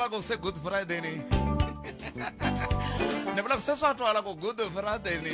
twala ku se Good Friday ni. Ni vula ku se swa twala ku Good Friday ni.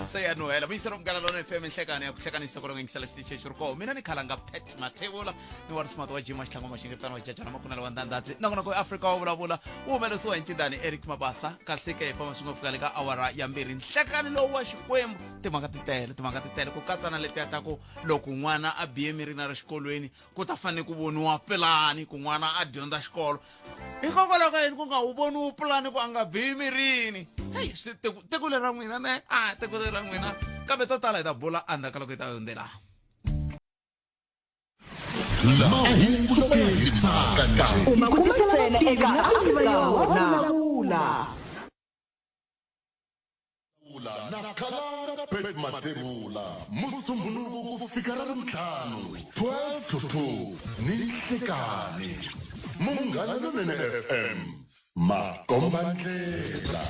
Se ya nuhela vuyiselo Munghana Lonene FM nhlekani ya ku hlekanisa ku rongengisela xitichi xi ri koho. Mina ni khalanga Pat Mathebula ni wa Smart wa Jima Xitlhangu Maxingetana wa Jajana Makunela wa Ndandadzi. Nongonoko wa Afrika wa vulavula wu humelerisiwa hi Ncindani Eric Mabasa kasi ke hi famba swi nga fika le ka awara ya mbirhi. Nhlekani lowu wa Xikwembu timhaka ti tele, timhaka ti tele ku katsa na letiya ta ku loko n'wana a biye mirini a ri xikolweni ku ta fanele ku voniwa pulani ku n'wana a dyondza xikolo hikokwalaho ka yini ku nga wu voniwi pulani ku a nga biyi mirini heyi swi tiko leri ra n'wina ne a tiko leri ra n'wina kambe to tala hi ta bula endzhaku ka loko hi ta hundzela. Mahungu lama hisaka njhe. U ma kuma ntsena eka Afrika wa Vulavula. Vula na Khalanga Pat Mathebula Musumbhunuku ku fika ra Ravuntlhanu 12 to 2 ni nhlikani. Munghana Lonene FM makombandlela.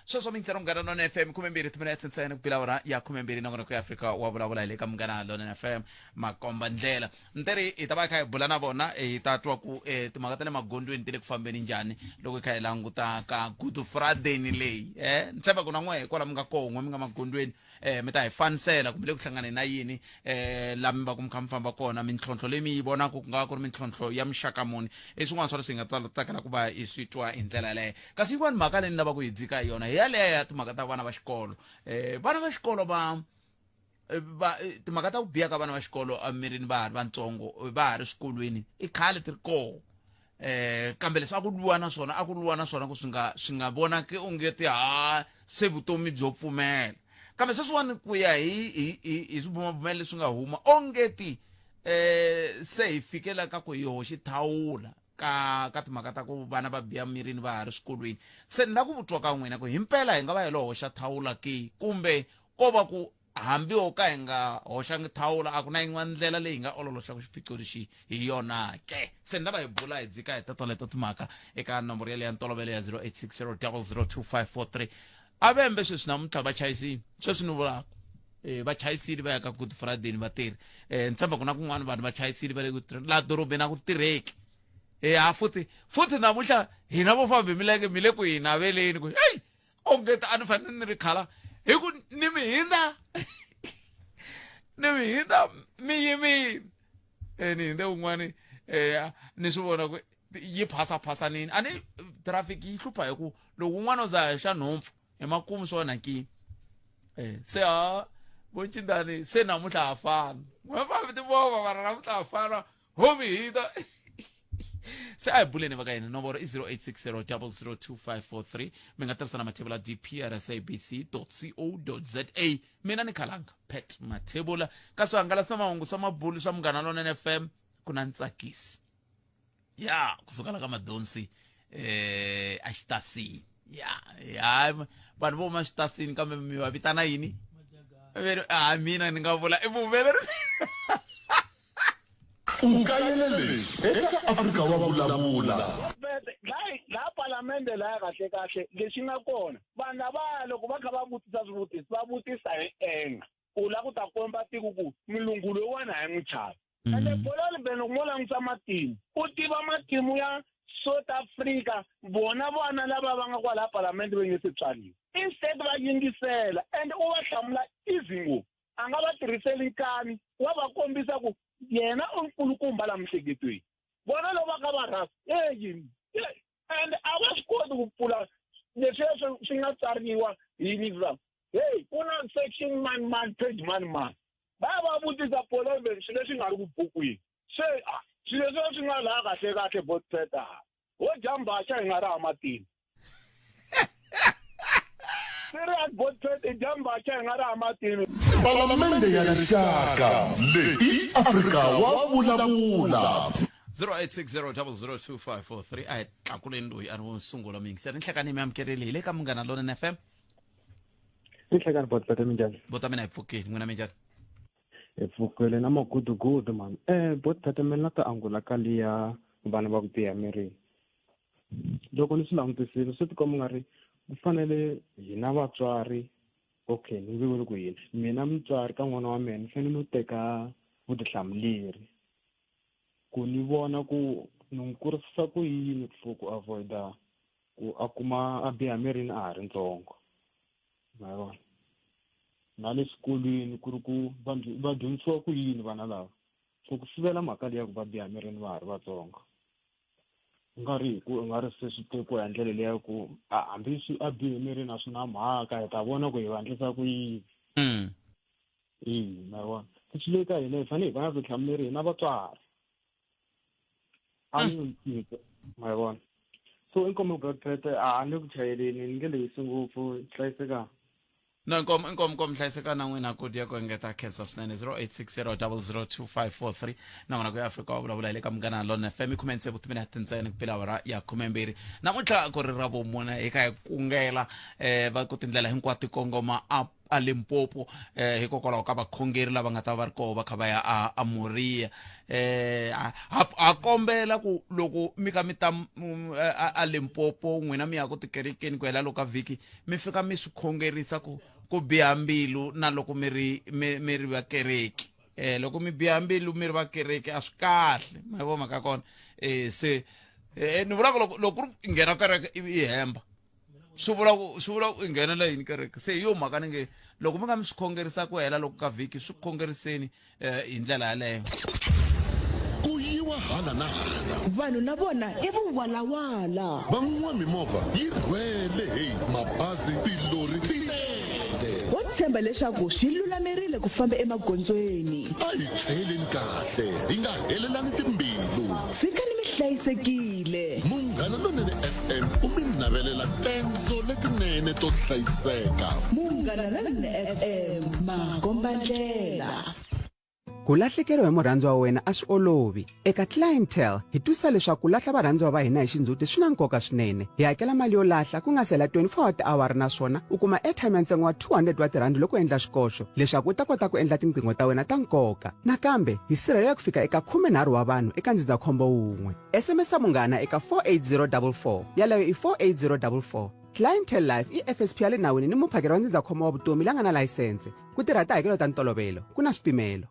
Sweswo mintsero Munghana Lonene FM 12 timinetse ntsena ku bila awara ya 12 nongonoko ya Afrika wa vulavula hi le ka Munghana Lonene FM makomba ndlela. Nteri hi ta va hi kha hi bula na vona hi ta twa ku eh, timhaka ta le magondzweni ti le ku fambeni njhani loko hi kha hi languta ka Good Friday leyi eh ni tshemba ku na n'we kwala mi nga koho n'we mi nga magondzweni eh mi ta hi fanisela kumbe le ku hlanganeni na yini eh la mi va ku mi kha mi famba kona mintlhontlho leyi mi yi vonaka ku nga va ku ri mintlhontlho ya muxaka muni i swin'wana swa leswi hi nga ta tsakela ku va hi swi twa hi ndlela yaleyo kasi yin'wana mhaka leyi ni lavaka ku yi dzika hi yona hi yaleyo ya timhaka ta vana va xikolo eh vana va xikolo va va timhaka ta ku biha ka vana va xikolo emirini va ha ri vatsongo va ha ri swikolweni i khale ti ri koho eh kambe leswi a ku lwiwa na swona a ku lwiwa na swona ku swi nga swi nga vonaki onge ti ha se vutomi byo pfumela kambe sweswiwani ku ya hi hi hi hi swibumabumelo leswi nga huma onge ti eh se hi fikela ka ku hi hoxi thawula ka ka timhaka ta ku vana va biha mirini va ha ri swikolweni se ni la ku vutwa ka n'wina ku himpela hi nga va hi lo hoxa thawula ke kumbe ko va ku hambi ho ka hi nga hoxangi thawula a ku na yin'wana ndlela leyi hi nga ololoxaka xiphiqo lexi hi yona ke se ni lava hi bula hi dzika hi totoleto timhaka eka nomboro yaleyo ya ntolovelo ya 0860 002543 a vembe sweswi namuntlha va chayisile sweswi ni vulaka eh, va chayisile va ya ka Good Friday ni vatirhi eh, ni tshemba ku na kun'wana vanhu va chayisile va le ku laha dorobeni a ku tirheki e ha futhi futhi namuntlha hina vo famba hi milenge mi le ku hi naveleni ku heyi onge a ni fanele ni ri khala hi ku ni mi hindza ni mi hindza mi yimile e ni hindze un'wani um ni swi vona ku yi phasaphasanini a ni traffic yi hlupha hi ku loko un'wana u za xa nhompfu emakumu swi onhakile um se ha voncindani se namuntlha ha fana n'we fambi timovha mara namuntlha ha fana homi hita se a hi buleni va ka hina nomboro i 0860 002543 mi nga tirhisa na mathebula dp at sabc co za mina ni khalanga Pat Mathebula ka swihangalasamahungu swa mabulu swa Munghana Lonene FM ku na ntsakisi ya kusuka la ka madonsi eh a xitasini ya ya vanhu vo huma xitasini kambe mi va vitana yini veri a mina ni nga vula i vuhumelerisi. U kayele leswi eka Afrika wa Vulavula. Laha palamende laya kahle kahle lexi nga kona vanhu lavaya loko va kha va vutisa swivutiso va vutisa hi anger ku la ku ta komba tiko ku mulungu loyiwani a hi n'wi chavi ende Bolani Ben loko mo langusa matimu u tiva matimu ya South Africa vona vana lava va nga kwalaya palamende va nge se tswariwa instead va yingisela and u va hlamula easy ngopfu a nga va tirhiseli nkani wa va kombisa ku yena u nkulukumba la miehleketweni vona loko va ka va rhasa eyi and a va swi koti ku pfula leswiya swi nga tsariwa hi lava hey ku na section mani mani page mani mani va ya va vutisa polombe swilo leswi nga ri ku bukwini se swilo leswiya swi nga laha kahle kahle botpeta ho dya mbhaxa hi nga ri ha matini serious botpet i dya mbhaxa hi nga ri ha matini. Palamende ya Rixaka leyi i Afrika wa Vulavula. 0860002543 a hi tlakuleni loyi a ri wo sungula muyingiseri nhlekani mi amukerile hi le ka Munghana Lonene FM. Nhlekani botpet minjhani? Bota mina hi pfukile n'wina minjhani? Hi pfukile na magudugudu mani. Eh botpet mina na ta angula ka liya vana va ku biha mirini. Loko ni swi langutisile swi tikomba nga ri ku fanele hina vatswari okay ni ndzi vuli ku yini mina mutswari ka n'wana wa mina ni fanele ni teka vutihlamuleri. Ku ni vona ku ni n'wi kurisisa ku yini for ku avoid-a ku a kuma a biha mirini a ha ri ntsongo. Ma yi vona? Na le swikolweni ku ri ku va va dyondzisiwa ku yini vana lava for ku sivela mhaka leyi ya ku va biha mirini va ha ri vatsongo. U nga ri hi ku u nga ri se swi tekiwa hi ndlela leyi ya ku a hambi swi a bihe mirini a swi na mhaka hi ta vona ku hi va endlisa ku yini. Eya ma vona se swi le ka hina hi fanele hi va na vutihlamuleri hina vatswari a ni ma vona so inkomo black pepper a ni ku chayeleni ni nge lehisi ngopfu hlayisekanga. No, inkomo inkomo inkomo hlayisekana na n'wina ku dya ku engeta khensa swinene 0860002543 na n'wina ku ya Afrika wa vulavula hi le ka Munghana Lonene FM i khume tsevu timinete ntsena ku pela awara ya 12 namuntlha ku ri ra vumune hi kha hi kungela va ku tindlela hinkwato ti kongoma a a Limpopo hikokwalaho ka vakhongeri lava nga ta va ri koho va kha va ya a a Moriya ha kombela ku loko mi kha mi ta a Limpopo n'wina mi ya ku tikerekeni ku hela loko ka vhiki mi fika mi swi khongerisa ku ku biha mbilu na loko mi ri mi ri vakereki loko mi biha mbilu mi ri vakereki a swi kahle ma yi vo mhaka kona se ni vula ku loko loko ku ri nghena kereke ivi i hemba swi vula ku swi vula ku i nghenela yini kereke se hi yo mhaka ni nge loko mi nga mi swi khongerisa ku hela loko ka vhiki swi khongeriseni hi ndlela yaleyo. Ku yiwa hala na hala. Vanhu na vona i vuwalawala. Van'wa mimovha yi rhwele hey mabazi tilori ti tele. Ho tshemba leswaku swi lulamerile ku famba emagondzweni. A hi chayeleni kahle hi nga helelani timbilu. Fikani mi hlayisekile. Munghana Lonene FM u mi navelela tendzo letinene to hlayiseka. Munghana Lonene FM, makombandlela. Ku lahlekeriwa hi murhandziwa wa wena a swi olovi. Eka Clientele, hi twisisa leswaku ku lahla varhandziwa va hina hi xindzhuti swi na nkoka swinene. Hi hakela mali yo lahla ku nga si hela 24 wa tiawara naswona u kuma airtime ya ntsengo wa 200 wa tirhandi loko u endla xikoxo leswaku u ta kota ku endla tinqingho ta wena ta nkoka. Nakambe, hi sirhelela ku fika eka 13 wa vanhu eka ndzindzakhombo wun'we. SMS Munghana eka 48044. Yaleyo i 48044. Clientele Life i FSP ya le nawini ni muphakeri wa ndzindzakhombo wa vutomi la nga na layisense. Ku tirha tihakelo ta ntolovelo, ku na swipimelo.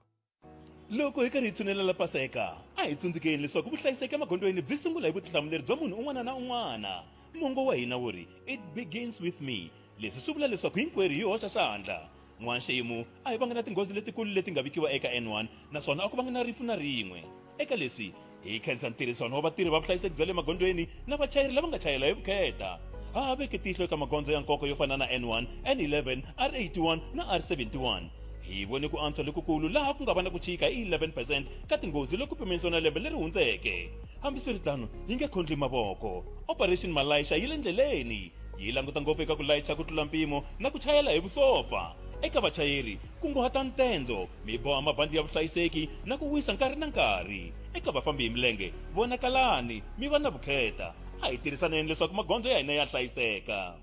Loko hi karhi hi tshunelela Paseka, a hi tsundzukeni leswaku vuhlayiseki emagondzweni byi sungula hi vutihlamuleri bya munhu un'wana na un'wana. Mongo wa hina wu ri, It begins with me. Leswi swi vula leswaku hinkwerhu hi hoxa xandla. N'waxemu a hi vanga na tinghozi letikulu leti nga vikiwa eka N1 naswona a ku vanga na rifu na rin'we. Eka leswi, hi khensa ntirhisano wa vatirhi va vuhlayiseki bya le magondzweni na vachayeri lava nga chayela hi vukheta. Ha ha veke tihlo eka magondzo ya nkoka yo fana na N1, N11, R81 na R71. Hi vone ku antswa lokukulu laha ku nga va na ku chika hi 11 percent ka tinghozi loko pimanisiwa na lembe leri hundzeke. Hambiswiritano, hi nge khondli mavoko. Operation Malaisha yi le ndleleni. Yi languta ngopfu eka ku layicha ku tlula mpimo na ku chayela hi vusopfa. Eka vachayeri, kunguhata ntendzo, mi boha mabandi ya vuhlayiseki na ku wisa nkarhi na nkarhi. Eka vafambi hi milenge, vonakalani, mi va na vukheta. A hi tirhisaneni leswaku magondzo ya hina ya hlayiseka.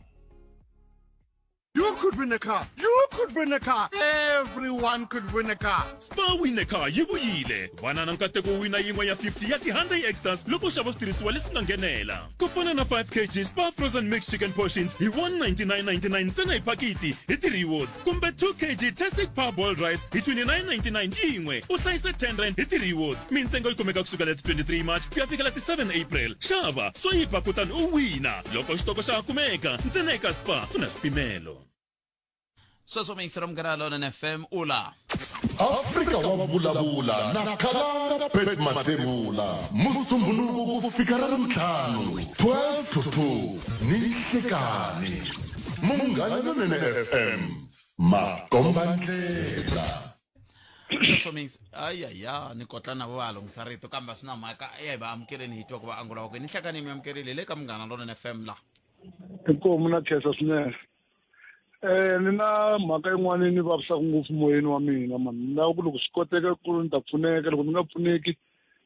You could win a car. You could win a car. Everyone could win a car. Spar Win a Car yi vuyile. Vana na nkateko wo wina yin'we ya 50 ya ti-Hyundai Extras loko u xava switirhisiwa leswi nga nghenela. Ku fana na 5 kg Spar Frozen Mixed Chicken Portions hi 199.99 ntsena hi phakiti hi ti-rewards kumbe 2 kg Tastic Parboiled Rice hi 29.99 yin'we u hlayisa 10 rand hi ti-rewards. Mintsengo yi kumeka kusukela ti 23 March ku ya fikela ti 7 April. Xava, swayipa kutani u wina loko xitoko xa ha kumeka ntsena eka Spar ku na swipimelo. Sweswo mi yingisela Munghana Lonene FM u la. Afrika wa vulavula na Khalanga Pat Mathebula Musumbhunuku ku fika ra Ravuntlhanu 12 to 2 ni nhlikani. Munghana Lonene FM makombandlela. Sweswo mi ayaya ni kotla na vo va lunghisa rito kambe a swi na mhaka ya hi va amukeleni hi twa ku va angula va ku ni hlekani mi amukerile hi le ka Munghana Lonene FM la. Inkomu na khensa swinene. Ni na mhaka yin'wana ni vavisaka ngopfu moyeni wa mina mani ni lava ku loko swi koteka ku ni ta pfuneka loko ni nga pfuneki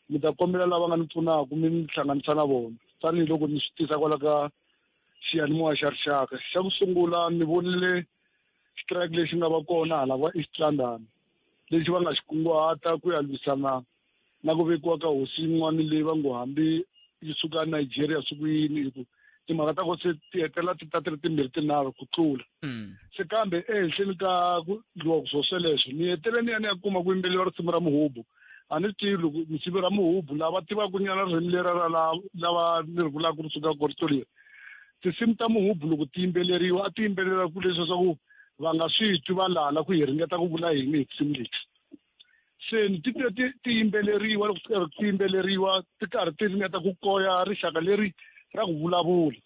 ni ta kombela lava nga ni pfunaka mi ni hlanganisa na vona tanihiloko ni swi tisa kwala ka xiyanimoya xa rixaka xa ku sungula ni vonile strike lexi nga va kona hala va East London lexi va nga xi kunguhata ku ya lwisana na ku vekiwa ka hosi yin'wana leyi va ngo hambi yi suka Nigeria swi ku yini hi ku timhaka ta ko se ti hetelela ti ta ti ri timbirhi tinharhu ku tlula se kambe ehenhleni ka ku ndliwa ku swo sweleswo ni hetelele ni ya ni ya kuma ku yimbeleriwa risimu ra muhubu. A ni tivi loko misivi ra muhubu lava tivaka nyana ririmi lera ra lava ni ri vulaka ri suka ko rito leri. Tinsimu ta muhubu loko ti yimbeleriwa a ti yimbelela ku leswi swa ku va nga swi twi valala ku hi ringeta ku vula yini hi tinsimu leti. Se ni ti twe ti ti yimbeleriwa loko ti karhi ti yimbeleriwa ti karhi ti ringeta ku koya rixaka leri ra ku vulavula.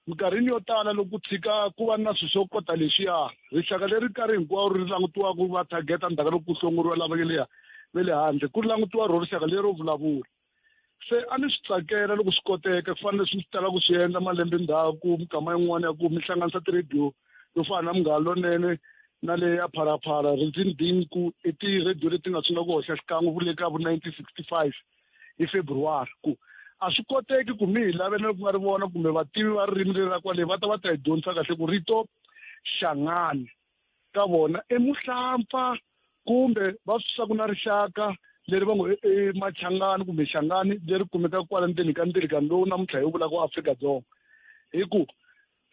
Minkarhini yo tala loko ku tshika ku va na swilo swo kota leswiya rixaka leri nkarhi hinkwawo ri langutiwaka va target-a ndzhaku ka loko ku hlongoriwa lava nge le ve le handle ku langutiwa ro rixaka lero vulavula. Se a ni swi tsakela loko swi koteka ku fana na leswi mi talaka ku swi endla malembe ndzhaku minkama yin'wana ya ku mi hlanganisa ti-radio yo fana na Munghana Lonene na le ya Phalaphala reason being ku i ti-radio leti nga sungula ku hoxa xikan'we ku le ka vo 1965 hi February ku a swi koteki ku mi hi lavela ku nga ri vona kumbe vativi va ririmi leri ra kwale va ta va ta hi dyondzisa kahle ku rito xangani ka vona i muhlampfa kumbe va swi susa ku na rixaka leri va ngo i machangani kumbe xangani leri kumekaka kwala ndzeni ka ndzilekano lowu namuntlha hi vulaka wa Afrika-Dzonga hi ku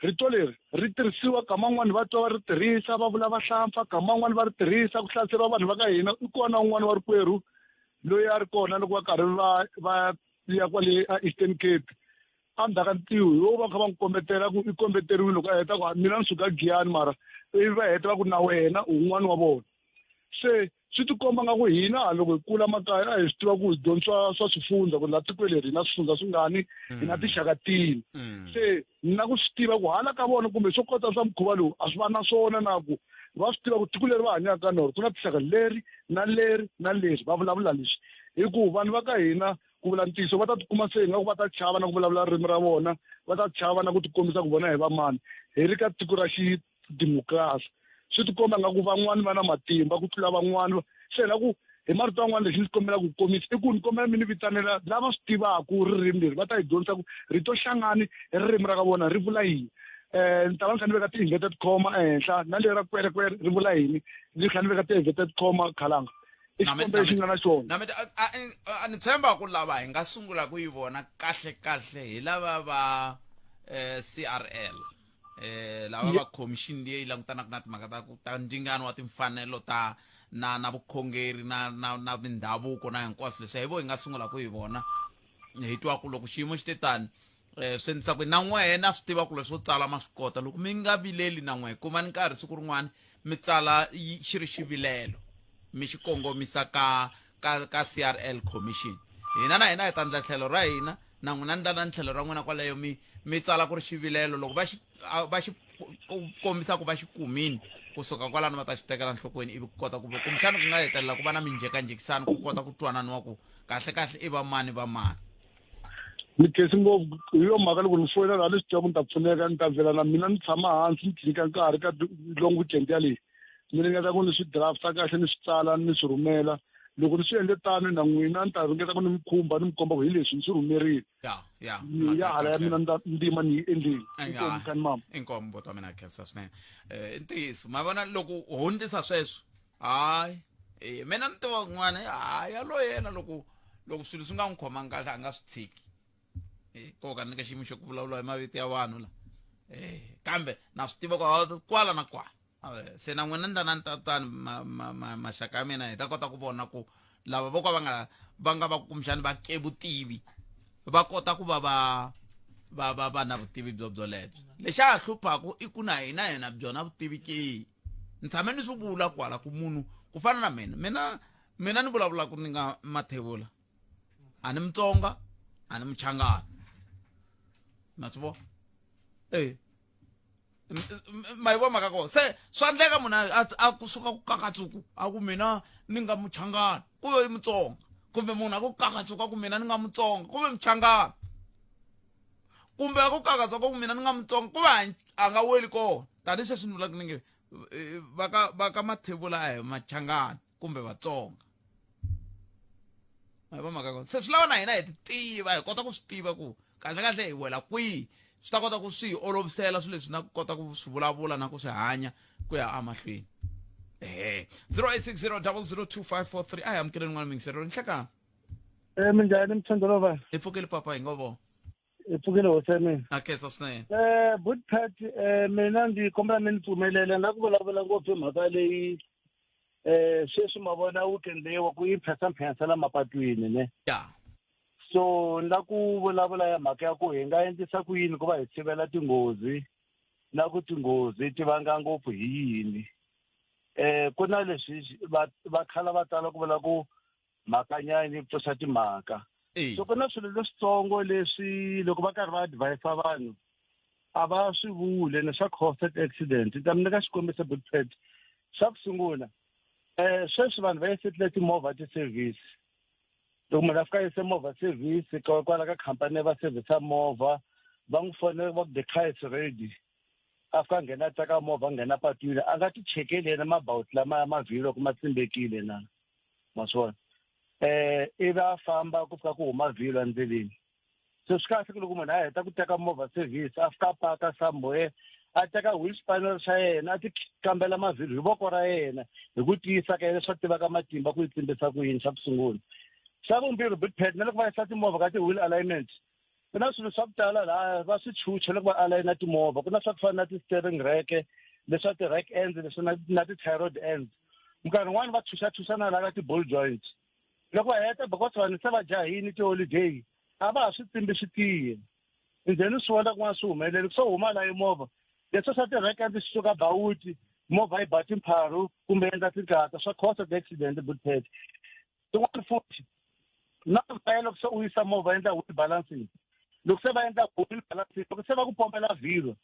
Rito leri ri tirhisiwa kama un'wana va twa va ri tirhisa va vula vahlampfa, kama un'wana va ri tirhisa ku hlaseriwa vanhu va ka hina. I kona un'wana wa rikwerhu loyi a ri kona loko va karhi va va ya kwale a Eastern Cape endzhaku ka ntiho hi wo va kha va n'wi kombetela ku i kombeteriwile loko a heta ku mina ni suka Giyani mara ivi va heta va ku na wena u wun'wana wa vona. Se swi tikomba nga ku hina loko hi kula makaya a hi swi tiva ku hi dyondzisiwa swa swifundza ku laha tikweni leri hi na swifundza swingani hi na tinxaka tini se na ku swi tiva ku hala ka vona kumbe swo kota swa mukhuva lowu a swi va na swona na ku va swi tiva ku tiko leri va hanyaka ka nona ku na tinxaka leri na leri na leri va vulavula leswi hi ku vanhu va ka hina ku vula ntiyiso va ta tikuma se ingaku va ta chava na ku vulavula ririmi ra vona va ta chava na ku tikombisa ku vona hi va mani hi ri ka tiko ra xi democracy swi tikomba nga ku van'wani va na matimba ku tlula van'wani se na ku hi marito yan'wana lexi ndzi kombelaka ku komisa i ku ni kombela mi ni vitanela lava swi tivaka ririmi leri va ta hi dyondzisa ku rito hlangani hi ririmi ra ka vona ri vula yini um ni ta va ni kha ni veka ti-inverted comma ehenhla na leri ra kwerekwere ri vula yini ni kha ni veka ti-inverted comma khalanga i xikombelo lexi nga na xona na mina a ni tshemba ku lava hi nga sungula ku yi vona kahle kahle hi lava va eh, CRL eh lava va commission leyi langutanaka na timhaka ta ta ndzingano wa timfanelo ta na na vukhongeri na na na mindhavuko na hinkwaswo leswi hi vo hi nga sungula ku yi vona hi twa ku loko xiyimo xi te tani eh swi endlisa ku na n'wehe na swi tiva ku leswo tsala ma swi kota loko mi nga vileli na n'wehe kumani nkarhi siku rin'wana mi tsala xi ri xivilelo mi xi kongomisa ka ka ka CRL commission hina na hina hi ta ndla tlhelo ra hina na n'wina ndla na tlhelo ra n'wina kwaleyo mi mi tsala ku ri xivilelo loko va xi va xi kombisa ku va xi kumini kusuka kwalano va ta xi tekela nhlokweni ivi ku kota ku kumbexana ku nga hetelela ku va na minjhekanjhekisano ku kota ku twananiwa ku kahle kahle i va mani va mani. Ni khensi ngopfu hi yo mhaka loko ni foyina laha ni swi tiva ku ni ta pfuneka ni ta vhela na mina ni tshama hansi ni nyika nkarhi ka long weekend yaleyi ni ringeta ku ni swi drafta kahle ni swi tsala ni swi rhumela loko ni swi endle tano na n'wina ni ta ringeta ku ni mi khumba ni mi komba ku hi leswi ni swi rhumerile ya ya ya hala ya mina ndzima ni yi endlile inkomu kani mama inkomu buti wa mina khensa swinene um i ntiyiso ma vona loko u hundzisa sweswo hayi eh, mina ni tiva un'wana hayi yaloye yena loko loko swilo swi nga n'wi khomangi kahle a nga swi tshiki eh, koka ni ka xiyimo xo ku vulavula hi mavito ya vanhu la eh, kambe na swi tiva ku kwala na kwala eh, se na n'wina ni na tatani maxaka ya mina hi ta kota ku vona ku lava vo ka va nga va nga va kumbexani va ke vutivi va kota ku va va va va va na vutivi byo byolebyo lexi a hluphaku i ku na hina hina byona vutivi ke ni tshame ni swi vula kwala ku munhu ku fana na mina mina mina ni vulavula ku ni nga mathevula a ni mutsonga a ni muchangana ma swi vona e ma yi vona mhaka kona se swa endleka munhu a kusuka ku kakatsuku a ku mina ni nga muchangana ku ve mutsonga kumbe munhu a ku kakatsuka ku mina ni nga mutsonga ku ve muchangana kumbe a ku kakatsa ku mina ni nga mutsonga ku va a nga weli kona tanihi sweswi ni vulaka ni nge eh, va ka va ka mathevula a hi machangani kumbe vatsonga ma yi va mhaka kona se swi lava na hina hi ti tiva hi kota ku swi tiva ku kahle kahle hi wela kwihi swi ta kota ku swi hi olovisela swilo leswi na ku kota ku swi vulavula na ku swi hanya ku ya emahlweni ehe 0860 002543 a hi amukeleni n'wana mingisero nhlekani Eh minjhani mthandolova? Hi pfukile papa hi ngo vona. Hi pfukile hosi ya mina. A khensa swinene. Eh but Pat eh mina ndzi kombela mi ni pfumelela na ku vulavula ngopfu hi mhaka leyi Sweswi ma vona weekend leyiwa ku yi mphensamphensa la mapatwini ne. Ya. So ni la ku vulavula ya mhaka ya ku hi nga endlisa ku yini ku va hi sivela tinghozi na ku tinghozi ti vanga ngopfu hi yini. Ku na leswi va va khala va tala ku vula ku mhakanyani yi pfuxa timhaka. So ku na swilo leswitsongo leswi loko va karhi va advise vanhu a va swi vuli ni swa cause accident. Ni ta mi nyika xikombiso Butpet. Xa ku sungula sweswi vanhu va yisetile timovha ti-service. Loko munhu a fika a yise movha service kwala ka khampani va service movha va n'wi fonela va ku the car is ready. A fika a nghena a teka movha a nghena patwini a nga ti chekeli yena mabawuti lama ya mavhilwa ku ma tsimbekile na ma swi vona. Ivi a famba ku fika ku huma vhilwa endleleni. So swi kahle ku loko munhu a heta ku teka movha service a fika a paka somewhere a teka wheel spanner xa yena a ti kambela mavhilwa hi voko ra yena hi ku tiyisa ka yena swa tivaka matimba ku yi tsimbisa ku yini xa ku sungula. Xa vumbirhi Butpet na loko va yisa timovha ka ti-wheel alignment ku na swilo swa ku tala laha va swi chucha loko va alayina timovha ku na swa ku fana na ti-steering rack leswa ti-rack ends leswi na na ti-tie rod ends minkarhi yin'wani va chucha-chucha na laha ka ti-ball joints loko va heta because vanhu se va jahini ti-holiday a va ha swi tsimbi swi tiye njhani swi vona kun'wana swi humeleli swo huma la movha leswo swa ti-rack ends swi suka bawuti movha yi ba timpharu kumbe endla tinkata swa cause ti-accident Butpet. Tin'wani futhi na vaya loko se u yisa movha endla wheel balancing loko se va endla wheel balancing loko se va ku pompela vhilwa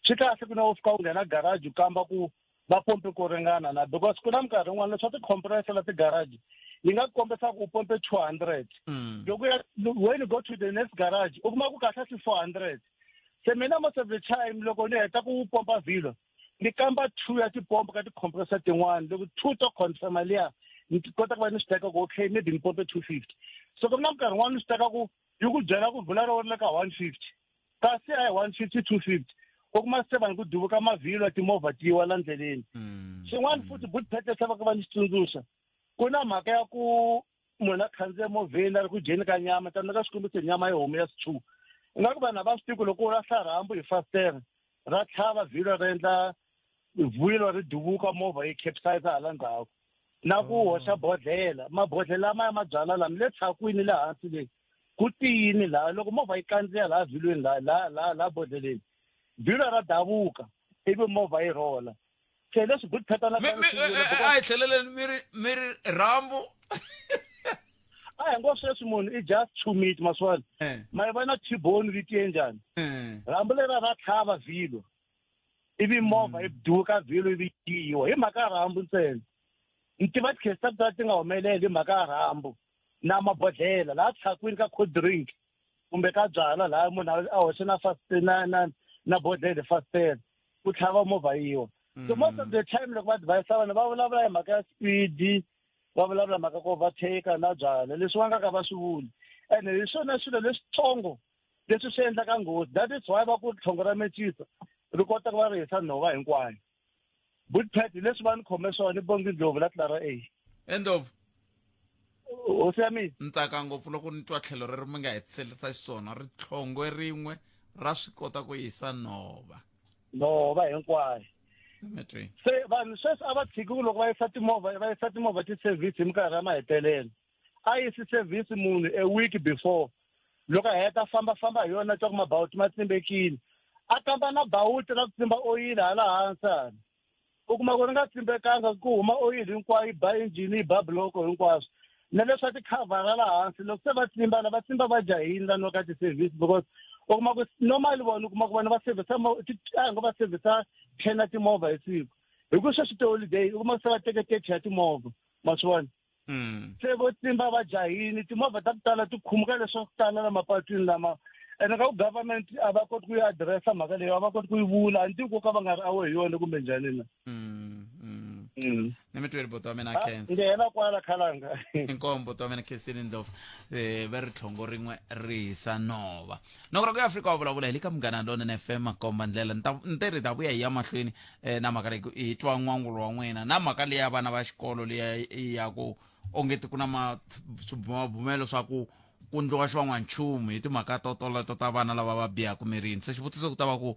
swi kahle ku na u fika u nghena garage u kamba ku va pompe ko ringana na because ku na minkarhi yin'wana leswa ti-compressor la ti-garage yi nga ku kombisa ku u pompe 200 loko ya when you go to the next garage u kuma ku kahle si 400 se mina most of the time loko ni heta ku pompa vhilwa ni kamba 2 ya tipompo ka ti-compressor tin'wana loko 2 to confirma liya ni kota ku va ni swi teka ku okay maybe ni pompe 250 so ku na minkarhi yin'wana ni swi teka ku yi ku byela ku vula ro ri le ka 150 kasi a hi 150 250 u kuma se vanhu ku duvuka mavhilwa timovha ti wa la ndleleni. Xin'wana futhi Butpet lexi lavaka va ni xitsundzuxa ku na mhaka ya ku munhu a khandziya movheni a ri ku dyeni ka nyama ta nyika xikombiso nyama ya homu ya stew ingaku vanhu a va swi tivi ku loko u lahla rhambu hi fastere ra tlhava vhilwa ri endla vhilwa ri duvuka movha yi capsize hala ndzhaku na ku hoxa bodlhela mabodlhela lama ya mabyalwa lama le tshakwini le hansi le ku tiyini laha loko movha yi kandziya laha vhilweni laha laha laha laha bodlheleni vhilwa ra davuka ivi movha yi rhola se leswi Butpet na a hi tlheleleni mi ri mi ri rhambu a hi ngo sweswi munhu i just two meat maswona ma yi vona T-bone ri tiye njhani rhambu lera ra tlhava vhilwa ivi movha yi duka vhilwa ivi yiwa hi mhaka ya rhambu ntsena ni tiva tikhesi ta ku tala ti nga humeleli hi mhaka ya rhambu na mabodlhela laha tshakwini ka cold drink kumbe ka byalwa laha munhu a hoxe na na na na bodlhela hi fasitela ku tlhava movha yiwa so most of the time loko va advise vanhu va vulavula hi mhaka ya speed va vulavula mhaka ku overtake na byalwa leswi va nga ka va swi vuli ene hi swona swilo leswitsongo leswi swi endlaka nghozi that is why va ku tlhongo ra mecisa ri kota ku va ri hisa nhova hinkwayo Butpet leswi va ni khome swona ni Bongi Ndlovu la Clara A. Endlovu hosi ya mina ni tsaka ngopfu loko ni twa tlhelo rero mi nga hetiselisa xiswona ri tlhongo rin'we ra swi kota ku hisa nhova nhova hinkwayo se vanhu sweswi a va tshiki ku loko va yisa timovha va yisa timovha ti-service hi minkarhi ya mahetelelo a yisi service munhu a week before loko a heta famba famba hi yona twa ku mabawuti ma tsimbekile a kamba na bawuti ra ku tsimba oyili hala hansi hala u kuma ku ri nga tsimbekanga ku huma oyili hinkwayo yi ba injhini yi ba buloko hinkwaswo na leswa tikhavhara la hansi loko se va tsimba la va tsimba va jahini la no ka ti-service because u kuma ku normally vona u kuma ku vanhu va servisa a hi ngo va servisa 10 ya timovha hi siku hi ku sweswi ti-holiday u kuma ku se va teke 30 ya timovha ma swi vona se vo tsimba va jahini timovha ta ku tala ti khumuka leswa ku tala la mapatwini lama ene ka ku government a va koti ku yi addressa mhaka leyi a va koti ku yi vula a ni tivi ku ka va nga ri awe hi yona kumbe njhani na Ni mi tweli buti wa mina Khensa. Ndzi hela kwala khalanga. Inkomu buti wa mina Khensini Ndlovu. Va ri tlhongo rin'we ri hisa nhova. Noko ra ku ya Afrika wa vulavula hi le ka Munghana Lonene FM makomba ndlela. Ni ta ni te ri ta vuya hi ya mahlweni na mhaka leyi hi twa n'wangulo wa n'wina na mhaka leya vana va xikolo liya ya ku ongeti ku na ma swibumabumelo swa ku ku ndliwa xin'wanchumu hi timhaka to toleto ta vana lava va bihaka mirini. Se xivutiso ku ta va ku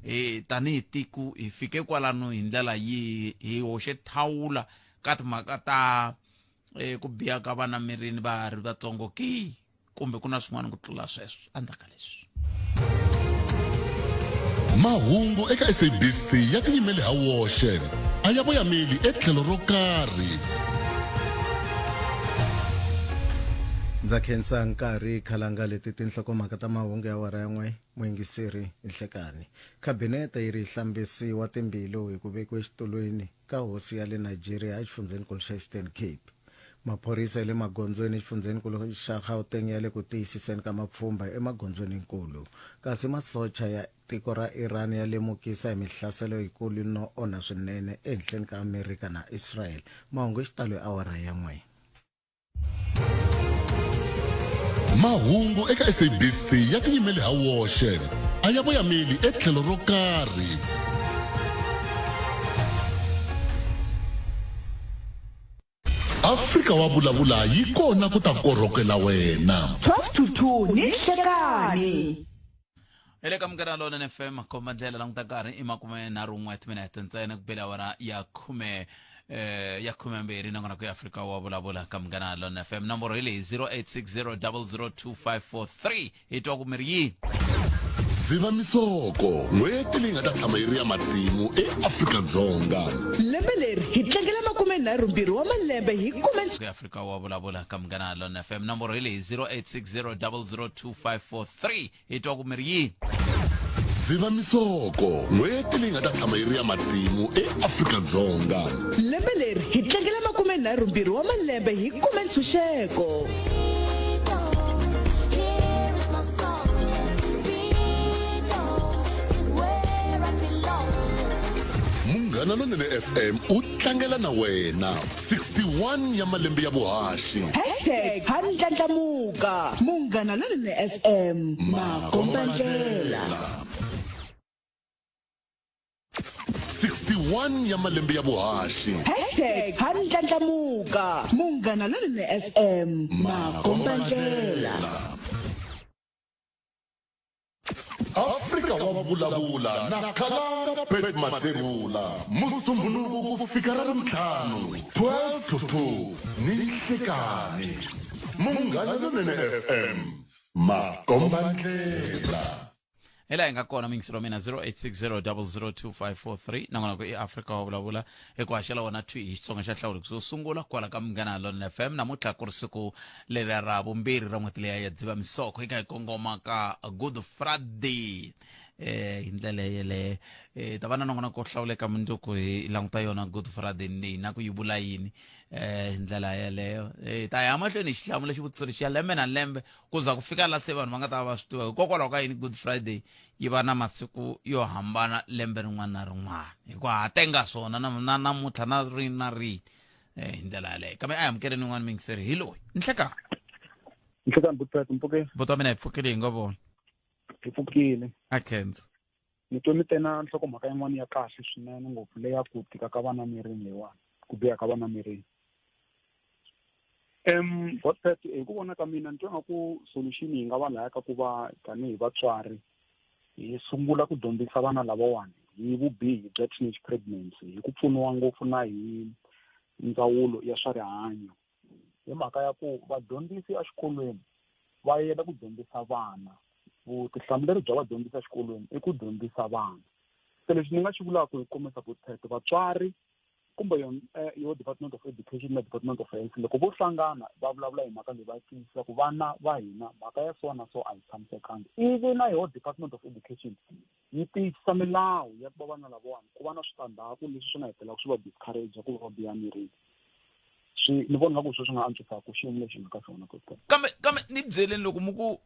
hi tanihi tiko hi fike kwalano hi ndlela yihi hi hoxe thawula ka timhaka ta eh, ku biha ka vana mirini va ha ri vatsongo ke kumbe ku na swin'wana ku tlula sweswo endzhaku ka leswi. Mahungu eka SABC ya tiyimele ha woxe, a ya voyameli etlhelo ro karhi. Ndza khensa nkarhi khalanga leti tinhlokomhaka ta mahungu ya awara ya n'we muyingiseri nhlekani. Khabinete yi ri hlambisiwa timbilu hi ku vekiwa exitulwini ka hosi ya le Nigeria exifundzhenikulu xa Eastern Cape. Maphorisa ya le magondzweni exifundzhenikulu xa Gauteng ya le ku tiyisiseni ka mapfhumba emagondzweninkulu. Kasi masocha ya tiko ra Iran ya lemukisa hi mihlaselo yikulu no onha swinene ehenhleni ka Amerika na Israel. Mahungu hi xitalo hi awara ya n'we. Mahungu eka SABC ya tiyimele ha woxe, a ya voyameli etlhelo ro karhi. Afrika wa vulavula yi kona ku ta korhokela wena. 12 to 2 ni nhlekani. Hi le ka Munghana Lonene FM makhomba ndlela languta nkarhi i makume nharhu n'we timinete ntsena ku bela awara ya khume eh, ya khumembirhi nakona ku ya Afrika wa vulavula ka Munghana Lonene FM nomboro hi leyi 0860002543 hi twa ku mi ri yini. Dzivamisoko, n'hweti leyi nga ta tshama yi ri ya matimu eAfrika-Dzonga. Lembe leri hi tlangela makumenharhumbirhi wa malembe hi kume Ku ya Afrika wa vulavula ka Munghana Lonene FM nomboro hi leyi 0860002543 hi twa ku mi ri yini. Dzivamisoko, n'hweti leyi nga ta tshama yi ri ya matimu eAfrika-Dzonga. Lembe leri hi tlangela makumenharhumbirhi wa malembe hi kume ntshunxeko. Munghana Lonene FM u tlangela na wena 61 ya malembe ya vuhaxi. Hashtag ha ndlandlamuka. Munghana Lonene FM makombandlela. 61 ya malembe ya vuhaxi. Hashtag ha ndlandlamuka. Munghana Lonene FM makombandlela. Afrika wa vulavula na Khalanga Pat Mathebula Musumbhunuku ku fika ra Ravuntlhanu 12 to 2 ni nhlikani. Munghana Lonene FM makombandlela. Hi laha hi nga kona muyingiseri wa mina 0860002543 nakona ku i Afrika wa vulavula hi ku haxela wona thwi hi Xitsonga xa hlawulekisi wo sungula kwala ka Munghana Lonene FM namuntlha ku ri siku leriya ra vumbirhi ra n'hweti leya ya Dzivamisoko hi kha hi kongoma ka Good Friday eh hi ndlela yeleyo eh ta va na nongonoko wo hlawuleka mundzuku hi languta yona Good Friday leyi na ku yi vula yini eh hi ndlela yeleyo eh ta ya mahlweni hi xi hlamula xivutiso lexiya lembe na lembe ku za ku fika la se vanhu va nga ta va va swi tiva hikokwalaho ka yini Good Friday yi va na masiku yo hambana lembe rin'wana na rin'wana hikuva ha tenga swona na na namuntlha na rini na rini eh, hi ndlela yaleyo kambe a hi amukeleni un'wana muyingiseri hi loyi nhlekani. Nhlekani buti mpfukeni. Buti wa mina hi pfukile hi nga vona. Hi pfukile. A khensa. Ni twe mi te na nhlokomhaka yin'wana ya kahle swinene ngopfu leya ku tika ka vana mirini leyiwani ku biha ka vana mirini. Godfred hi ku vona ka mina ni twa nga ku solution yi nga va laya ka ku va tanihi vatswari hi sungula ku dyondzisa vana lavawani hi vubihi bya teenage pregnancy hi ku pfuniwa ngopfu na hi ndzawulo ya swa rihanyo hi mhaka ya ku vadyondzisi exikolweni va yela ku dyondzisa vana vutihlamuleri bya vadyondzisi exikolweni i ku dyondzisa vana se lexi ni nga xi vulaka hi komisa Godfred vatswari kumbe yona eh, yo department of education na department of health loko vo hlangana va vulavula hi mhaka leyi va tiyisisa ku vana va hina mhaka ya so na so a yi tshamisekangi ivi na yoho department of education yi tiyisisa milawu ya ku va vana lavawani ku va na switandzhaku leswi swi nga hetelelaka swi va discourage ku va va biha mirini swi ni vona nga ku swi swi nga antswisaka xiyimo lexi nga ka xona kambe kambe ni byeleni loko mi ku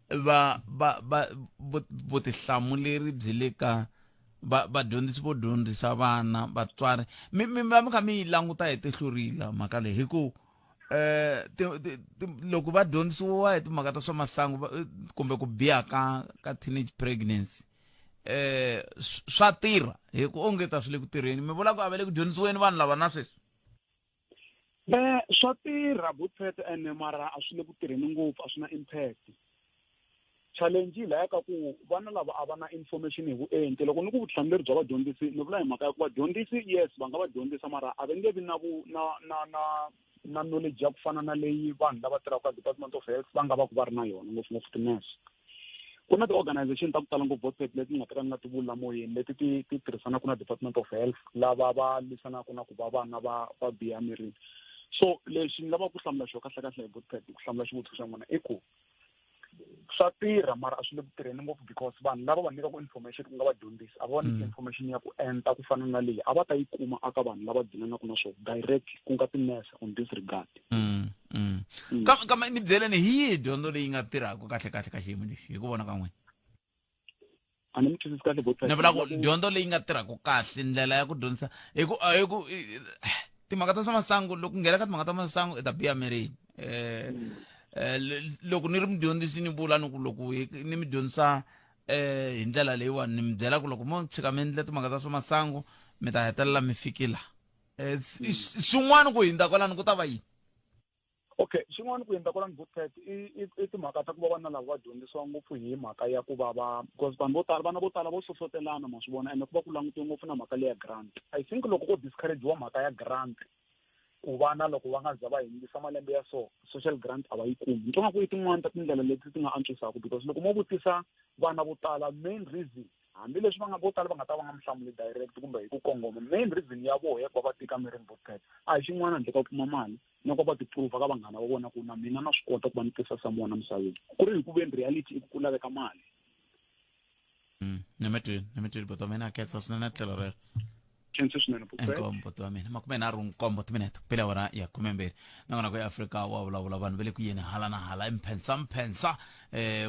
va va va vutihlamuleri byi le ka va vadyondzisi vo dyondzisa vana vatswari mi mi va mi kha mi yi languta hi tihlo rila mhaka leyi hi ku eh loko va dyondzisiwa hi timhaka ta swa masangu kumbe ku biha ka ka teenage pregnancy eh swa tirha hi ku onge ta swi le ku tirheni mi vula ku a va le ku dyondzisiweni vanhu lava na sweswi. Eh swa tirha Bootpet ene mara a swi le ku tirheni ngopfu a swi na impact. Challenge yi laya ka ku vana lava a va na information hi vuenti. Loko ni ku vutihlamuleri bya vadyondzisi ni vula hi mhaka ya ku vadyondzisi yes va nga va dyondzisa mara a va nge vi na vu na na na na knowledge ya ku fana na leyi vanhu lava tirhaka ka Department of Health va nga va ku va ri na yona, ngopfungopfu tinurse. Ku na ti-organization ta ku tala ngopfu botpet leti ni nga ta ka ni nga ti vula moyeni, leti ti ti tirhisanaka na Department of Health, lava va lwisanaka na ku va vana va va biha mirini. So lexi ni lavaka ku hlamula xona kahle kahle hi botpet, ku hlamula xivutiso xa n'wina, i ku swa tirha mara a swi le ku tirheni ngopfu, because vanhu lava va nyikaka information ku nga vadyondzisi a va va nyiki information ya ku enta ku fana na leyi a va ta yi kuma aka vanhu lava dealanaka na swona direct, ku nga tinurse on this regard. Kambe ni byeleni, hi yihi dyondzo leyi nga tirhaka kahle kahle ka xiyimo lexi hi ku vona ka n'wina? A ni mi twisisi kahle, bot. Ni vula ku dyondzo leyi nga tirhaka kahle, ndlela ya ku dyondzisa, hi ku timhaka ta swa masangu, loko nghena ka timhaka ta masangu i ta biha mirini. Loko ni ri mudyondzisi ni vula ni ku loko ni mi dyondzisa hi ndlela leyiwani, ni mi byela ku loko mo tshika mi endle timhaka ta swa masangu mi ta hetelela mi fiki la. Swin'wana ku hindza kwalano ku ta va yini? Okay, xin'wana ku endla kwalano, Bookpad, i timhaka ta ku va vana lava va dyondzisiwa ngopfu hi mhaka ya ku va va, because vanhu vo tala, vana vo tala vo hlohlotelana, ma swi vona, ene ku va ku langutiwe ngopfu na mhaka leya grant. I think loko ko discouragewa mhaka ya grant, ku vana loko va nga za va hindzisa malembe ya so, social grant a va yi kumi. Ni twa nga ku i tin'wani ta tindlela leti ti nga antswisaka, because loko mo vutisa vana vo tala main reason, hambileswi va nga vo tala va nga ta va nga mi hlamuli direct kumbe hi ku kongoma, main reason ya voho ya ku va va tika mirini, Bookpad, a hi xin'wana handle ka ku kuma mali na ku va va ti-prove ka vanghana va vona ku na mina na swi kota ku va ni tisa someone emisaveni, ku ri hi ku veni reality i ku ku laveka mali. Ni mi twini, ni mi twini, buti wa mina, a khensa swinene tlhelo rero. Khensa swinene, Bookpad. Inkomu, buti wa mina. 37 timinete ku pele awara ya 12, nakona ku eAfrika wa vulavula, vanhu va le ku yeni hala na hala, i mphensa mphensa,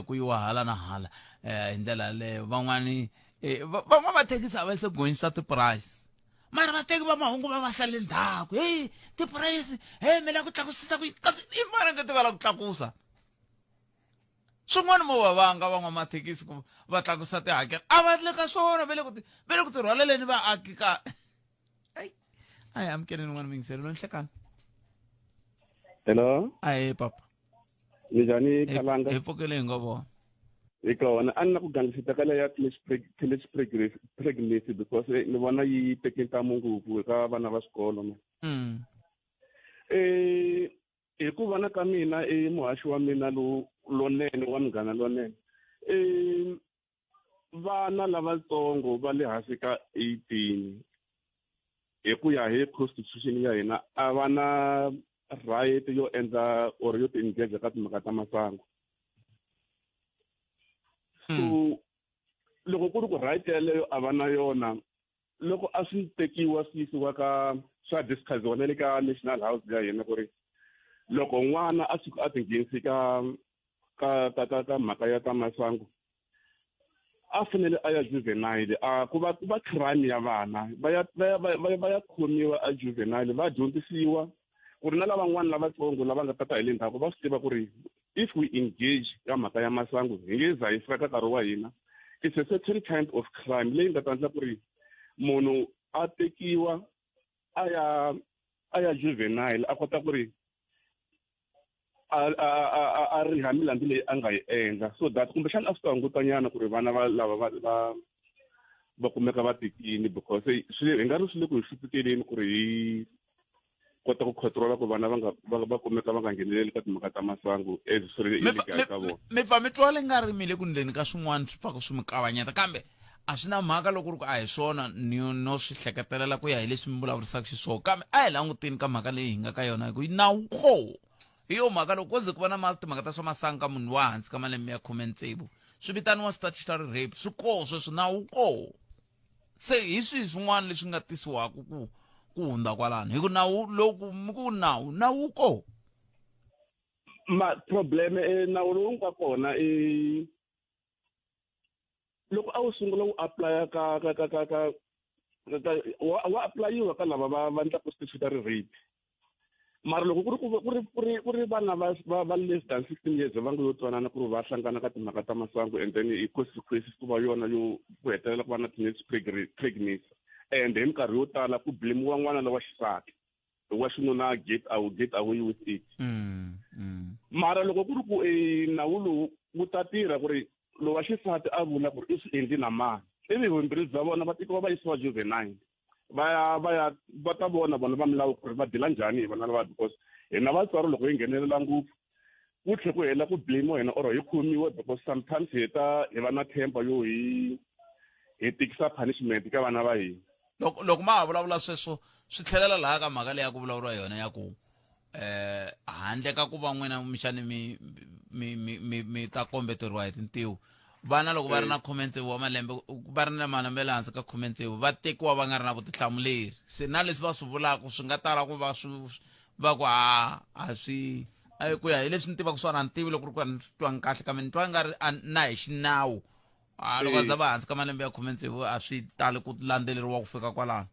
ku yiwa hala na hala. Hi ndlela yaleyo van'wani, van'wana va thekisi a va se gonyisa ti-price, mara vateki va mahungu va va sale ndzhaku, heyi tipurayisi, hey mi lava ku tlakusisa ku kasi i mara nga ti va lava ku tlakusa swin'wana. Mo va vanga van'wamathekisi ku va tlakusa tihakelo, a va le ka swona, va le ku ti va le ku ti rhwaleleni vaaki ka. Ai, a hi amukeleni n'wana mingiselo lo nhlekani. Hello. Ahe papa. Minjhani, Khalanga? Hi pfukile, hi ngo vona. Hi kona. A ni na ku gangisita ka leya teenage pregnancy, because ni vona yi teke ntamu ngopfu eka vana va swikolo. Hi ku vona ka mina, i muhaxi wa mina lowu lonene wa Munghana Lonene, vana lavatsongo va le hansi ka 18, hi ku ya hi constitution ya hina, a va na right yo endla or yo ti engage ka timhaka ta masangu. So loko ku ri ku right yeleyo a va na yona, loko a swi tekiwa swi yisiwa ka swa discussiwa na le ka National House ya hina, ku ri loko n'wana a suka a tinghenisi ka mhaka ya ta masangu, a fanele a ya juvenile, a ku va crime ya vana, va ya khomiwa a juvenile, va dyondzisiwa ku ri na lavan'wana lavatsongo lava nga tata hi le ndzhaku va swi tiva ku ri if we engage ka mhaka ya masangu hi nge za hi fika ka nkarhi wa hina. It's a certain kind of crime leyi nga ta endla ku ri munhu a tekiwa a ya juvenile, a kota ku ri a riha milandzu leyi a nga yi endla, so that kumbexana a swi ta hungutanyana ku ri vana va lava va kumeka va tikini, because swi hi nga ri swi le ku hi hluphukeleni ku ri hi kota ku controla ku vana va nga va kumeka va nga ngheneleli ka timhaka ta masangu as swi ri illegal ka vona. Mi pfa mi twa le nga ri mi le ku ndleni ka swin'wana swi pfaka swi mi kavanyeta, kambe a swi na mhaka loko ri ku a hi swona, ni no swi hleketelela ku ya hi leswi mi vulavurisaka xiswona. Kambe a hi langutini ka mhaka leyi hi nga ka yona, hi ku nawu ko hi yo mhaka loko ko ze ku va na timhaka ta swa masangu ka munhu wa hansi ka malembe ya 16, swi vitaniwa statutory rape. Swi koho sweswo, nawu koho. Se hi swihi swin'wana leswi nga tisiwaka ku hundza kwalano, hi ku nawu loku mi ku nawu koho? Ma problem, nawu lowu nga kona i loko a wu sungula wu applya ka wa applyiwa ka lava va endlaka statutory rape, mara loko ku ri ku ri vana va less than 16 years va nga yo twanana ku ri va hlangana ka timhaka ta masangu, and then i consequences ku va yona yo ku hetelela ku va na teenage pregnancy, and hi minkarhi yo tala ku blamiwa n'wana lowa xisati, wa xinuna get away with it. Mara loko ku ri ku nawu lowu wu ta tirha ku ri Lowa xisati a vula ku ri i swi endli na mani, ivi vumbirhi bya vona va tekiwa va yisiwa juvenile, va ya va ya va ta vona vona va milawu ku ri va dila njhani hi vana lava, because hina vatswari loko hi nghenelela ngopfu ku tlhe ku hela ku blame hina or hi khomiwa, because sometimes hi ta hi va na temper yo hi tikisa punishment ka vana va hina. Loko ma ha vulavula sweswo, swi tlhelela laha ka mhaka leyi ya ku vulavuriwa yona ya ku handle ka ku va n'wina kumbexani mi ta kombeteriwa hi tintiho, vana loko va ri na 17 wa malembe, va ri na malembe le hansi ka 16, va tekiwa va nga ri na vutihlamuleri. Se na leswi va swi vulaka swi nga tala ku va swi va ku a swi ku ya hi leswi ni tivaka swona, a ni tivi loko ri ku a ni swi twangi kahle, kambe ni twa nga ri na hi xinawu a loko a za va hansi ka malembe ya 16 a swi tali ku landzeleriwa ku fika kwalano.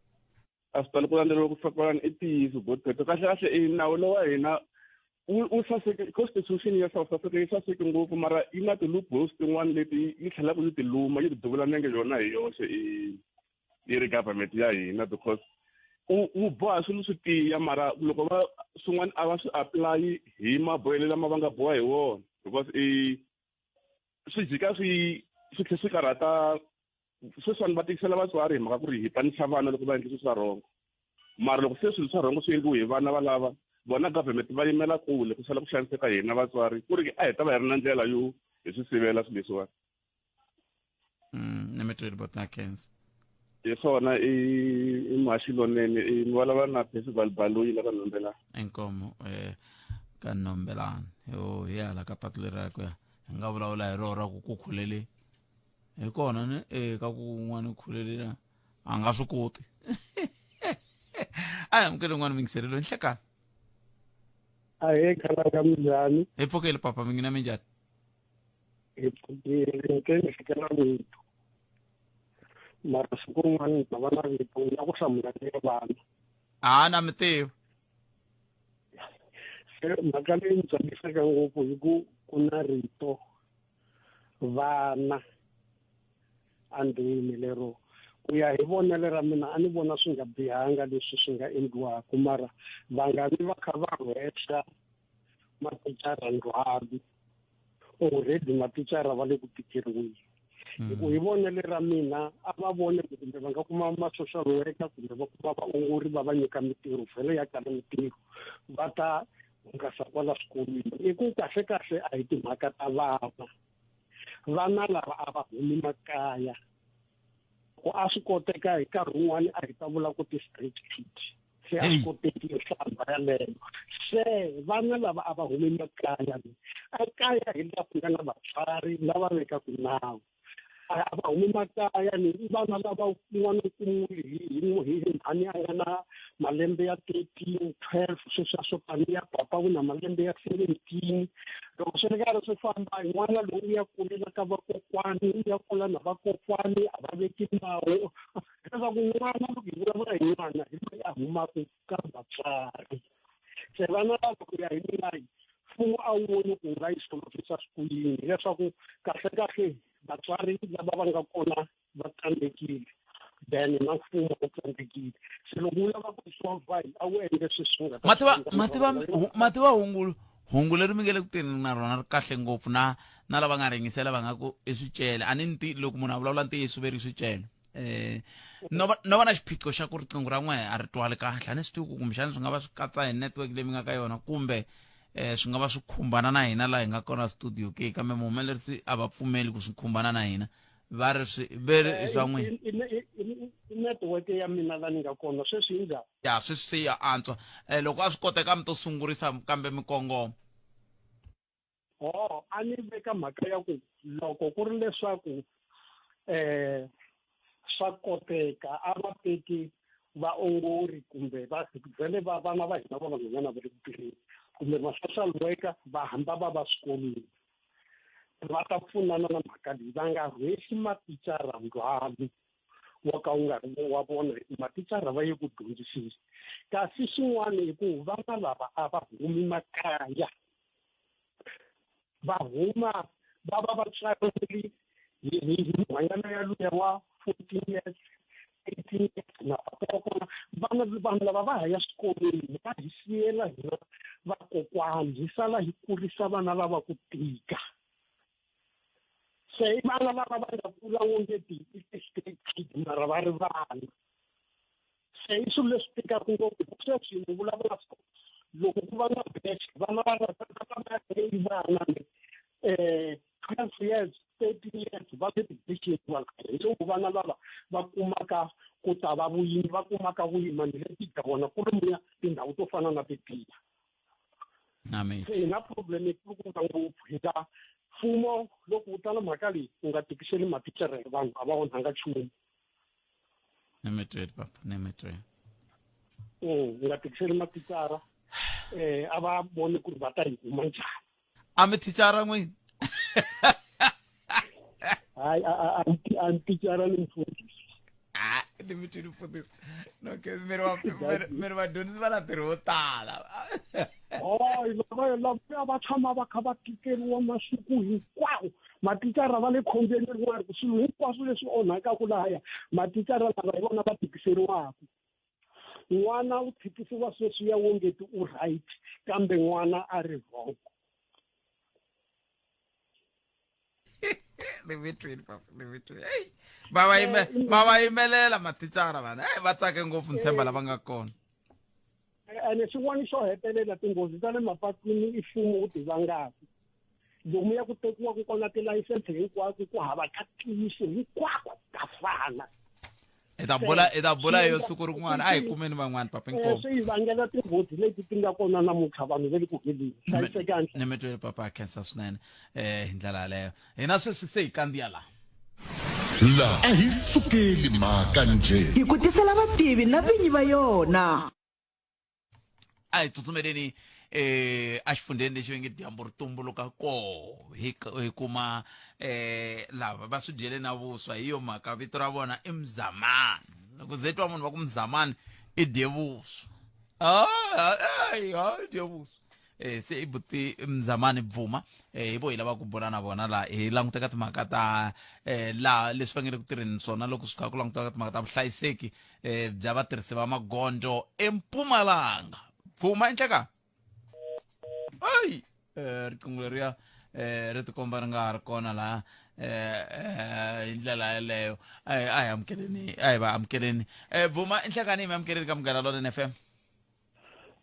A swi tali ku landzeleriwa ku fika kwalano, i ntiyiso Godfrey. Kahle kahle i nawu lowa hina wu saseke, constitution ya South Africa yi saseke ngopfu, mara yi na ti-loopholes tin'wana leti yi tlhelaka yi ti luma, yi ti duvula nenge yona hi yoxe i yi ri government ya hina, because wu boha swilo swi tiya, mara loko va swin'wana a va swi apply hi mabohelo lama va nga boha hi wona, because i swi jika swi tlhe swi karhata. Sweswiwani va tikisela vatswari hi mhaka ku ri hi panisa vana loko va endle swilo swa wrong, mara loko se swilo swa wrong swi endliwe hi vana valava, vona government va yimela kule, ku sala ku xaniseka hina vatswari, ku ri a hi ta va hi ri na ndlela yo hi swi sivela swilo leswiwani. Ni mi tweli bot na khensa. Hi swona, i muhaxi lonene, i mi vulavula na Festival Baloyi la ka Nombelana. Inkomo ka Nombelana yo hi hala ka patu leri ra ku ya hi nga vulavula hi rona ra ku ku khulele hi kona ni ka ku un'wana u khulelela a nga swi koti. A hi amukele un'wana mingiselelo. Nhlekani. Ahee khalanga, minjhani? Hi pfukile papa, mingi na minjhani? Hi pfukile ke ni fikela vito, mara siku rin'wana ni ta va na vito ni la ku hlamula le vana. A na mi tiva. Se mhaka leyi ni tsakisaka ngopfu hi ku ku na rito vana andzeni lero, ku ya hi vonelo ra mina a ni vona swi nga bihanga leswi swi nga endliwaka, mara va nga vi va kha va rhwexa mathicara ndzhwalo. Already mathicara va le ku tikeriweni. Hi ku hi vonelo ra mina a va vone ku kumbe va nga kuma ma-social worker kumbe va kuma vaongori va va nyika mitirho, vhele ya kala mitirho, va ta hungasa kwala swikolweni. I ku kahle kahle a hi timhaka ta vana, vana lava a va humi makaya. Ku a swi koteka hi nkarhi wun'wani a hi ta vula ku ti-street kid, se a swi koteki nhlamba yaleyo. Se vana lava a va humi makaya, a kaya hi laha ku nga na vatswari lava vekaka nawu. A va humi makaya ni vana lava un'wana u hi mhani a nga na malembe ya 13, 12, sweswiya swo taniya, papa u na malembe ya 17. Loko swi ri karhi swi famba, n'wana lowu u ya kulela ka vakokwani, u ya kula na vakokwani, a va veki nawu. Leswaku n'wana, loko hi vulavula hi n'wana, hi loyi a humaka ka vatswari. Se vana lava, ku ya hi mina, mfumo a wu voni ku nga yi solovisa ku yini, hileswaku kahle kahle vatswari lava va nga kona va tsandzekile, then na mfumo wu tsandzekile. Se loko wu lava ku yi solva, a wu endle sweswi swi nga ta Ma tiva hungu leri mi nge le ku teni na rona ri kahle ngopfu, na lava nga ringisela va nga ku i swicele. A ni nti loko munhu a vulavula ntiyiso ve ri swicele. No va na xiphiqo xa ku riqingho ra n'wehe a ri twali kahle. A ni swi tivi ku kumbexana swi nga va swi katsa hi network leyi mi nga ka yona, kumbe swi nga va swi khumbana na hina laha hi nga kona studio ke, kambe muhumelerisi a va pfumeli ku swi khumbana na hina, va ri swi ve ri i swa n'wina. I network ya mina la ni nga kona sweswi, hi njhani? Ya, sweswi se ya antswa. Loko a swi koteka mi to sungurisa kambe mi kongoma. Oh, a ni veka mhaka ya ku loko ku ri leswaku swa koteka a va teki vaongori kumbe va vhele va vana va hina va vanhwanyana va le ku tirheni kumbe ma-social worker, va hamba va va swikolweni va ta pfunana na mhaka leyi, va nga rhwexi mathicara ndzhwalo wa ka wu nga ri wa vona, hi ku mathicara va ye ku dyondziseni. Kasi xin'wana i ku vana lava a va humi makaya, va huma va va va tswariwile hi nhwanyana ya luya wa 14 years, 18 years, na papa wa kona. Vana, vanhu lava va ha ya swikolweni, va hi siyela hina vakokwani, hi sala hi kurisa vana lava ku tika. Se i vana lava va nga kula wongeti i ti-street kid mara va ri vana. Se i swilo leswi tikaka ngopfu hi ku sweswi mi vulavula so loko ku va na batch vana va va va va ri vana 12 years 13 years va le ti-batchini hi loko vana lava va kumaka ku ta va vuyimi va kumaka vuyimani lebyi bya vona kolomuya tindhawu to fana na titiya. Amen. Se hi na problem yikulukumba ngopfu hi nga mfumo loko wu ta na mhaka leyi wu nga tikiseli mathicara hi vanhu a va onhanga nchumu. Ni mi tweli papa, ni mi tweli. Wu nga tikiseli mathicara a va voni ku ri va ta yi kuma njhani. A mi thicara n'wini? Hayi, a ni thicara, ni mfundhisi. Ah, ni mi twini mfundhisi. No ke mi ri va mi ri vadyondzisi va na ntirho wo tala. Hayi, lava lava va tshama va kha va tikeriwa masiku hinkwawo. Mathicara va le khombyeni rin'wana ku swilo hinkwaswo leswi onhakaku lahaya mathicara lava hi vona va tikiseriwaka. N'wana u tshikisiwa sweswiya wongeti u right kambe n'wana a ri wrong. Ni mi twini papa, ni mi twini. Hey, va va yime va va yimelela mathicara vana. Hey, va tsake ngopfu ni tshemba lava nga kona. Ene xin'wana xo hetelela, tinghozi ta le mapatwini i mfumo wu ti vangaka. Lomuya ku tekiwaka kona tilayisense hinkwako ku hava ka ntiyiso, hinkwako ka fana. Hi ta bula, hi ta bula yo siku rin'wana. A hi kumeni van'wana papa, inkomu. Swi yi vangela tinghozi leti ti nga kona namuntlha, vanhu va le ku heleni. Hlayisekani. Ni mi twele papa, khensa swinene hi ndlela yaleyo. Hina sweswi se hi kandziya laha. La a hi sukeli mhaka njhe. Hi ku tisela vativi na vinyi va yona. A hi tsutsumeleni exifundzheni lexi va nge dyambu ri tumbuluka koho, hi kuma lava va swi dyele na vuswa. Hi yo mhaka vito ra vona i Mzamani. Loko ze twa munhu va ku Mzamani i dye vuswa, i dye vuswa. Se i buti Mzamani Bvuma, hi vo hi lava ku bula na vona laha hi languteka timhaka ta laha leswi va nge le ku tirheni swona loko swi kha ku languteka timhaka ta vuhlayiseki bya vatirhisi va magondzo eMpumalanga. Bvuma, enhleka ayi riqingho leriya ri tikomba ri nga ha ri kona laha hi ndlela yeleyo. A hi amukeleni, a hi va amukeleni. Bvuma, enhlekani, hi mi amukeleni ka Munghana Lonene FM.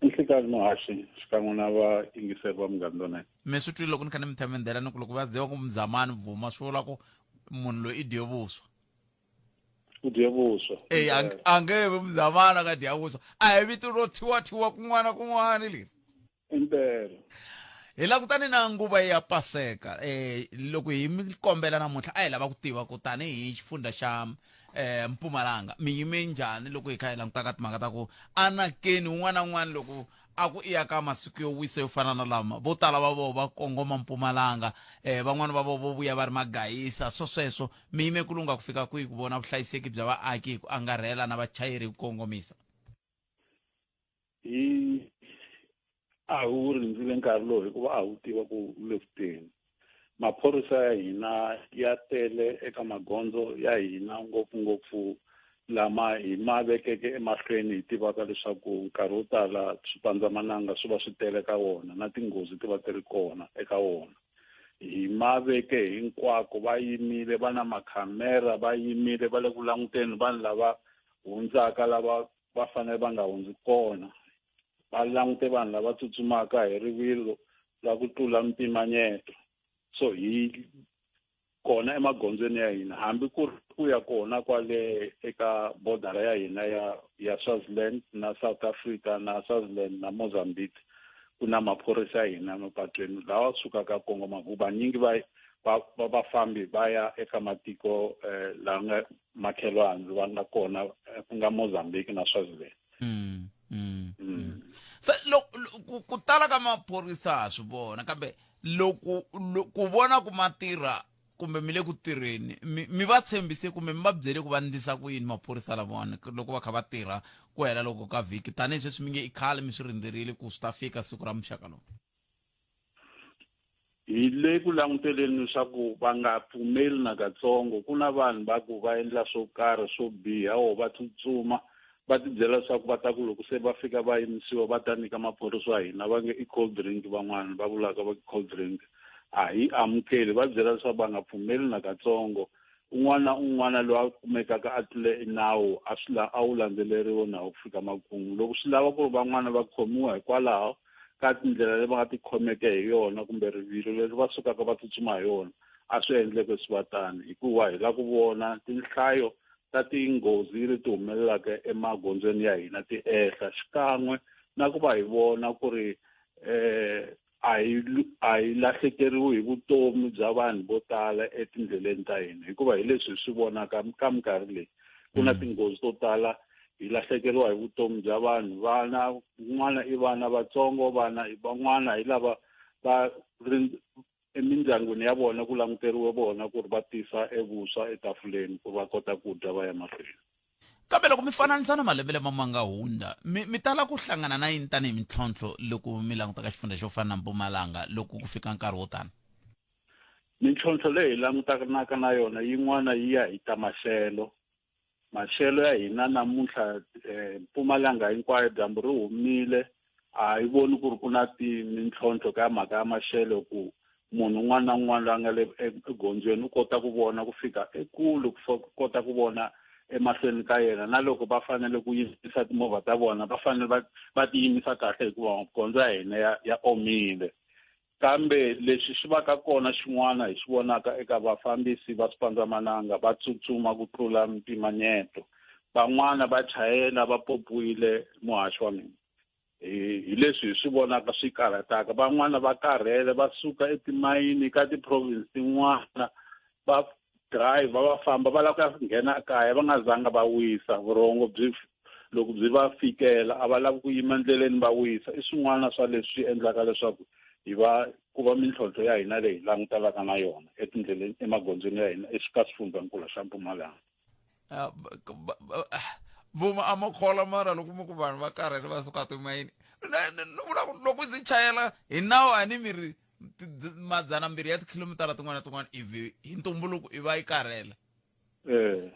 Nhlikani muhaxi xikan'we na vayingiseri va Munghana Lonene. Mi swi twile loko ni kha ni mi themendela ni ku loko va ziva ku Mzamani Bvuma swi vula ku munhu loyi i dye vuswa. U dye vuswa. E a nge vi Mzamani a nga dya vuswa. A hi vito ro thyiwa kun'wana na kun'wana leri. Impela. Hi langutane na nguva ya Paseka. Loko hi mi kombela namuntlha a hi lava ku tiva ku tanihi xifundza xa Mpumalanga mi yime njhani loko hi kha hi languta ka timhaka ta ku anakeni un'wana na un'wana loko a ku iya ka masiku yo wisa yo fana na lama, vo tala va voho va kongoma Mpumalanga, van'wana va voho vo vuya va ri magayisa swo sweswo. Mi yime ku lungha ku fika kwihi ku vona vuhlayiseki bya vaaki hi ku angarhela na vachayeri hi ku kongomisa? Hi a hi wu rindzile nkarhi lowu hikuva a wu tiva ku wu le ku teni. Maphorisa ya hina ya tele eka magondzo ya hina, ngopfungopfu lama hi ma vekeke emahlweni hi tivaka leswaku nkarhi wo tala swipandzamananga swi va swi tele ka wona na tinghozi ti va ti ri kona eka wona. Hi ma veke hinkwako, va yimile, va na makhamera, va yimile va le ku languteni vanhu lava hundzaka lava va fanele va nga hundzi kona, va langute vanhu lava tsutsumaka hi rivilo la ku tlula mpimanyeto. So hi kona emagondzweni ya hina, hambi ku ri ku ya kona kwale eka bodara ya hina ya Swaziland na South Africa na Swaziland na Mozambique, ku na maphorisa ya hina emapatwini lawa sukaka kongoma ku vanyingi va vafambi va ya eka matiko lawa nga makhelwani va nga kona, ku nga Mozambique na Swaziland. Se ku tala ka maphorisa ha swi vona, kambe loko ku vona ku ma tirha kumbe mi le ku tirheni, mi va tshembise kumbe mi va byele ku va ndlisa ku yini maphorisa lavawani loko va kha va tirha ku hela loko ka vhiki, tanihi sweswi mi nge i khale mi swi rindzerile ku swi ta fika siku ra muxaka lowu? Hi le ku languteleni leswaku va nga pfumeli nakatsongo ku na vanhu va ku va endla swo karhi swo biha or va tsutsuma va tibyela leswaku va ta ku loko se va fika va yimisiwa va ta nyika maphorisa ya hina va nge i cold drink, van'wana va vulaka va cold drink. A hi amukeli, va byela leswaku va nga pfumeli nakatsongo. Un'wana na un'wana loyi a kumekaka a tlule nawu a swi a wu landzeleriwe nawu ku fika makumu. Loko swi lava ku ri van'wana va khomiwa hikwalaho ka tindlela leyi va nga tikhomeke hi yona kumbe rivilo leri va sukaka va tsutsuma hi yona, a swi endleke swi va tano hikuva hi lava ku vona tinhlayo ta tinghozi leti humelelaka emagondzweni ya hina ti ehla xikan'we na ku va hi vona ku ri eh a hi a hi lahlekeriwi hi vutomi bya vanhu vo tala etindleleni ta hina hikuva hi leswi hi swi vonaka ka minkarhi leyi ku na tinghozi to tala hi lahlekeriwa hi vutomi bya vanhu vana van'wana i vana vatsongo vana van'wana hi lava va emindyangwini ya vona ku languteriwe vona ku ri va tisa evuswa etafuleni ku va kota ku dya va ya mahlweni. Kambe loko mi fananisa na malembe lama ma nga hundza, mi mi tala ku hlangana na yini tanihi mintlhontlho loko mi languta ka xifundza xo fana na Mpumalanga loko ku fika nkarhi wo tano? Mintlhontlho leyi hi langutanaka na yona yin'wana yi ya hi ta maxelo. Maxelo ya hina namuntlha Mpumalanga hinkwayo dyambu ri humile a hi voni ku ri ku na ti mintlhontlho ka mhaka ya maxelo ku munhu un'wana na un'wana loyi a nga le egondzweni u kota ku vona ku fika ekule ku kota ku vona emahlweni ka yena na loko va fanele ku yimisa timovha ta vona va fanele va va ti yimisa kahle hikuva magondzo ya hina ya ya omile kambe leswi swi vaka kona xin'wana hi swi vonaka eka vafambisi va swipandzamananga va tsutsuma ku tlula mpimanyeto van'wana va chayela va popiwile muhaxi wa mina hi leswi hi swi vonaka swi karhataka van'wana va karhele va suka etimayini ka ti-province tin'wana va driver va famba va lava ku ya nghena kaya va nga zanga va wisa vurhongo byi loko byi va fikela a va lavi ku yima ndleleni va wisa i swin'wana swa leswi endlaka leswaku hi va ku va mintlhontlho ya hina leyi langutanaka na yona etindleleni emagondzweni ya hina eka xifundzankulu xa Mpumalanga. Vuma a ma khola mara loko mi ku vanhu va karhele va suka timayini ni vula ku loko ndzi chayela hi nawu a ni mi ri madzana mbirhi ya tikhilomitara tin'wana na tin'wana ivi hi ntumbuluko i va yi karhele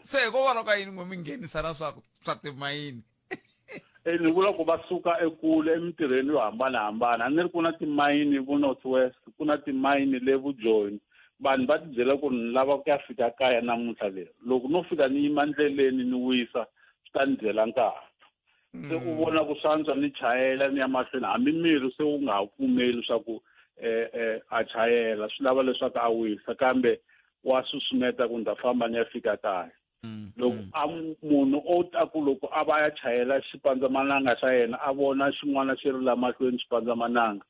se hikokwalaho ka yini n'we mi nghenisa na swa swa timayini? Ni vula ku va suka ekule emintirhweni yo hambanahambana a ni ri ku na timayini vo North West ku na timayini le Vujoni vanhu va tibyela ku ri ni lava ku ya fika kaya namuntlha leri loko no fika ni yima ndleleni ni wisa swi ta ni dyela nkarhi se u vona ku swantswa ni chayela ni ya mahlweni hambi miri se wu nga ha pfumeli swa ku a chayela swi lava leswaku a wisa kambe wa susumeta ku ni ta famba ni ya fika kaya loko a munhu o ta ku loko a va ya chayela xipandzamananga xa yena a vona xin'wana xi ri la mahlweni xipandzamananga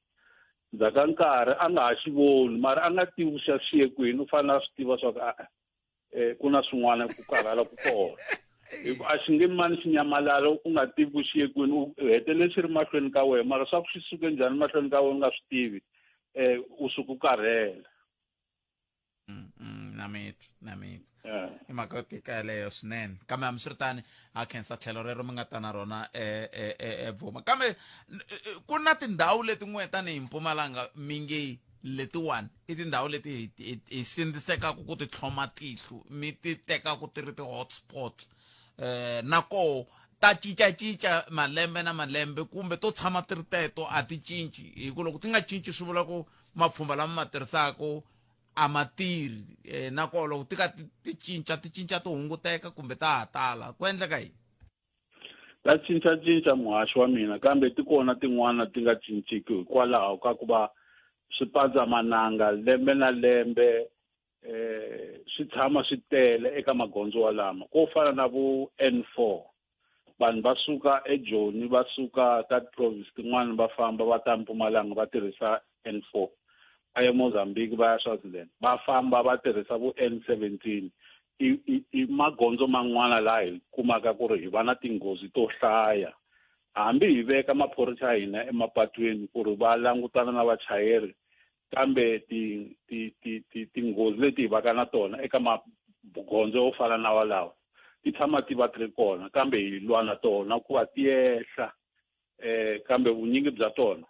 ndzhaku ka nkarhi a nga ha xi voni mara a nga tivi xa xi ye kwini u fanele a swi tiva swa ku a ku na swin'wana ku karhala ku kona hi ku a xi nge mani xi nyamalala u nga tivi ku xi ye kwini u hetelele xi ri mahlweni ka wena mara swa ku xi suke njhani mahlweni ka wena u nga swi tivi u suka u karhele. Na mitwa na mitwa i mhaka yo tika yeleyo swinene kambe hambiswiritani ha khensa tlhelo rero mi nga ta na rona Bvuma kambe ku na tindhawu leti n'we tanihi Mpumalanga mi nge letiwani i tindhawu leti hi sindzisekaka ku ti tlhoma tihlo mi ti tekaku ti ri ti-hotspots na koho ta cincacinca malembe na malembe kumbe to tshama ti ri teto a ti cinci hi ku loko ti nga cinci swi vula ku mapfhumba lama ma tirhisaka a ma tirhi na koho loko ti ka ti cinca ti cinca ti hunguteka kumbe ta ha tala ku endleka yini? Ta cincacinca muhaxi wa mina kambe ti kona tin'wana ti nga cinciki hikwalaho ka ku va swipandzamananga lembe na lembe swi tshama swi tele eka magondzo walama ko fana na vo N4 vanhu va suka eJoni va suka ka ti-province tin'wana va famba va ta Mpumalanga va tirhisa N4 va ya Mozambique va ya Swaziland va famba va tirhisa vo N17 i magondzo man'wana laha hi kumaka ku ri hi va na tinghozi to hlaya hambi hi veka maphorisa ya hina emapatwini ku ri va langutana na vachayeri kambe ti ti ti ti tinghozi leti hi vaka na tona eka magondzo yo fana na walawo ti tshama ti va ti ri kona kambe hi lwa na tona ku va ti ehla kambe vunyingi bya tona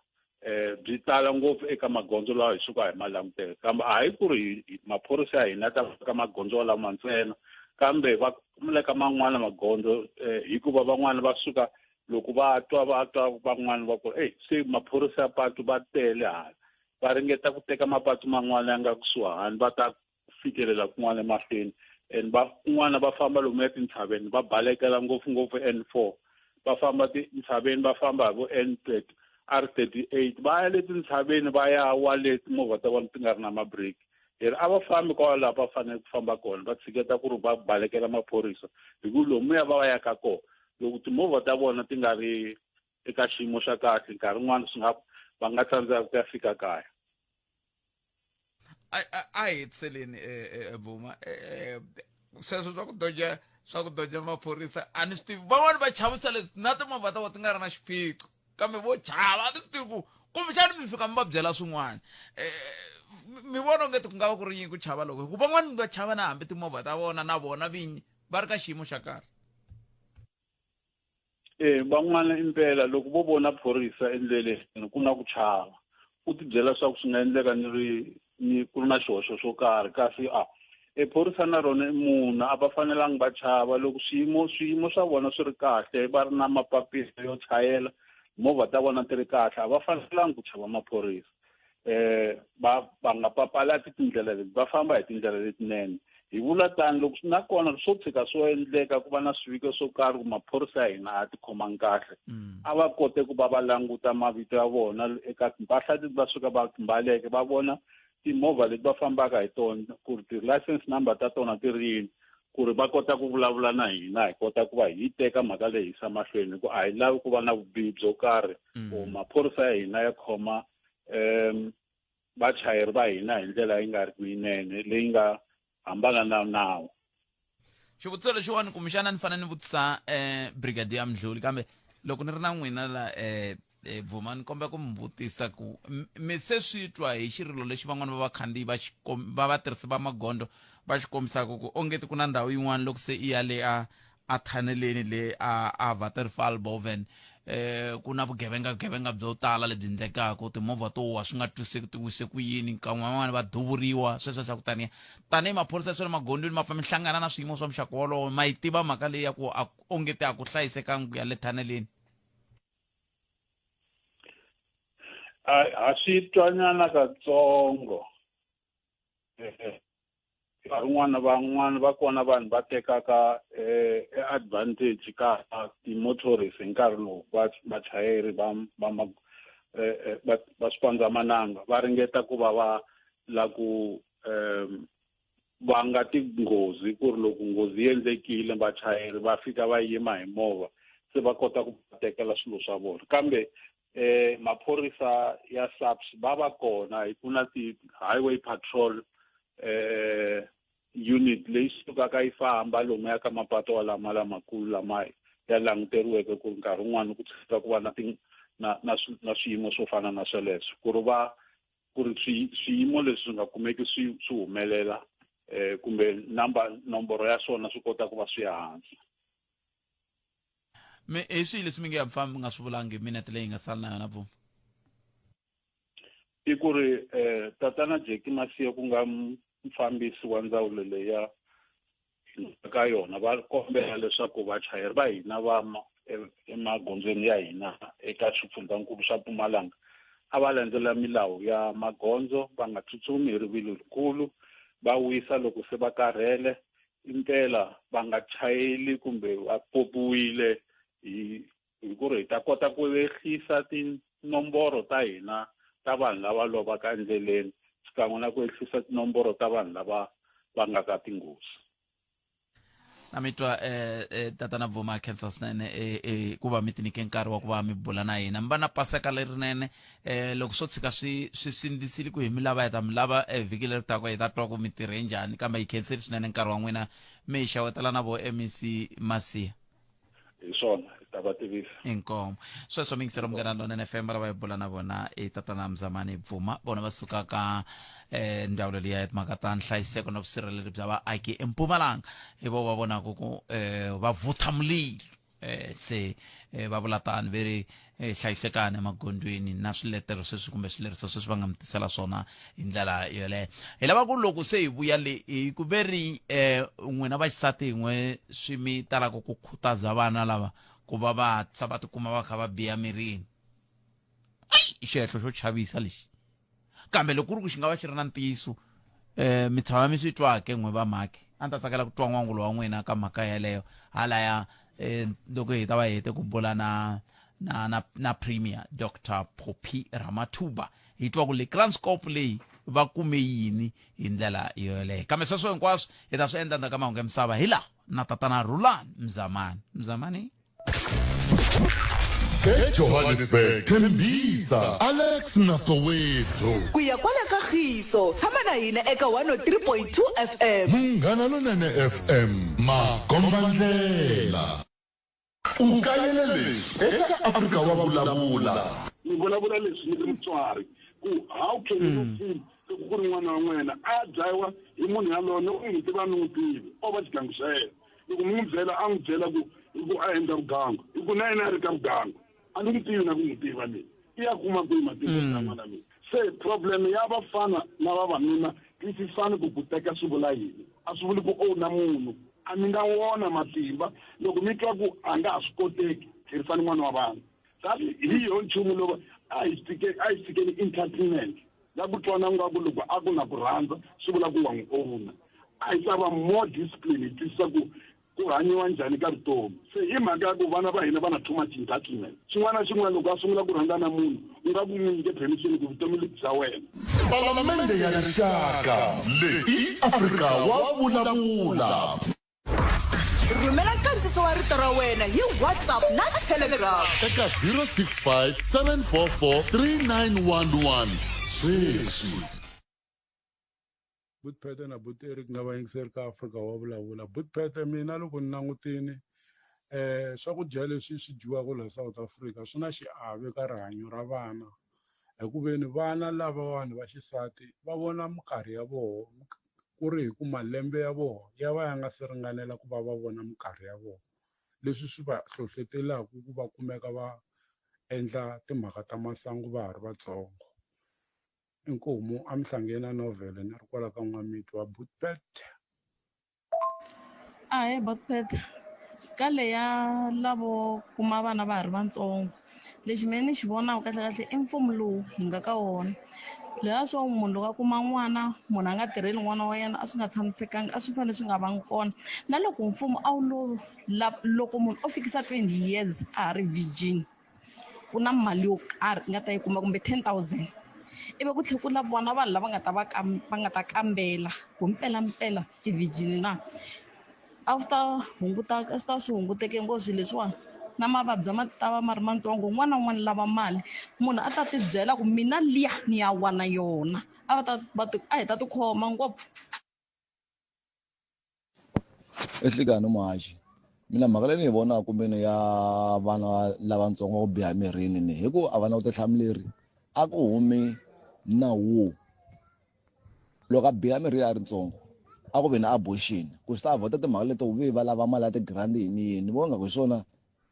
byi tala ngopfu eka magondzo lawa hi suka hi ma langutela kambe a hi ku ri maphorisa ya hina ta ka magondzo lama ntsena kambe va le ka man'wana magondzo hikuva van'wana va suka loko va twa va twa van'wana va ku ey se maphorisa ya patu va tele hala. Va ringeta ku teka mapatu man'wana ya nga kusuhani va ta fikelela kun'wana emahlweni and va kun'wana va famba lomuya tintshaveni va balekela ngopfungopfu N four va famba tintshaveni va famba hi vo N 30 R 38 va ya le tintshaveni va ya wa le timovha ta vona ti nga ri na mabreki hi ri a va fambi kwalaho va fanele ku famba kona va tshiketa ku ri va balekela maphorisa hi ku lomuya va va yaka kona loko timovha ta vona ti nga ri eka xiyimo xa kahle nkarhi wun'wana swi nga va nga tsandzeka ku ya fika kaya a hi hetiseleni eh, eh, buma eh, sweswo swa ku doja swa ku doja maphorisa a ni swi tivi van'wani va chavisa leswi na timovha ta vona ti nga ri na xiphiqo kambe vo chava a ni swi tivi ku kumbexani mi fika mi va byela swin'wana um mi vona ongeti ku nga va ku ri yini ku chava loko hikuva van'wani va chava na hambi timovha ta vona na vona vinyi va ri ka xiyimo xa kahle E van'wana impela loko vo vona phorisa endleleni ku na ku chava u tibyela leswaku swi nga endleka ni ri ni ku ri na xihoxo xo karhi kasi a e phorisa na rona i munhu a va fanelangi va chava loko swiyimo swiyimo swa vona swi ri kahle va ri na mapapila yo chayela movha ta vona ti ri kahle a va fanelangi ku chava maphorisa eh va va nga papalati tindlela leti va famba hi tindlela letinene hi vula tani loko swi nakona swo tshika swo endleka ku va na swiviko swo karhi ku maphorisa ya hina a tikhomangi kahle mm. a va kote ku va va languta mavito ya vona eka timpahla leti va suka va timbaleke va vona timovha leti va fambaka hi tona ku ri ti-license number ta tona ti ri yini ku ri va kota ku vulavula na hina hi kota ku va hi teka mhaka leyi yisa mahlweni hi ku a hi lavi ku va na vubihi byo karhi mm. ku maphorisa ya hina ya khoma um vachayeri va hina hi ndlela yi nga ri yinene leyi nga hambana na nawu xivutiso lexiwani kumbexana ni fanele ni vutisa um brigadier mdluli kambe loko ni ri na n'wina la um eh, bvuma ni kombela ku mi vutisa ku mi se swi twa hi xirilo lexi van'wana va vakhandziyi va va vatirhisi va magondzo va xi kombisaka ku ongeti ku na ndhawu yin'wana loko se i ya le a a thaneleni le a a Waterval Boven eh ku na vugevenga gevenga byo tala lebyi endlekaka timovha to wa swi nga twiseki ti wise ku yini nkan'we van'wana va duvuriwa sweswo swa ku taniya tanihi maphorisa swa le magondzweni ma pfa mi hlangana na swiyimo swa muxaka wolowo ma yi tiva mhaka leyi ya ku ongeti a ku hlayisekangi ku ya le thaneleni a swi twanyana katsongo nkarhi wun'wana van'wana va kona vanhu va tekaka eh, advantage ka ti-motorist hi nkarhi lowu vachayeri va va eh, eh, va swipandzamananga va ringeta ku va va la ku um va nga tinghozi ku ri loko nghozi yi endlekile vachayeri va fika va yima hi movha se va kota ku tekela swilo swa vona kambe eh maphorisa ya SAPS va va kona hi ku na ti-highway patrol eh unit leyi sukaka yi famba lomu ya ka mapato walama lamakulu lama ya languteriweke ku ri nkarhi wun'wani ku tshika ku va na na na na swiyimo swo fana na sweleswo ku ri va ku ri swiyimo leswi swi nga kumeki swi swi humelela eh kumbe number nomboro ya swona swi kota ku va swi ya hansi mi hi swihi leswi mi nge ya pfa mi nga swi vulangi minete leyi nga sala na yona bvuma i ku ri um tatana Jackie Masiya ku nga mufambisi wa ndzawulo leyi ya ka yona va kombela leswaku vachayeri va hina va emagondzweni ya hina eka xifundzankulu xa Mpumalanga a va landzela milawu ya magondzo va nga tsutsumi hi rivilo rikulu va wisa loko se va karhele impela va nga chayeli kumbe va popiwile hi hi ku ri hi ta kota ku ehlisa tinomboro ta hina ta vanhu lava lovaka endleleni xikan'we na ku ehlisa tinomboro ta vanhu lava va nga ka tinghozi na mi twa eh, eh, tatana Bvuma khensa swinene eh, eh, ku va mi tinike nkarhi wa ku va mi bula na hina mi va na paseka lerinene eh, loko swo tshika swi swi sindzisile ku hi mi lava hi ta mi lava eh, vhiki leri taka hi ta twa ku mi tirhe njhani kambe hi khenseli swinene nkarhi wa n'wina mi hi xawetela na vo mec Masiya hi swona hi ta va tivisa inkomo sweswo mingiselo munghana lonene fm lava hi bula na vona i tatana mzamani bvuma vona va suka ka eh, ndzawulo liya ya timhaka ta nhlayiseko na vusirheleri bya vaaki empumalanga hi vo va vonaka ku eh, va vutha mulilo eh, se eh, va vula tani ve ri eh, hlayisekani emagondzweni na swiletelo sweswi kumbe swileriso sweswi va nga mi tisela swona hi ndlela yoleyo hi lava ku loko se hi vuya le hi ku ve ri um n'wina vaxisati hin'we swi mi talaka ku khutaza vana lava ku va va tsa va tikuma va kha va biha mirini ayi i xihehlo xo chavisa lexi Kambe loko ku ri ku xi nga va xi ri na ntiyiso, eh mi tshama mi swi twa ke n'we vamhaki? A ni ta tsakela ku twa n'wangulo wa n'wina ka mhaka yeleyo halaya eh, loko hi ta va hi hete ku bula na na na na Premier Dr Phophi Ramathuba, hi twa ku le Kranskop leyi va kume yini hi ndlela yoleyo. Kambe sweswo hinkwaswo hi ta swi endla ndzhaku ka mahungu ya misava hi lawa na tatana Rhulani Mzamani. Mzamani. EJohannesburg, Tembisa, Alex na Soweto. Ku ya kwala ka Khiso, tshama na hina eka 103.2 FM. Munghana Lonene FM, makombandlela. U kayele leswi eka Afrika wa Vulavula. Ni vulavula leswi ni ri mutswari ku how can you feel loko ku ri n'wana wa n'wena a dlayiwa hi munhu yaloye loko mi n'wi tiva mi n'wi tivi o va xigangu xa yena loko mi n'wi byela a n'wi byela ku hi ku a endla vugangu hi ku na yena a ri ka vugangu a ni n'wi tivi na ku n'wi tiva mina i ya kuma kwihi matimba ya n'wana mina. Se problem ya vafana na vavanuna, twisisani ku ku teka swi vula yini. A swi vuli ku owna munhu. A mi nga wona matimba loko mi twa ku a nga ha swi koteki, tlherisani n'wana wa vanhu. That hi yo nchumu lowu a hi tshike a hi tshikeni entitlement ya ku twana ngaku loko a ku na ku rhandza swi vula ku wa n'wi owna. A hi ta va more discipline hi twisisa ku ku hanyiwa njhani ka vutomi. Se hi mhaka ya ku vana va hina va na too much entitlement, xin'wana na xin'wana loko a sungula ku rhandza na munhu u nga ku n'wi nyike permission ku vutomi lebyi bya wena. Palamende ya Rixaka, leyi i Afrika wa Vulavula. Rhumela nkandziso wa rito ra wena hi WhatsApp na Telegram. Eka 065 744 3911 sweswi. But Pete na But Eric na vayingiseri ka Afrika wa vulavula. But Pete mina loko ni langutini swakudya leswi swi dyiwaka la South Africa swi na xiave ka rihanyo ra vana hi ku veni vana lavawani va xisati va vona minkarhi ya voho ku ri hi ku malembe ya voho ya va ya nga se ringanela ku va va vona minkarhi ya vona leswi swi va hlohlotelaka ku va kumeka va endla timhaka ta masangu va ha ri vatsongo. Inkomu a mi na novhele ni ri kwala ka N'wamitwa Bootpet. Ahee Bootpet ka leya lavo kuma vana va ha ri vatsongo lexi mehe ni xi vonaka kahlekahle i mfumo lowu hi nga ka wona leswiya swo munhu loko a kuma n'wana munhu a nga tirheli n'wana wa yena a swi nga tshamisekanga a swi fanele swi nga vangi kona na loko mfumo a wu lo loko munhu o fikisa 20 years a ha ri virgin ku na mali yo karhi i nga ta yi kuma kumbe 10,000 ivi ku tlhela ku laviwa na vanhu lava nga ta va va nga ta kambela ku mpelampela i virgin na a swi ta hunguta a swi ta swi hunguteke ngopfu swilo leswiwani na mavabyi a ma ta va ma ri matsongo un'wana na un'wana lava mali munhu a ta ti byela ku mina liya ni ya wana yona a va ta va ti a hi ta tikhoma ngopfu. Enhlikani muhaxi mina mhaka leyi ni yi vonaka kumbe ni ya vana lavatsongo ku biha emirini ni hi ku a va na vutihlamuleri a ku humi nawu wo loko a biha emirini a ri ntsongo a ku ve na abortion ku swi ta avoid timhaka leti ve va lava mali ya ti-grant yini yini ni vona nga ku hi swona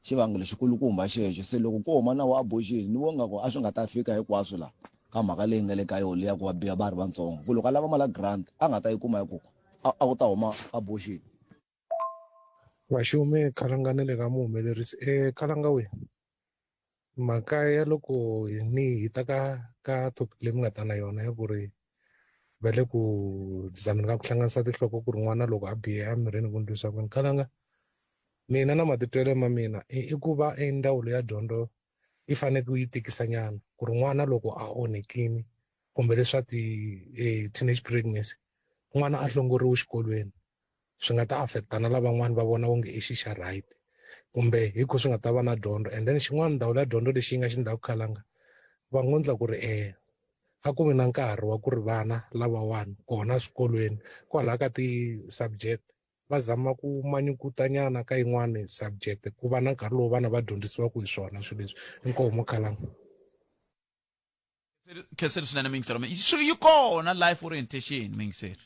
xivangelo xikulukumba xexo se loko ko huma nawu wa abortion ni vona nga ku a swi nga ta fika hinkwaswo la ka mhaka leyi nga le ka yona leya ku va biha va ri vatsongo ku loko a lava mali ya grant a nga ta yi kuma hi ku a ku ta huma abortion. Vaxumi Khalanga na le ka muhumelerisi Khalanga we mhaka ya loko ni hi ta ka ka topic leyi mi nga ta na yona ya ku ri va le ku zameni ka ku hlanganisa tinhloko ku ri n'wana loko a bihe emirini ku ndlisa ku yini Khalanga mina na matitwelo ma mina i ku va e ndzawulo ya dyondzo yi fanele ku yi tikisa nyana ku ri n'wana loko a onhekini kumbe leswa ti-teenage pregnancy n'wana a hlongoriwi xikolweni swi nga ta affect-a na lavan'wana va vona onge i xi xa right kumbe hi ku swi nga ta va na dyondzo and then xin'wana ndzawulo ya dyondzo lexi yi nga xi ndlaku khalanga va ngo ndla ku ri a ku vi na nkarhi wa ku ri vana lavawani kona swikolweni kwalaya ka ti-subject va zama ku manyukuta nyana ka yin'wani subject ku va na nkarhi lowu vana va dyondzisiwaka hi swona swilo leswi inkomu khalanga. Khenseni swinene muyingiseri wa mina. Swi yi kona life orientation muyingiseri.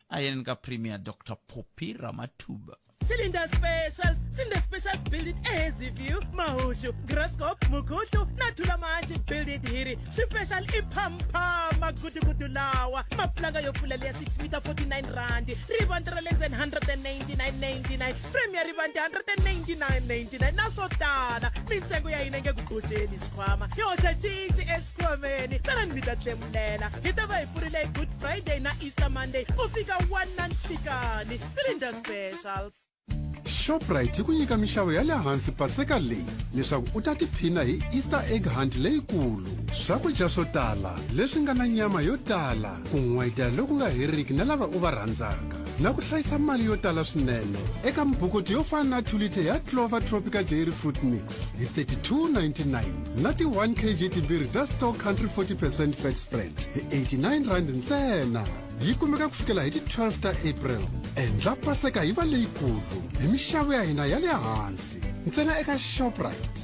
A yeni ka Premier Dr Phophi Ramathuba. Cylinder Specials Cylinder Specials build it eHazyview Mahushu Graskop Mukhuhlu na Thulamashi build it hiri swipexal i phamphama magudugudu lawa mapulanga yo fulela ya 6 meter 49 rand rivanti ra le ndzeni 199.99 frame ya rivanti 199.99 na swo tala mintsengo ya hina nge ku boxeni xikhwama yi hoxa cinci exikhwameni tanani mi ta tlemulela hi ta va hi pfurile hi good friday na easter monday ku fika 1 na nhlikani cylinder specials Shoprite yi ku nyika minxavo ya le hansi paseka leyi leswaku u ta tiphina hi Easter egg hunt leyikulu. Swakudya swo tala leswi nga na nyama yo tala, ku n'wayitela loku nga heriki na lava u va rhandzaka, na ku hlayisa mali yo tala swinene eka mbukuti yo fana na 2 liter ya Clover Tropical Dairy Fruit Mix hi 32.99 na ti 1 kg timbirhi ta Stock Country 40 percent fat spread hi 89 rand ntsena. Yi kumeka ku fikela hi ti 12 ta April. Endla Paseka yi va leyikulu hi mixavo ya hina ya le hansi ntsena eka Shoprite.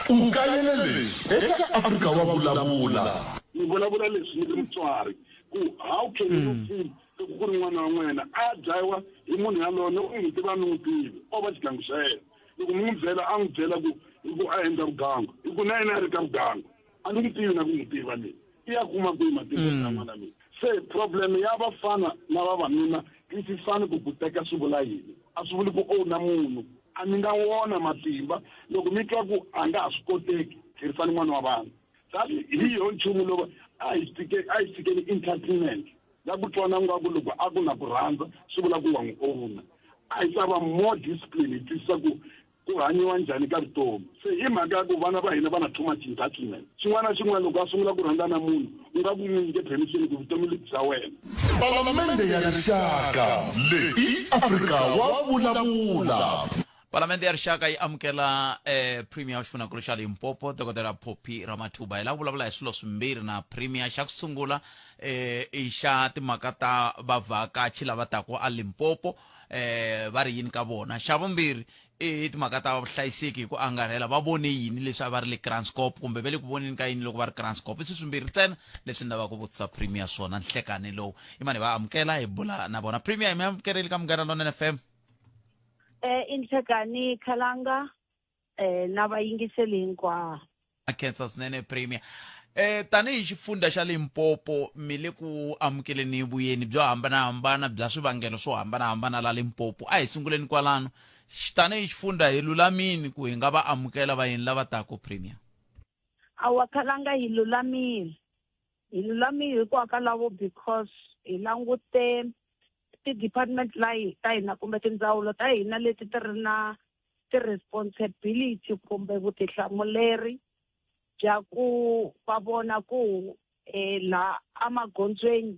U kayela leswi eka Afrika wa Vulavula. Ni vulavula leswi ni ri mutswari ku how can you feel loko ku ri n'wana wa n'wena a dlayiwa hi munhu yaloye ni u n'wi tiva a mi n'wi tivi o va xigangu xa yena loko mi n'wi byela a n'wi byela ku hi ku a endla vugangu hi ku na yena a ri ka vugangu a ni n'wi tivi na ku n'wi tiva mina i ya kuma kwihi matimba ya n'wana mina se problem ya vafana na vavanuna twisisani ku ku teka swi vula yini a swi vuli ku owna munhu a mi nga wona matimba loko mi twa ku a nga ha swi koteki tlherisani n'wana wa vanhu that hi yo nchumu lowu a hi tshike a hi tshikeni entitlement ya ku twana nga ku loko a ku na ku rhandza swi vula ku wa n'wi owna a hi ta va more discipline hi twisisa ku ku hanyiwa njhani ka vutomi se hi mhaka ya ku vana va hina va na too much entitlement xin'wana na xin'wana loko a sungula ku rhandza na munhu u nga ku n'wi nyike permission ku vutomi lebyi bya wena Palamende ya Rixaka leyi i Afrika wa vulavula. Palamende ya Rixaka yi amukela eh, Premier wa xifundzhankulu xa Limpopo Dokodela Phophi Ramathuba hi lava ku vulavula hi swilo swimbirhi na Premier xa ku sungula eh, i xa timhaka ta vavhakachi lava taku a Limpopo eh, va ri yini ka vona xa vumbirhi i timhaka ta vuhlayiseki hi ku angarhela va vone yini leswi a va ri le Kranskop kumbe va le ku voneni ka yini loko va ri Kranskop i swilo swimbirhi ntsena leswi ni lavaka ku vutisa Premier swona nhlekani lowu i mani va amukela hi bula na vona Premier hi mi amukerile ka Munghana Lonene FM Eh inhlekani Khalanga eh na vayingiseli hinkwavo. A khensa swinene Premier. Eh tanihi xifundha xa Limpopo mi le ku amukeleni vuyeni byo hambanahambana bya swivangelo swo hambanahambana la Limpopo. A hi sunguleni kwalano. Tanihi xifundha hi lulamini ku hi nga va amukela vayeni lava taka Premier? Awa Khalanga hi lulamile. Hi lulamile hikwakalaho because hi langute ti-department la ta hina kumbe tindzawulo ta hina leti ti ri na ti-responsibility kumbe vutihlamuleri bya ku va vona ku eh, la emagondzweni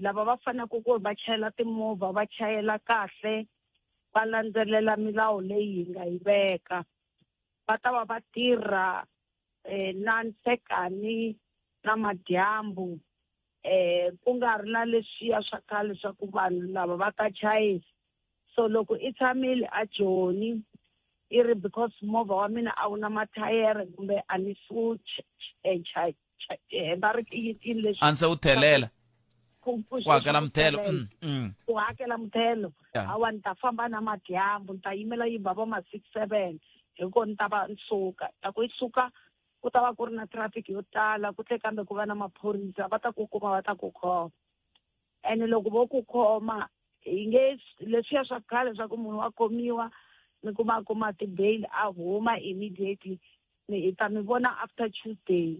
lava va faneleke ku va chayela timovha va chayela kahle va landzelela milawu leyi hi nga yi veka va ta va va tirha eh, na nhlekani na madyambu eh ku nga ri na leswiya swa khale swa ku vanhu lava va ta chayisa so loko i tshamile a joni i ri because movha wa mina a wu na mathayere kumbe a ni su eh, eh, va ri yini leswi a ndzi wu thelela ku hakela muthelo mm, mm. ku hakela muthelo awa ni ta famba na madyambu ni ta yimela yi ba vo ma 6 7 hi ko ni ta va ni suka ta ku yi suka ku ta va ku ri na traffic yo tala ku tlhe kambe ku va na maphorisa va ta ku kuma va ta ku khoma ene loko vo ku khoma hi nge leswiya swa khale swa ku munhu wa khomiwa mi kuma a kuma ti-bail a huma immediately mi hi ta mi vona after Tuesday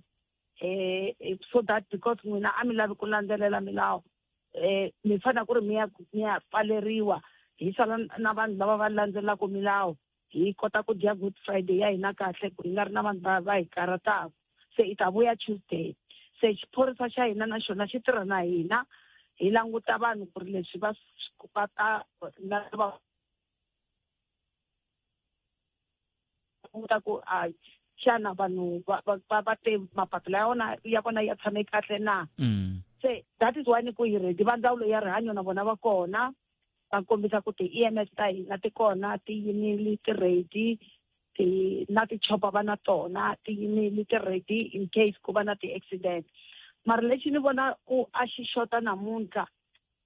eh so that because n'wina a mi lavi ku landzelela milawu eh mi fanele ku ri mi ya mi ya pfaleriwa hi sala na vanhu lava va landzelelaka milawu hi kota ku dya good friday ya hina kahle ku hi nga ri na vanhu va va hi karhataka se i ta vuya tuesday se xiphorisa xa hina na xona xi tirha na hina hi languta vanhu ku ri leswi va va ta va languta ku a xana vanhu va va va te mapapila ya vona ya vona ya tshame kahle na mm. se that is why ni ku hi ready va ndzawulo ya rihanyo na vona va kona va kombisa ku ti-E_M_S ta hina ti kona ti yimile ti ready ti na ti-chopper va na tona ti yimile ti ready in case ku va na ti-accident mara lexi ni vona ku a xi xota namuntlha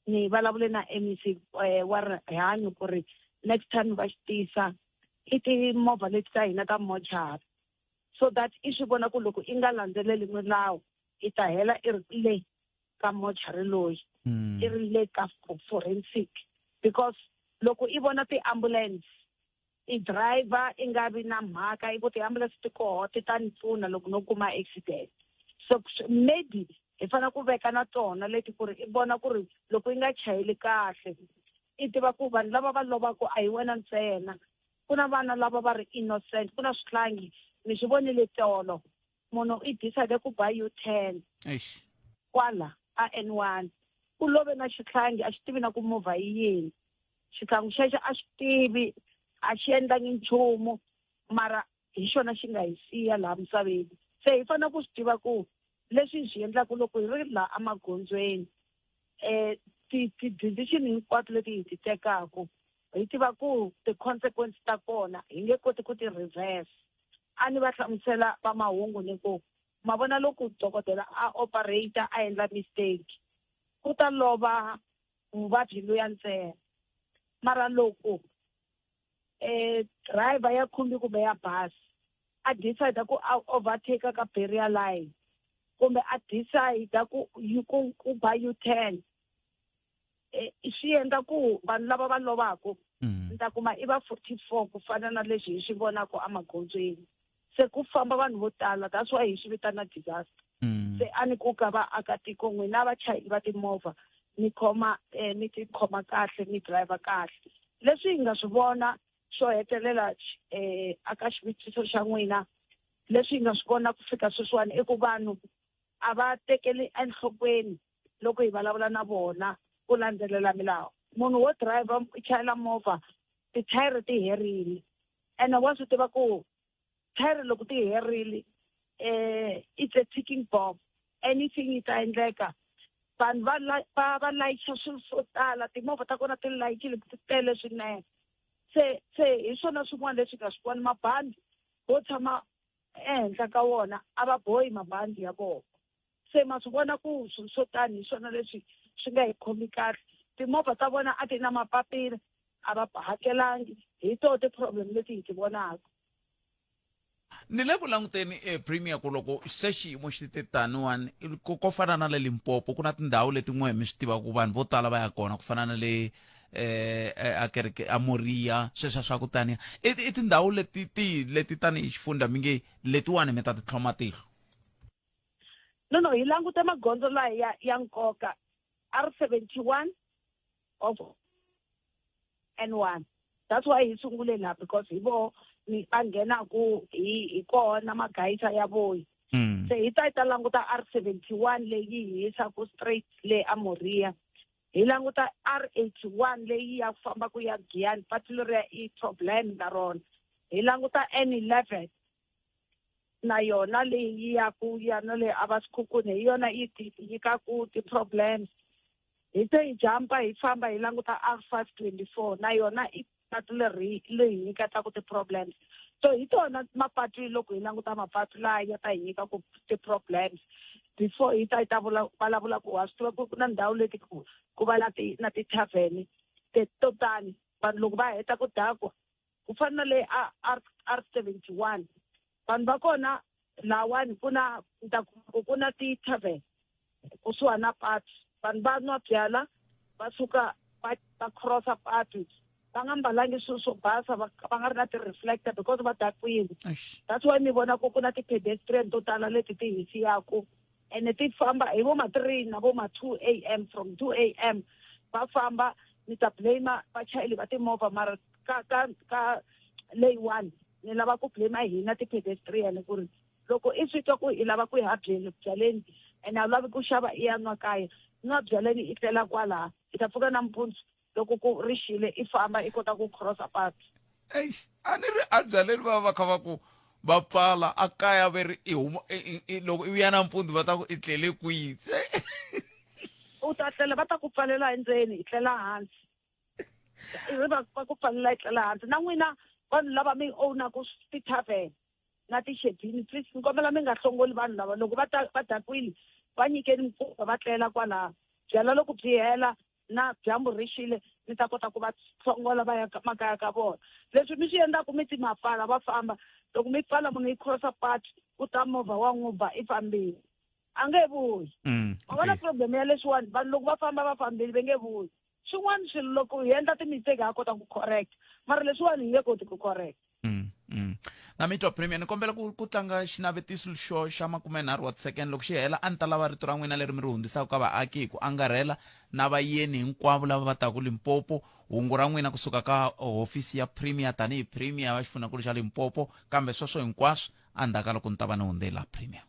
Ni vulavule na MEC wa rihanyo ku ri next time va xi tisa i timovha leti ta hina ta mochari, so that i swi vona ku loko i nga landzeleli milawu i ta hela i ri le ka mochari loyi, i ri le ka forensic, because loko i vona ti-ambulance i driver i nga vi na mhaka i ku ti-ambulance ti koho ti ta ni pfuna loko no kuma accident. So maybe hi fanele ku veka na tona leti ku ri i vona ku ri loko i nga chayeli kahle i tiva ku vanhu lava va lovaku a hi wena ntsena, ku na vana lava va ri innocent, ku na swihlangi. Mi swi vonile tolo, munhu i decide ku ba U-turn kwala a N1, ku love na xihlangi, a xi tivi na ku movha yi yini. Xihlangi xexo a xi tivi, a xi endlangi nchumu, mara hi xona xi nga hi siya laha misaveni. Se hi fanele ku swi tiva ku leswi hi swi endlaku loko hi ri laha emagondzweni, ti-decision hinkwato leti hi ti tekaku hi tiva ku ti-consequence ta kona hi nge koti ku ti reverse. A ni va hlamusela va mahungu ni ku ma vona loko dokodela a operator a endla mistake ku ta lova muvabyi luya ntsena, mara loko driver ya khumbi kumbe ya bus a decide ku a overtake ka barrier line kumbe a decide ku ku ba U-turn, swi endla ku vanhu lava va lovaku ni ta kuma i va 44, ku fana na leswi hi swi vonaka emagondzweni. Se ku famba vanhu vo tala, that's why hi swi vitana disaster. Se a ni ku ka vaakatiko n'wina vachayeri va timovha mi khoma mi ti khoma kahle, mi driver kahle. Leswi hi nga swi vona xo hetelela aka xivutiso xa n'wina, leswi hi nga swi vona ku fika sweswiwani i ku vanhu a va tekeli enhlokweni loko hi vulavula na vona ku landzelela milawu. Munhu wo driver i chayela movha tithayere ti herile, ene wa swi tiva ku thayere loko ti herile it's a ticking bomb, anything yi ta endleka. Vanhu va layicha swilo swo tala, timovha ta kona ti layichile ti tele swinene. Se hi swona swin'wana leswi nga swi vona, mabandi vo tshama ehenhla ka wona a va bohi mabandi ya vona. Se ma swi vona ku swilo swo tani hi swona leswi swi nga hi khomi kahle. Timovha ta vona a ti na mapapila, a va hakelangi, hi toho ti-problem leti hi ti vonaka. Ni le ku languteni premier ku loko se xiyimo xi te taniwani ko fana na le Limpopo, ku na tindhawu leti n'we mi swi tivaka ku vanhu vo tala va ya kona, ku fana na le a kereke a Moria, sweswa swa ku taniya, i tindhawu leti ti leti tanihi xifundza mi nge letiwani mi ta ti tlhoma tihlo? No, hi langute magondzo laha ya nkoka, R71 of N1. That's why hi sungule laha, because hi voho ni va nghenaku hi kona magayisa ya voyi. Se hi ta hi ta languta R71 leyi hi yisaku straight le a Moria, hi languta R81 leyi ya famba ku ya Giyani, patu leriya i problem na rona. Hi languta N11 na yona leyi ya ku ya na le a va Sekhukhune, hi yona yi ti nyikaku ti-problems. Hi se hi jumpa hi famba hi languta R524, na yona i patu leri leyi nyiketaka ti-problems. So hi tona mapatu, loko hi languta mapatu laha ya ta hi nyikaku ti-problems before hi ta hi ta vulavula ku wa swi tiva ku ku na ndhawu leti ku va na ti na ti-tavern to tani, vanhu loko va heta ku dakwa, ku fana na le a R71, vanhu va kona lawani ku na ta ku na ti-tavern kusuhani na patu, vanhu va nwa byala va suka va crossa patu va nga mbalangi swilo swo basa, va nga ri na ti-reflector because va dakwile. That's why mi vona ku ku na ti-pedestrian to tala leti ti hi siyaku, ene ti famba hi vo ma 3 na vo ma 2 AM, from 2 AM va famba. Ni ta blame vachayeri va timovha, mara ka leyiwani ni lava ku blame hina ti-pedestrian, ku ri loko i swi twa ku i lava ku ya byaleni ene a wu lavi ku xava i ya nwa kaya, nwa byaleni i tlela kwalaha, i ta pfuka nampundzu loko ku ri xile i famba i kota ku crossa patu. Eish, a ni ri a byaleni va va kha va ku va pfala a kaya ve ri i huma loko i vuya nampundzu va ta ku i tlele kwihi se. U ta tlela, va ta ku pfalela endzeni i tlela hansi, ri va ku pfalela i tlela hansi. Na n'wina vanhu lava mi ownaku ti-tavern na tixebini, please ni kombela mi nga hlongoli vanhu lava loko va ta va dakwile, va nyikeni mpfuka va tlela kwalaha, byala loko byi hela. na dyambu ri xile mi ta kota ku va hlongola va ya makaya ka vona. Leswi mi swi endlaku mi ti ma pfala va famba, loko mi pfala munhu yi cross-a patu ku ta movha wa n'wi ba i fambile. A nge vuyi. Ma vona problem ya leswiwani, vanhu loko va famba va fambile va nge vuyi. Swin'wana swilo loko hi endla ti-mistake ha kota ku correct, mara leswiwani hi nge koti ku correct. Na mi twa Premier, ni kombela ku ku tlanga xinavetiso xo xa makumenharhu wa tisekende. Loko xi hela a ni ta lava rito ra n'wina leri mi ri hundzisaka ka vaaki hi ku angarhela na vayeni hinkwavo lava va taka Limpopo, hungu ra n'wina kusuka ka hofisi ya Premier tanihi Premier wa xifundzhankulu xa Limpopo. Kambe sweswo hinkwaswo endzhaku ka loko ni ta va ni hundze laha Premier.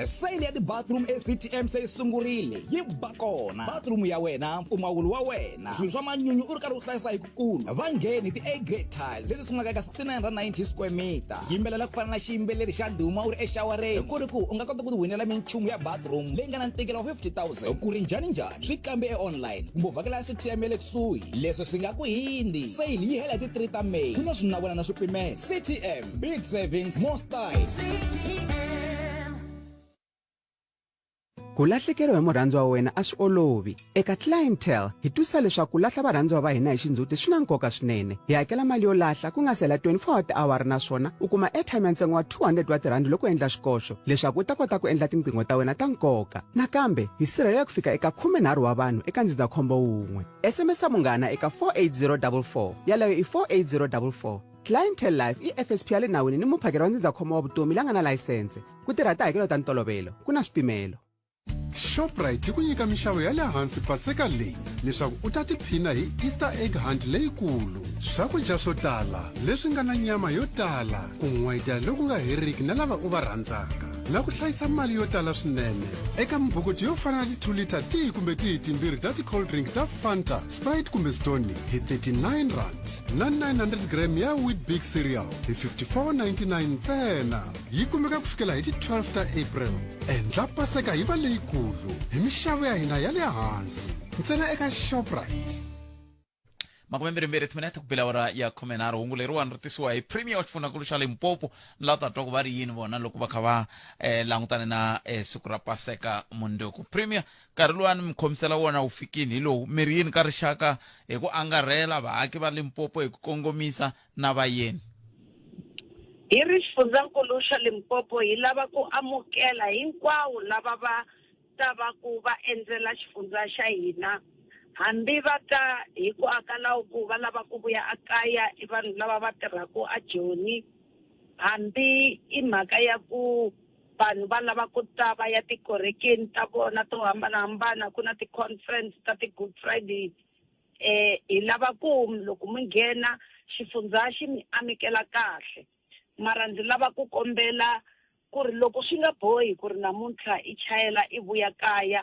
Sale ya ti-bathroom eCTM se yi sungurile yi ba kona. Bathroom ya wena, mpfumawulo wa wena, swilo swa manyunyu u ri karhi u hlayisa hi kukulu. Va ngheni ti A grade tiles leti sungulaka eka 69.90 square meter. Yimbelela ku fana na xiyimbeleri xa ndhuma u ri exawareni. Ku ri ku u nga kota ku tiwinela minchumu ya bathroom leyi nga na ntikelo wa 50,000. Ku ri njhani njhani? Swi kambe e-online kumbe u vhakela CTM ya le kusuhi. Leswi swi nga ku hindzi. Sale yi hela hi ti 3 ta May. Ku na swinawana na swipimelo. CTM, big savings, more style. Ku lahlekeriwa hi murhandziwa wa wena a swi olovi. Eka Clientele, hi twisisa leswaku ku lahla varhandziwa va hina hi xindzhuti swi na nkoka swinene. Hi hakela mali yo lahla ku nga si hela 24 wa tiawara naswona u kuma airtime ya ntsengo wa 200 wa tirhandi loko u endla xikoxo leswaku u ta kota ku endla tinqingho ta wena ta nkoka. Nakambe, hi sirhelela ku fika eka 13 wa vanhu eka ndzindzakhombo wun'we. SMS munghana eka 48044. Yaleyo i 48044. Clientele Life i FSP ya le nawini ni muphakeri wa ndzindzakhombo wa vutomi la nga na layisense. Ku tirha tihakelo ta ntolovelo, ku na swipimelo. Shoprite yi ku nyika minxavo ya le hansi paseka leyi leswaku u ta tiphina hi Easter egg hunt leyikulu. Swakudya swo tala leswi nga na nyama yo tala, ku n'wayitela loku nga heriki na lava u va rhandzaka, na ku hlayisa mali yo tala swinene eka mibokoti yo fana na ti-2 liter tihi kumbe tihi timbirhi ta ti-cold drink ta Fanta, Sprite kumbe Stoney hi 39 rand na 900 gram ya Weet-Bix cereal hi 54.99 ntsena. Yi kumeka ku fikela hi ti 12 ta April. Endla Paseka yi va leyikulu hi mixavo ya hina ya le hansi ntsena eka Shoprite. Makumembirhimbirhi timinete ku bela awara ya khumenharhu. Hungu leriwani ri tisiwa hi Premier wa xifundzhankulu xa Limpopo. Ni lava ta twa ku va ri yini vona loko va kha va langutane na siku ra Paseka mundzuku. Premier, nkarhi luwani mi khomisela wona wu fikini hi lowu. Mi ri yini ka rixaka hi ku angarhela vaaki va Limpopo hi ku kongomisa na vayeni? Hi ri xifundzankulu xa Limpopo hi lava ku amukela hinkwawo lava va ta va ku va endzela xifundza xa hina, hambi va ta hi ku akalawo ku va lava ku vuya ekaya, i vanhu lava va tirhaka eJoni, hambi i mhaka ya ku vanhu va lava ku ta va ya tikerekeni ta vona to hambanahambana, ku na ti-conference ta ti-Good Friday. Hi lava ku loko mi nghena xifundza xi mi amukela kahle. Mara ndzi lava ku kombela ku ri loko swi nga bohi ku ri namuntlha i chayela i vuya kaya,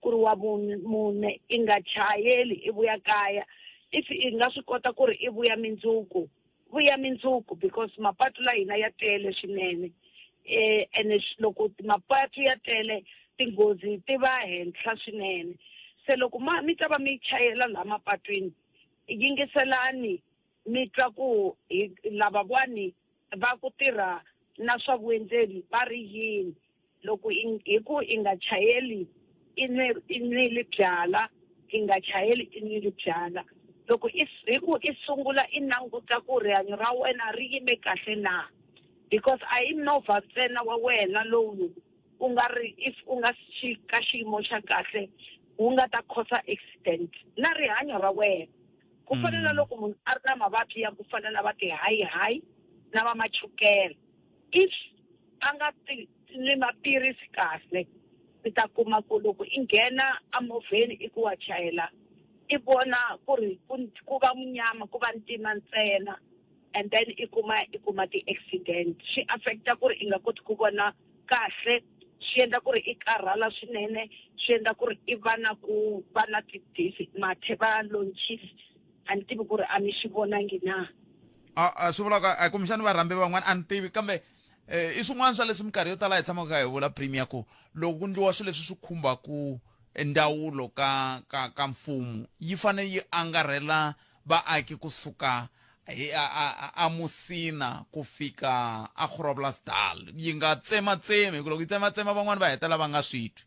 ku ri wa mune i nga chayeli i vuya kaya, if i nga swi kota ku ri i vuya mindzuku, vuya mindzuku because mapatu la hina ya tele swinene. Ene loko mapatu ya tele tinghozi ti va henhla swinene. Se loko mi ta va mi chayela laha mapatwini, yingiselani mi twa ku hi lavawani va ku tirha na swa vuendzeli va ri yini. Loko hi ku i nga chayeli i nwe i nwile byala, i nga chayeli i nwile byala. Loko i hi ku i sungula i languta ku rihanyo ra wena ri yime kahle na, because a hi movha ntsena wa wena lowu u nga ri if u nga xi ka xiyimo xa kahle wu nga ta cause accident na rihanyo ra wena. Ku fana na loko munhu a ri na mavabyi ya ku fana na va ti-high high na va machukele, if a nga ti nwi maphilisi kahle, mi ta kuma ku loko i nghena emovheni i ku wa chayela, i vona ku ri ku va munyama, ku va ntima ntsena, and then i kuma i kuma ti-accident. Swi affect-a ku ri i nga koti ku vona kahle, swi endla ku ri i karhala swinene, swi endla ku ri i va na ku va na ti-dizzy, mathe va launchis. A ni tivi ku ri a mi swi vonangi na. A swi vula ku a kumbexani va rhambe van'wana, a ni tivi, kambe i swin'wana swa leswi minkarhi yo tala hi tshamaka hi vula Premier ku loko ku ndliwa swilo leswi swi khumbaku ndzawulo ka ka ka mfumo, yi fanele yi angarhela vaaki kusuka hi a Musina ku fika a Groblersdal, yi nga tsematsemi, hi ku loko yi tsematsema van'wana va hetelela va nga swi twi.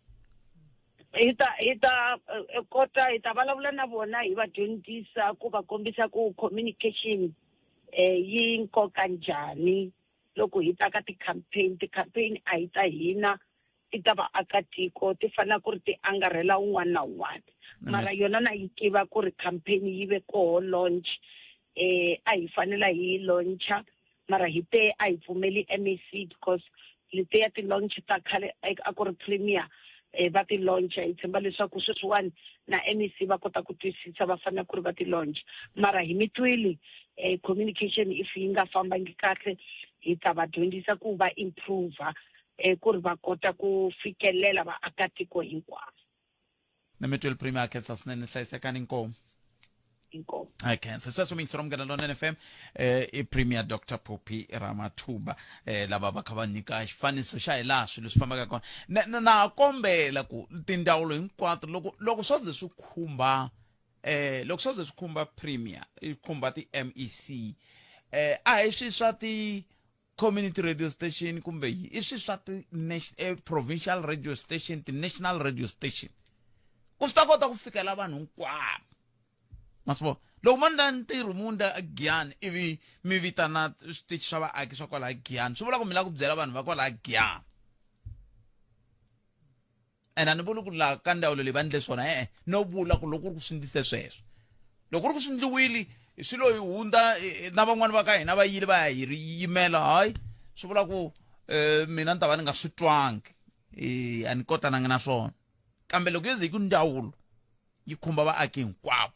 Hi ta hi ta eh, kota hi ta vulavula na vona hi va dyondzisa ku va kombisa ku communication eh yi nkoka njhani loko hi ta ka ti-campaign. Ti-campaign a hi ta hina, ti ta vaakatiko, ti fanele ku ri ti angarhela un'wana na un'wana. Mara yona na yi tiva ku ri campaign yi ve koho launch, eh a hi fanela hi yi launcha, mara hi te a hi pfumeli MEC because letiya ti-launch ta khale a ku ri premier eh va ti launcha. Hi tshemba leswaku sweswiwani na MEC va kota ku twisisa, va fanele ku ri va ti launch. Mara hi mi twile, eh communication if yi nga fambangi kahle, hi ta va dyondzisa ku va improve eh ku ri va kota ku fikelela vaakatiko hinkwavo. Na mi twile Premier, a khensa swinene, hlayisekani, inkomu. Inkomu. A khensa. Sweswo miyingisero Munghana Lonene FM, i Premier Dr Phophi Ramathuba, lava va kha va nyika xifaniso xa hi laha swilo swi fambaka kona. Na na kombela ku tindzawulo hinkwato loko loko swo ze swi khumba, loko swo ze swi khumba Premier, i khumba ti-MEC, a hi swi swa ti community radio station kumbe yi i swi swa ti provincial radio station, ti-national radio station, ku swi ta kota ku fikela vanhu hinkwavo. Ma swi vona, loko mo ndla ntirho mu ndla Giyani, ivi mi vitana switichi swa vaaki swa kwalaha Giyani, swi vula ku mi lava ku byela vanhu va kwalaha Giyani. Ene a ni vuli ku laha ka ndzawulo leyi va ndle swona, e-e, no vula ku loko ku ri ku swi ndlise sweswo, loko ku ri ku swi ndliwile swi lo hi hundza, na van'wani va ka hina va yile va ya hi ri yimela, hayi, swi vula ku mina ni ta va ni nga swi twangi, a ni kotanangi na swona. Kambe loko yo ze yi ku ndzawulo yi khumba vaaki hinkwavo,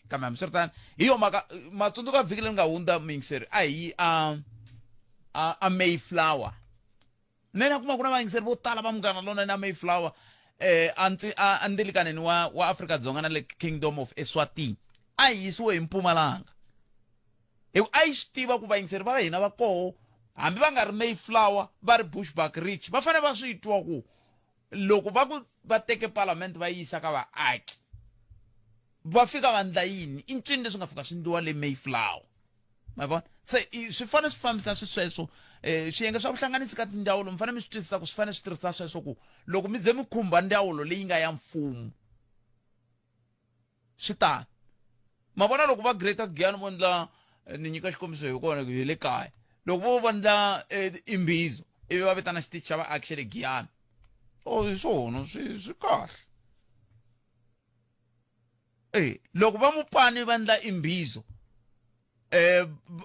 kambe hambiswiritano hi yo mhaka matsundzuka vhiki leri nga hundza, muyingiseri, a hi yi a Mayflower. Nene a kuma ku na vayingiseri vo tala va Munghana Lonene a Mayflower, a ntsi a ndilikaneni wa Afrika Dzonga na le Kingdom of Eswatini. A yi yisiwe hi Mpumalanga hi ku a yi swi tiva ku vayingiseri va hina va koho, hambi va nga ri Mayflower, va ri Bushbuck Ridge, va fanele va swi twa ku loko va ku va teke parliament va yisa ka vaaki, va fika va ndla yini, i ncini leswi nga fika swi ndliwa le Mayflower. Ma vona, se swi fanele swi fambisa swi sweswo, swiyenge swa vuhlanganisi ka tindzawulo mi fanele mi swi twisisa ku swi fanele swi tirhisa sweswo, ku loko mi ze mi khumba ndzawulo leyi nga ya mfumo swi tani. Ma vona, loko va Greater Giyani vo ndla, ni nyika xikombiso hi kona hi le kaya, loko vo va ndla imbizo ivi va vitana xitichi xa vaaki xa le Giyani, o hi swona swi kahle. Loko va Mupani va ndla imbizo,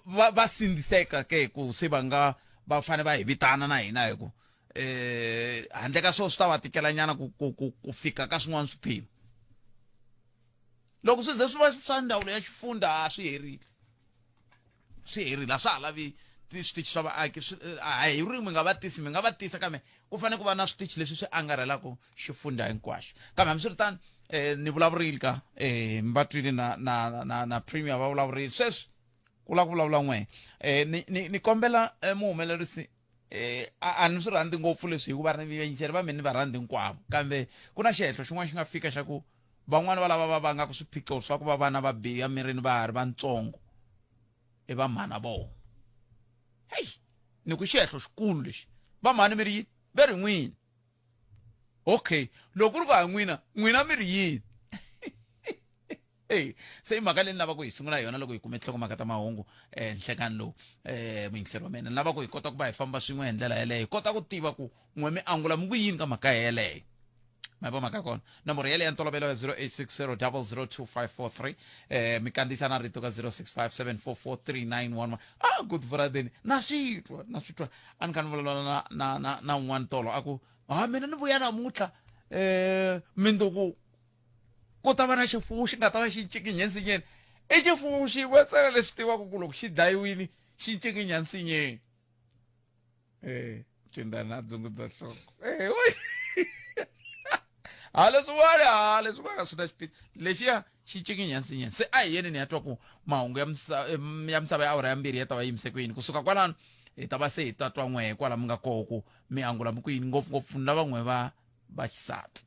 va sindziseka ke ku se va nga va fane va hi vitana na hina, hi ku handle ka swona swi ta va tikela nyana ku fika ka swin'wana swiphemu. Loko swi ze swi va swa ndzawulo ya xifundza, a swi herile, swi herile, a swa ha lavi switichi swa vaaki. A hi ri mi nga va tisi, mi nga va tisa, kambe ku fanele ku va na switichi leswi swi angarhelaka xifundza hinkwaxo. Kambe hambiswiritano, ni vulavurile ka mi va twile na na na na Premier va vulavurile, sweswi ku lava ku vulavula n'we. Ni kombela muhumelerisi, a ni swi rhandzi ngopfu leswi, hikuva ri vayingiseri va mina ni va rhandzi hinkwavo, kambe ku na xihehlo xin'wana xi nga fika xa ku van'wani va lava va vangaka swiphiqo swa ku va vana va biha mirini va ha ri vantsongo i va mhana vona. Heyi, ni ku xihehlo xikulu lexi, va mhani mi ri yini, ve ri n'wini. Okay, loko ku ri ku ha n'wina, n'wina mi ri yini? Ey, se i mhaka leyi ni lavaka ku hi sungula hi yona loko hi kume tinhlokomhaka ta mahungu, nhlekani lowu, muyingiseri wa mina, ni lava ku hi kota ku va hi famba swin'we hi ndlela yeleyo, hi kota ku tiva ku n'we mi angula mi ku yini ka mhaka yeleyo. Ma va mhaka ya kona, nomboro yeleyo ya ntolovelo ya 0860 002543, mi kandziyisa na rito ka 0657443911. Ah, good Friday, na swi twa, na swi twa. A ni kha ni vulavula na un'wana tolo, a ku ha mina ni vuya namuntlha, minduku ku ta va na xifuwo xi nga ta va xi ncikinya nsinyeni. I xifuwo xin'we ntsena leswi tivaka ku loko xi dlayiwile xi ncikinya nsinyeni. Cindana a dzungudza nhloko. Ha leswin'wana, ha leswin'wana swi na xiphiqo lexiya xi ncikinya nsinyeni. Se a hi yeni ni ya twa ku mahungu ya ya misava ya awara ya 2 ya ta va yimise ku yini. Kusuka kwalano hi ta va se hi ta twa n'we kwala mi nga koho ku mi angula mi ku yini, ngopfungopfu ni lava n'we va xisati.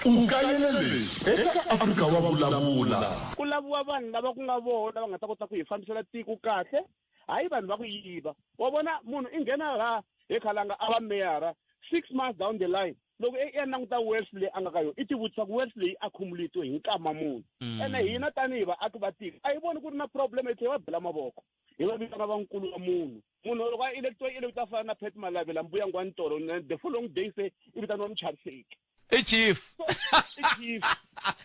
U kayele leswi eka Afrika wa Vulavula. Ku laviwa vanhu lava ku nga vona va nga ta kota ku hi fambisela tiko kahle, hayi vanhu va ku yiva. Wa vona munhu i nghena laha he Khalanga a va meyara, 6 months down the line Loko i ya languta wealth leyi a nga ka yona, i ti vutisa ku wealth leyi accumulate hi nkama muni. Ene hina tanihi vaaki va tiko a hi voni ku ri na problem, hi tlhela hi va bela mavoko, hi va vitana vankulu wa munhu. Munhu loko a electiwa, i electiwa a fana na Pat Malavela Mbuya Ngwantolo, and the following day se i vitaniwa muchaviseki. I chief. I chief.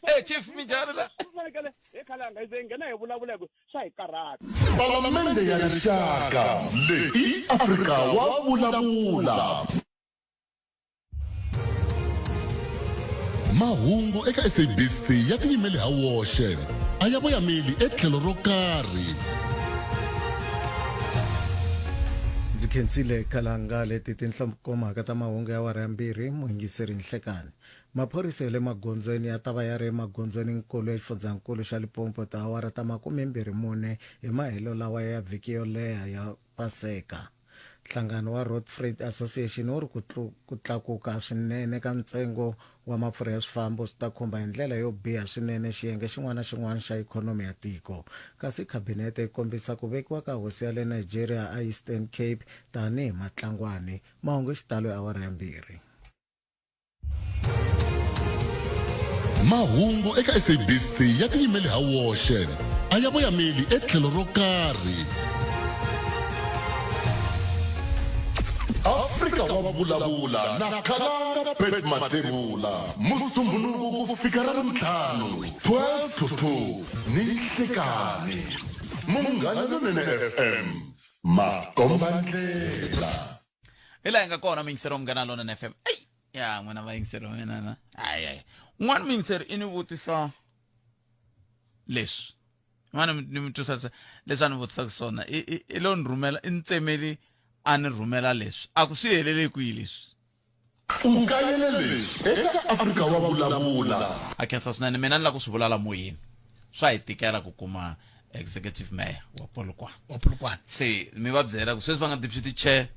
Eh, chief minjhani la? Fanekele hi khalanga hi ze hi nghena hi vulavula hi ku swa hi karhata. Palamende ya Rixaka leyi i Afrika wa vulavula. Mahungu eka SABC ya tiyimele ha woxe, a ya voyameli etlhelo ro karhi. Ndzi khensile khalanga leti tinhlokomhaka ta mahungu ya awara ya mbirhi muyingiseri nhlekani. Maphorisa ya le magondzweni ya ta va ya ri emagondzweni nkulu ya xifundzankulu xa Limpopo tiawara ta 24 hi mahelo lawa ya vhiki yo leha ya Paseka. Nhlangano wa Road Freight Association wu ri ku ku tlakuka swinene ka ntsengo wa mafurha ya swifambo swi ta khumba hi ndlela yo biha swinene xiyenge xin'wana na xin'wana xa ikhonomi ya tiko. Kasi Khabinete yi kombisa ku vekiwa ka hosi ya le Nigeria a Eastern Cape tanihi matlangwani. Mahungu hi xitalo hi awara ya mbirhi. Mahungu eka SABC ya tiyimele ha woxe, a ya voyameli etlhelo ro karhi. Afrika wa vulavula na Khalanga Pat Mathebula Musumbhunuku ku fika ra Ravuntlhanu 12 to 2 ni nhlikani. Munghana Lonene FM makombandlela. Hi laha hi nga kona muyingiseri wa Munghana Lonene FM. Eyi ya n'wina vayingiseri va mina na hayi hayi. Un'wana muyingiseri i ni vutisa leswi. Un'wana ni mi twisa leswi a ni vutisaka swona. I i i lo ni rhumela i ni tsemeli a ni rhumela leswi. A ku swi helele kwihi leswi? U kayele leswi eka Afrika wa vulavula. A khensa swinene mina ni lava ku swi vula la moyeni. Swa hi tikela ku kuma executive mayor wa Polokwane. Wa Polokwane. Se mi va byela ku sweswi va nga deputy chair.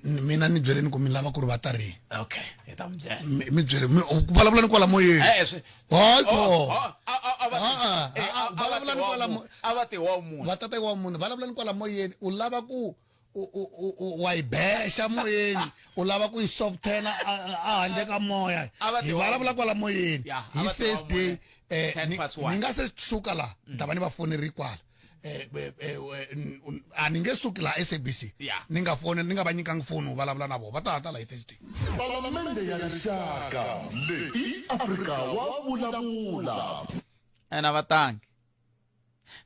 Mina ni byeleni ku mi lava ku ri va ta rini. Okay, hi ta mi byela. Mi byele mi ku vulavula ni kwala moyeni. Eh, swi Hayi ko. Oh, oh, a a a va Ah, eh, ah, a va vulavula ni ti wa kwala munhu. mo- A va ti wa munhu. Va tata wa munhu vulavula ni kwala moyeni u lava ku u u u u wa yi bexa moyeni u lava ku yi softena a a handle ka moya A va hi ti wa vulavula munhu. kwala moyeni Ya, a hi va ti wa first day munhu. eh 10 ni past one. ni nga se suka la ni ta va ni va foneri kwala eh eh, eh, eh, a ni nge suki la SABC Ya. ni nga foni ni nga va nyikangi foni u vulavula na vona va ta ta la hi Thursday Palamende ya Rixaka leyi i Afrika wa vulavula. Ene a va tangi.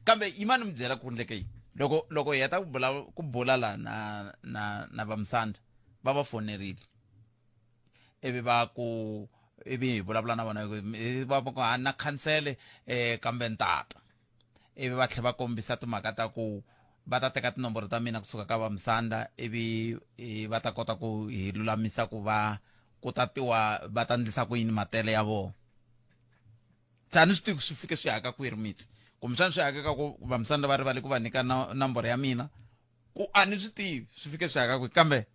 Kambe yima ni mi byela ku endleke yini. Loko loko hi heta ku bula ku bula la na na na vamusanda va va fonerile. Ivi va ku ivi hi vulavula na vona va ku a na khansele eh kambe ni tata. Ivi va tlhela va kombisa timhaka ta ku va ta teka tinomboro ta mina kusuka ka vamusanda ivi va ta kota ku hi lulamisa ku va ku tatiwa va ta ndlisa ku yini matele ya vona. Se a ni swi tivi ku swi fike swi haka kwihi rimitsi kumbexana swi haka ka ku vamusanda va rivale ku va nyika nomboro ya mina ku a ni swi tivi swi fike swi haka kwihi kambe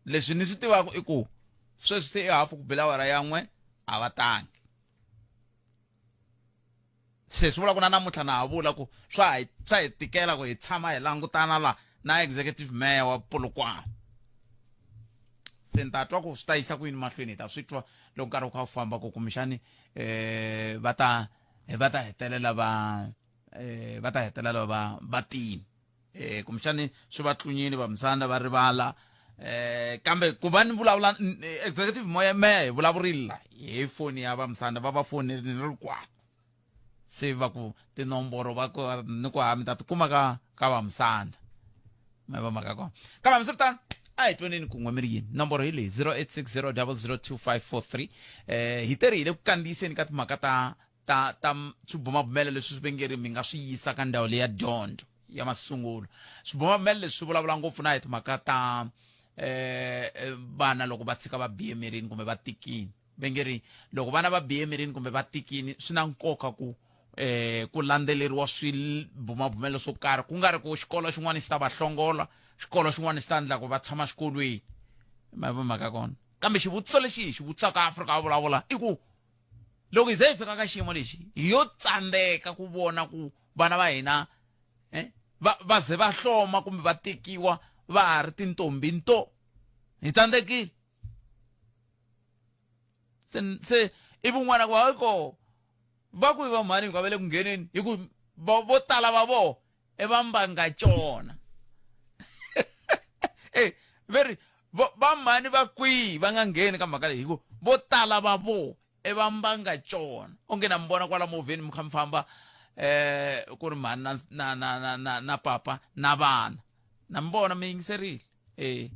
leswi ni swi tivaka i ku sweswi se i hafu ku bela awara ya n'we a va tangi se swi vula ku na namuntlha na ha vula ku swa hi swa hi tikela ku hi tshama hi langutana la na executive mayor wa Polokwane se ni ta twa ku swi ta yisa ku yini mahlweni hi ta swi twa loko nkarhi wu kha wu famba ku kumbexani eh va ta va ta hetelela va eh va ta hetelela va va tini eh kumbexani swi va tlunyile va musanda va rivala eh kambe ku va ni vulavula executive moya meya hi vulavurile la hi foni ya va musanda va va fonele ni ri kwala se va ku tinomboro va ku ni ku ha mi ta tikuma ka ka va musanda ma va mhaka kona kambe hambiswiritano a hi twaneni kun'we mi ri yini nomboro hi leyi 0860002543 eh hi teri hi le ku kandziyiseni ka timhaka ta ta ta swibumabumelo leswi swi vengeri mi nga swi yisa ka ndhawu leya dyondzo ya masungulo swibumabumelo leswi swi vulavula ngopfu na hi timhaka ta eh vana loko va tshika va bihe emirini kumbe va tikini ve nge ri loko vana va bihe emirini kumbe va tikini swi na nkoka ku eh ku landzeleriwa swibumabumelo swo karhi ku nga ri ku xikolo xin'wana xi ta va hlongola xikolo xin'wana xi ta endla ku va tshama xikolweni ma mhaka kona kambe xivutiso lexi hi xi vutisaka Afrika wa vulavula i ku loko hi ze hi fika ka xiyimo lexi hi yo tsandzeka ku vona ku vana va hina eh va va ze va hloma kumbe va tekiwa va ha ri tintombi nto hi tsandzekile Se se ivi un'wana ku hayi ko va ku va mhani hinkwavo va le ku ngheneni hi ku vo tala va voho i va mbanga cona e ve ri va mhani va kwihi va nga ngheni ka mhaka leyi hi ku vo tala va voho i va mbanga cona onge na mi vona kwala movheni mi kha mi famba eh ku ri mhani na na na na na, na papa na vana na mi vona mi yingiserile eh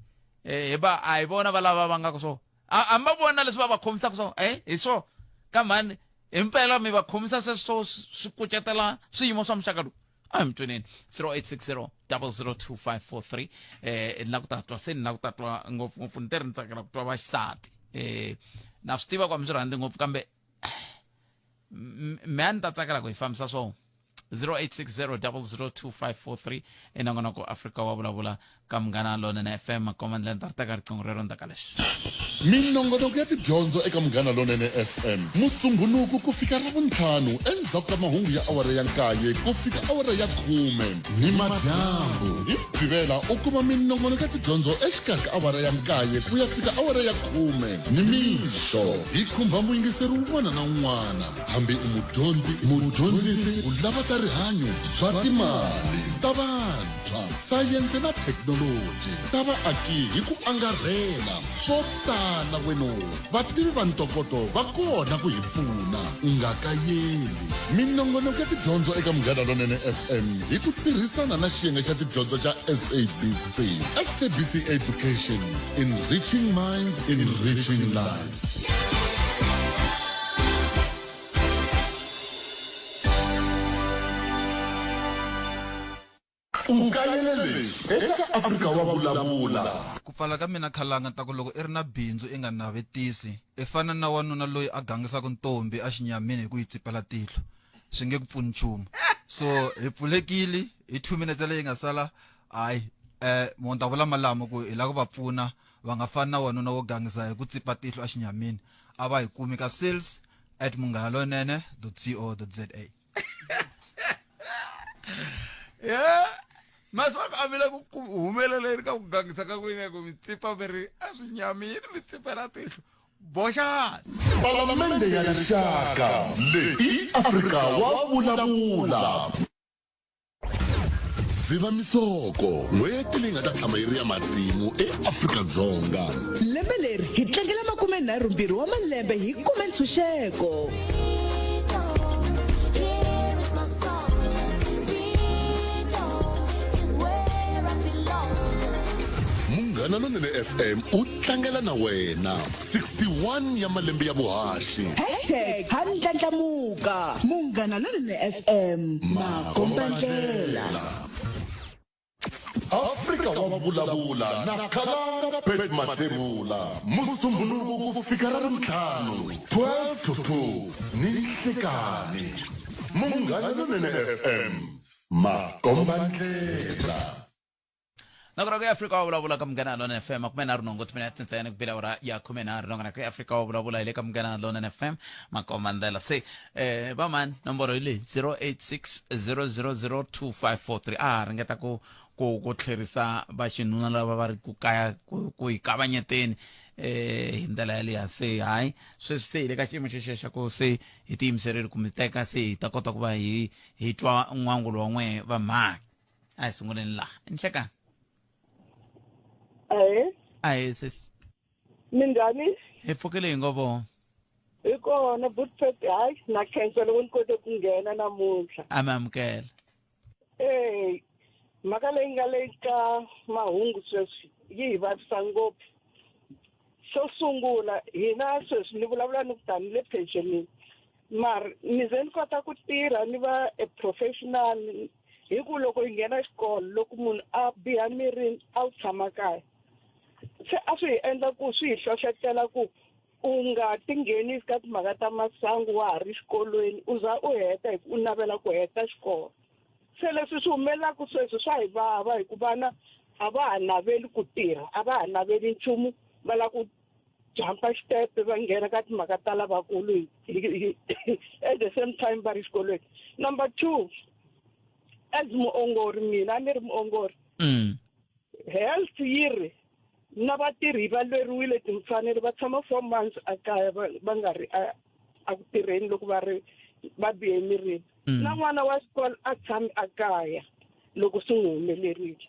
eh hi va a hi vona va lava va nga ku so a mi va vona leswi va va khomisaka so eh hi swo ka mhani himpela mi va khomisa sweswo swi kucetela swiyimo swa muxaka lowu a hi mi tweneni 0860 002543 eh ni la ku ta twa se ni la ku ta twa ngopfungopfu ni te ri ni tsakela ku twa vaxisati eh na swi tiva ku a mi swi rhandzi ngopfu kambe me a ni ta tsakela ku hi fambisa swona 0860002543 i nongonoko Afrika wa vulavula ka Munghana Lonene FM makoma ndlela ni ta ri teka riqingho rero ndzhaku ka leswi. Minongonoko ya tidyondzo eka Munghana Lonene FM, Musumbhunuku ku fika Ravuntlhanu endzhaku ka mahungu ya awara ya nkaye ku fika awara ya khume nimadyambu. Hi Mugqivela u kuma minongonoko ya tidyondzo exikarhi ka awara ya nkaye ku ya fika awara ya khume nimixo. Hi khumba muyingiseri wun'wana na wun'wana. Hambi u mudyondzi, mudyondzisi, u lava ta rihanyo, swa timali, ta vantshwa, sayense na thekinoloji, ta vaaki hi ku angarhela, swo tala weno. Vativi va ntokoto va kona ku hi pfuna. U nga kayeli. Minongonoko ya tidyondzo eka Munghana Lonene FM hi ku tirhisana na xiyenge xa tidyondzo xa SABC. SABC Education, enriching minds, enriching lives. U kayele leswi eka Afrika wa vulavula. Ku pfala ka mina khalanga ta ku loko i ri na bindzu i nga navetisi i fana na wanuna loyi a gangisaka ntombi a xinyamini hi ku yi tsipela tihlo swi nge ku pfuni nchumu so hi pfulekile hi 2 minutes leyi nga sala hayi eh mo ta vula malamo ku hi lava ku va pfuna va nga fani na wanuna wo gangisa hi ku tsipa tihlo exinyamini a va hi kumi ka sales at munghanalonene co za. Yeah masiku a mi le ku humeleleni ka ku gangisa ka n'wina ku mi tsipa mi ri a swi nyamini mi tsipela tihlo boxani. Palamende ya Rixaka leyi i Afrika wa vulavula. Dzivamisoko, n'hweti leyi nga ta tshama yi ri ya matimu eAfrika-Dzonga. Lembe leri hi tlangela makumenharhumbirhi wa malembe hi kume ntshunxeko. Munghana Lonene FM u tlangela na wena 61 ya malembe ya vuhaxi. Hashtag ha ndlandlamuka. Munghana Lonene FM makombandlela. Afrika wa vulavula na Khalanga Pat Mathebula Musumbhunuku ku fika ra Ravuntlhanu 12 to 2 ni nhlikani. Munghana Lonene FM makombandlela. Nongonoko ya Afrika wa vulavula ka Munghana Lonene FM 37 timinete ntsena ku bile awara ya 13. Nongonoko ya Afrika wa vulavula hi le ka Munghana Lonene FM makomba ndlela se eh vamani nomboro hi leyi 0860002543 a ringeta ku ku ku tlherisa vaxinuna lava va ri ku kaya ku ku hi kavanyeteni eh hi ndlela yaliya se hayi sweswi se hi le ka xiyimo xexo xa ku se hi tiyimiserile ku mi teka se hi ta kota ku va hi hi twa n'wangulo wa n'we va mhaka a hi sunguleni laha nhlekani. Ahee. Ahee sesi. Minjhani? Hi pfukile hi ngo vo. Hi kona Butpet, hayi na khensa loko ni kote ku nghena namuntlha. A mi amukela. Eh, mhaka leyi nga le ka mahungu sweswi yi hi vavisa ngopfu. Xo sungula hina sweswi ni vulavula ni ku tani le pensionini mara ni ze ni kota ku tirha ni va a professional hi ku loko hi nghena xikolo loko munhu a biha mirini a wu tshama kaya se a swi hi endla ku swi hi hlohletela ku u nga tinghenisi ka timhaka ta masangu wa ha ri xikolweni u za u heta hi ku u navela ku heta xikolo se leswi swi humelelaka sweswi swa hi vava hi ku vana a va ha naveli ku tirha a va ha naveli nchumu va lava ku jampa xitepe va nghena ka timhaka ta lavakulu at the same time va ri xikolweni number two as muongori mina a ni ri muongori health yi ri. Na vatirhi va lweriwile timfanelo va tshama 4 months a kaya va nga ri a ku tirheni loko va ri va bihe emirini. Na n'wana wa xikolo a tshami a kaya loko swi n'wi humelerile.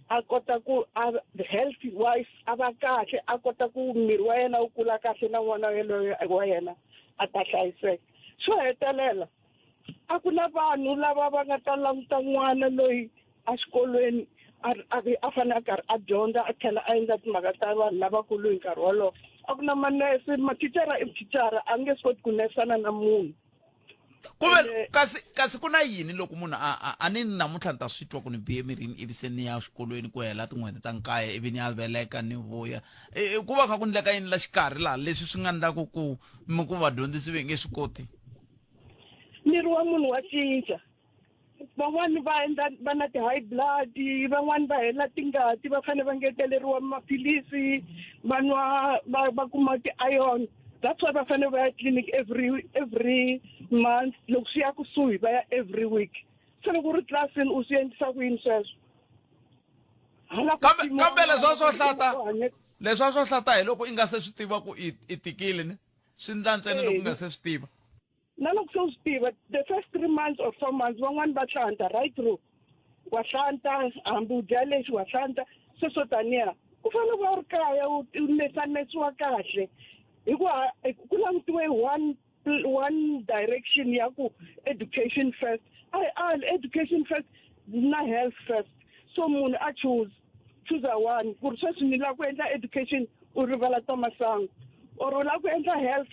A kota ku a health wise a va kahle a kota ku miri wa yena wu kula kahle na n'wana yaloye wa yena a ta hlayiseka. Xo hetelela a ku na vanhu lava va nga ta languta n'wana loyi exikolweni a fanele a karhi a dyondza a tlhela a endla timhaka ta vanhu lavakulu hi nkarhi wolowo. A ku na manese, mathicara i thicara a nge swi koti ku nesana na munhu. Kuve kasi ku na yini loko munhu a ni namuntlha ni ta swi twa ku ni bihe emirini ivi se ni ya xikolweni ku hela tin'hweti ta nkaye ivi ni ya veleka ni vuya, ku va kha ku ndleka yini la xikarhi laha leswi swi nga ndlaku ku mi ku vadyondzisi ve nge swi koti? Miri wa munhu wa cinca. Van'wani va endla va na ti-high blood, van'wani va hela tingati va fanele va ngeteleriwa maphilisi, va nwa va kuma ti-iron. That's why va fanele va ya clinic every month, loko swi ya kusuhi va ya every week. Se loko u ri tlilasini u swi endlisa ku yini sweswo? Hala ku pimiwa Kambe leswi swo u hlata, hanye- leswi swo hlata hi loko i nga se swi tiva ku i tikile ni swi ndla ntsena loko u nga se swi tiva. Na loko se u swi tiva the first 3 months or 4 months van'wani va hlanta right through, wa hlanta hambi u dya lexi wa hlanta sweswo taniya ku fanele ku va u ri kaya u nesanesiwa kahle hikuva ku langutiwe one direction ya ku education first. A hi education first na health first. So munhu a choose one ku ri sweswi ni lava ku endla education u rivala ta masangu, or u lava ku endla health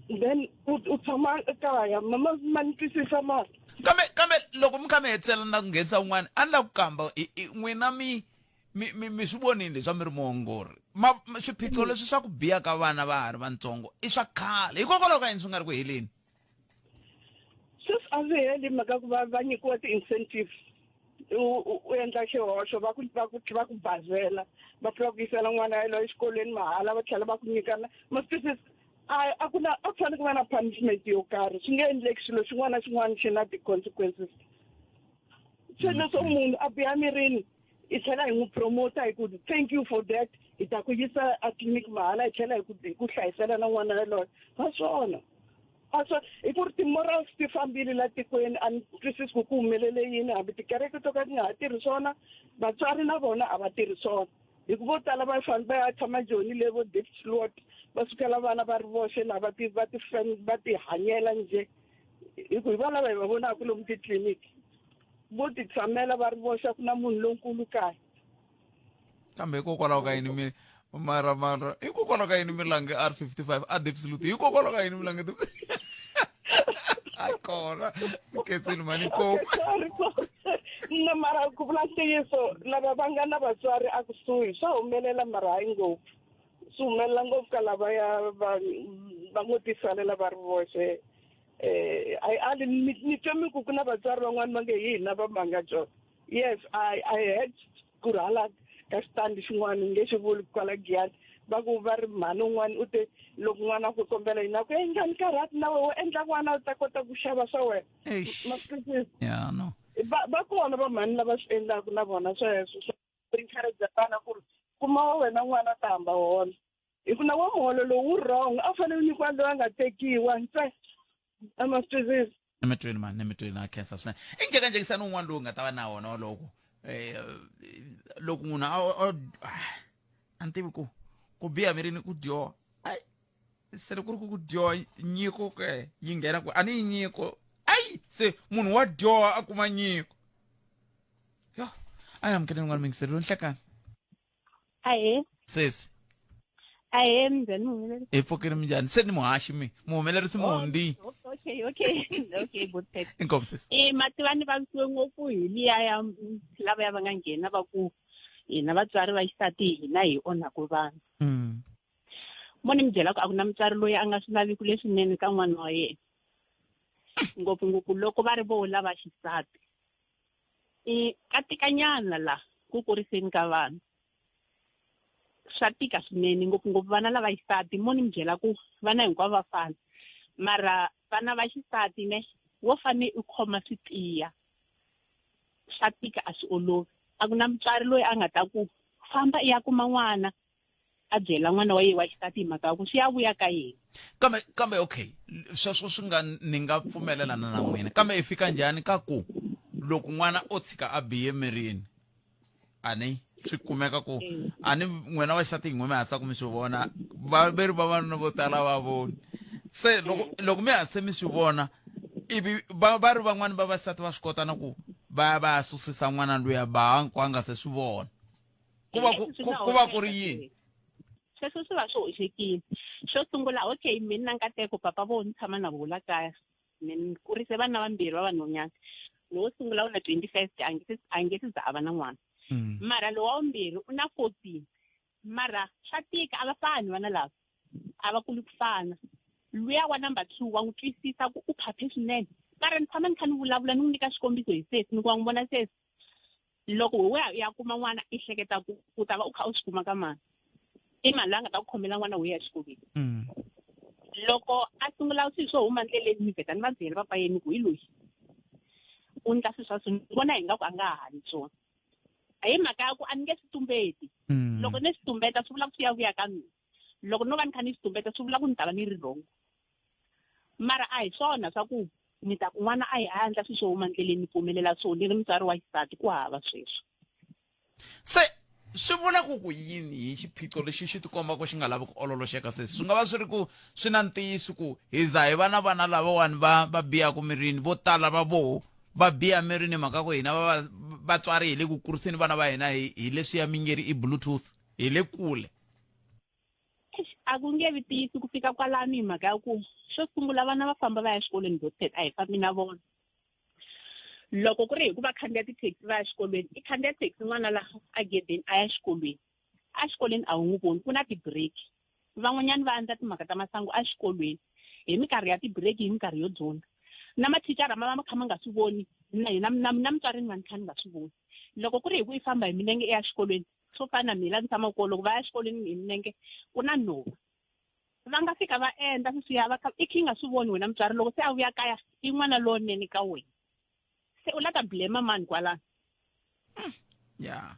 then u tshama ekaya. Mama ma ni twisisa mara. Kambe loko mi kha mi hetisela na ku nghenisa un'wana a ni lava ku kamba n'wina mi swi vonile leswi a mi ri muongori. Swiphiqo leswi swa ku biha ka vana va ha ri vatsongo i swa khale, hikokwalaho ka yini swi nga ri ku heleni? Sweswi a swi heli mhaka ku va nyikiwa ti-incentives. U endla xihoxo va ku bazela, va tlhela ku yisela n'wana yaloye exikolweni mahala, va tlhela va ku nyikana. Ma swi twisisa? A ku na, a ku fanele ku va na punishment yo karhi. Swi nge endleki xilo xin'wana na xin'wana xi na ti-consequences. Se leswo munhu a biha mirini hi tlhela hi n'wi promota hi ku thank you for that, hi ta ku yisa a clinic mahala, hi tlhela hi ku hlayisela na n'wana yaloye. Va swona. A swa, hi ku ri ti-morals ti fambile la tikweni, a ni twisisi ku ku humelele yini, hambi tikereke to ka ti nga ha tirhi swona, vatswari na vona a va tirhi swona. Hi ku vo tala va famba va ya tshama Joni le vo Diepsloot, va sukela vana va ri voxe laha va ti hanyela njhe. Hi ku hi vona lava hi va vonaka lomu titliliniki, vo ti tshamela va ri voxe, a ku na munhu lonkulu kaya. Kambe hikokwalaho ka yini mi mara mara hikokwalaho ka yini mi lange R55 a Diepsloot? Hikokwalaho ka yini mi lange a kona nketseni mani ko? Sorry, sorry. Na mara ku vula ntiyiso, lava va nga na vatswari a kusuhi swa humelela, mara hayi ngopfu. Swi humelela ngopfu ka lava ya va ngo tisalela va ri voxe. Ai, ali, ni twe mi ku ku na vatswari van'wani va nge hi hina va manga John. Yes, I heard ku ri hala ka xitandi xin'wana nge xi vuli kwala Giyani, va ku va ri mhani un'wana u te loko n'wana a ku kombela yini a ku endla ni karhati na wena u endla n'wana u ta kota ku xava swa wena. Eish. Ma swi twisisa? Yeah, no. Va kona va mhani lava swi endlaka na vona sweswo. Swa encourage vana ku ri kuma wa wena n'wana ta hamba hola. Hi ku na wa muholo lowu wu wrong, a fanele u nyikiwa loyi a nga tekiwa ntsena. A ma swi twisisi? Emitweni mani, emitweni a khensa swinene. I njhekanjhekisano wun'wana lowu nga ta va na wona wolowo. Loko munhu a ni tivi ku biha mirini ku dyoha. Ai, se loko ku ri ku dyoha nyiko ke yi nghena ku a ni nyiko. Ai, se munhu wa dyoha a kuma nyiko. Yo, a hi amukeleni n'wana mingiselo lo nhlekani. Ahee. Sesi. Ahee, minjhani muhumelerisi? Hi pfukile minjhani? Se ni muhaxi mi, muhumelerisi Mundi. Okay, okay. Okay, good thanks. Inkomu sesi. Mativa ni vavisiwe ngopfu hi liya ya lavaya va nga nghena va ku hina vatswari va xisati hina hi onhaku vanhu. Mo ni mi byela ku a ku na mutswari loyi a nga swi laviku leswinene ka n'wana wa yena. Ngopfungopfu loko va ri vo lava xisati. Ka tikanyana la ku kuriseni ka vanhu. Swa tika swinene ngopfungopfu vana lava xisati, mo ni mi byela ku vana hinkwavo va fana. Mara vana va xisati ne wo fane u khoma swi tiya. Swa tika a swi olovi. A ku na mutswari loyi a nga ta ku Famba i ya kuma n'wana a byela n'wana wa yena wa xisati hi mhaka ya ku swi ya vuya ka yena. Kambe kambe okay, sweswo swi nga ni nga pfumelelana na n'wina, kambe i fika njhani ka ku loko n'wana o tshika a bihe mirini a ni swi kumeka ku a ni n'wina wa xisati hi n'we mi hatlisa ku mi swi vona, vaveri vavanuna vo tala va voni. Se loko loko mi hatlise mi swi vona ivi va va ri van'wani vavasati va swi kota na ku va ya va ya susisa n'wana luya ba a nga se swi vona, ku va ku ku va ku ri yini? Sweswo swi va swi hoxekile. Xo sungula, okay, mina na nkateko papa vo ni tshama na vona kaya, ni kurise vana vambirhi va vanhwanyana. Lowo sungula u na 25, a nge se a nge se za a va na n'wana, mara lowa vumbirhi u na 14. Mara swa tika, a va fani vana lava, a va kuli ku fana. Luya wa number 2 wa n'wi twisisa ku u phaphe swinene, mara ni tshama ni kha ni vulavula, ni n'wi nyika xikombiso hi sesi, ni ku wa n'wi vona sesi, loko we ya ya kuma n'wana i hleketa ku u ta va u kha u swi kuma ka mani, i mani loyi a nga ta ku khomela n'wana wo ya exikolweni? Loko a sungula swilo swo huma ndleleni, ni vheta ni va byela papa yeni ku hi loyi u ndla swilo swa so, ni vona hi nga ku a nga ha hanyi swona. Hi mhaka ya ku a ni nge swi tumbeti. Loko ni swi tumbeta swi vula ku swi ya vuya ka mina. Loko no va ni kha ni swi tumbeta swi vula ku ni ta va ni ri wrong. Mara a hi swona swa ku ni ta ku n'wana a hi a endla swilo swo huma ndleleni ni pfumelela swona ni ri mutswari wa xisati, ku hava sweswo. Se swi vula ku ku yini hi xiphiqo lexi xi tikomba ku xi nga lavi ku ololoxeka? Se swi nga va swi ri ku swi na ntiyiso ku hi za hi va na vana lavawani va va bihaku mirini, vo tala va voho va biha mirini hi mhaka ku hina va vatswari hi le ku kuriseni vana va hina hi hi leswiya mi nge ri i bluetooth, hi le kule. A ku nge vi tiyisi ku fika kwalano hi mhaka ya ku xo sungula vana va famba va ya exikolweni Botset, a hi fambi na vona. Loko ku ri hi ku va khandziya tithekisi va ya exikolweni, i khandziya thekisi n'wana la a gedeni a ya exikolweni. Exikolweni a wu n'wi voni, ku na ti-break. Van'wanyana va endla timhaka ta masangu exikolweni hi minkarhi ya ti-break, hi minkarhi yo dyondza. Na mathicara ma va ma kha ma nga swi voni, na hina na na mutswari ni va ni kha ni nga swi voni. Loko ku ri hi ku i famba hi milenge i ya xikolweni, swo fana na mina la ni tshamaka kona, loko va ya exikolweni hi milenge ku na nhova, va nga fika va endla sweswiya va kha i kha i nga swi voni wena mutswari. Loko se a vuya kaya i n'wana lowunene ka wena, se u la ta blame mani kwalano? Ya,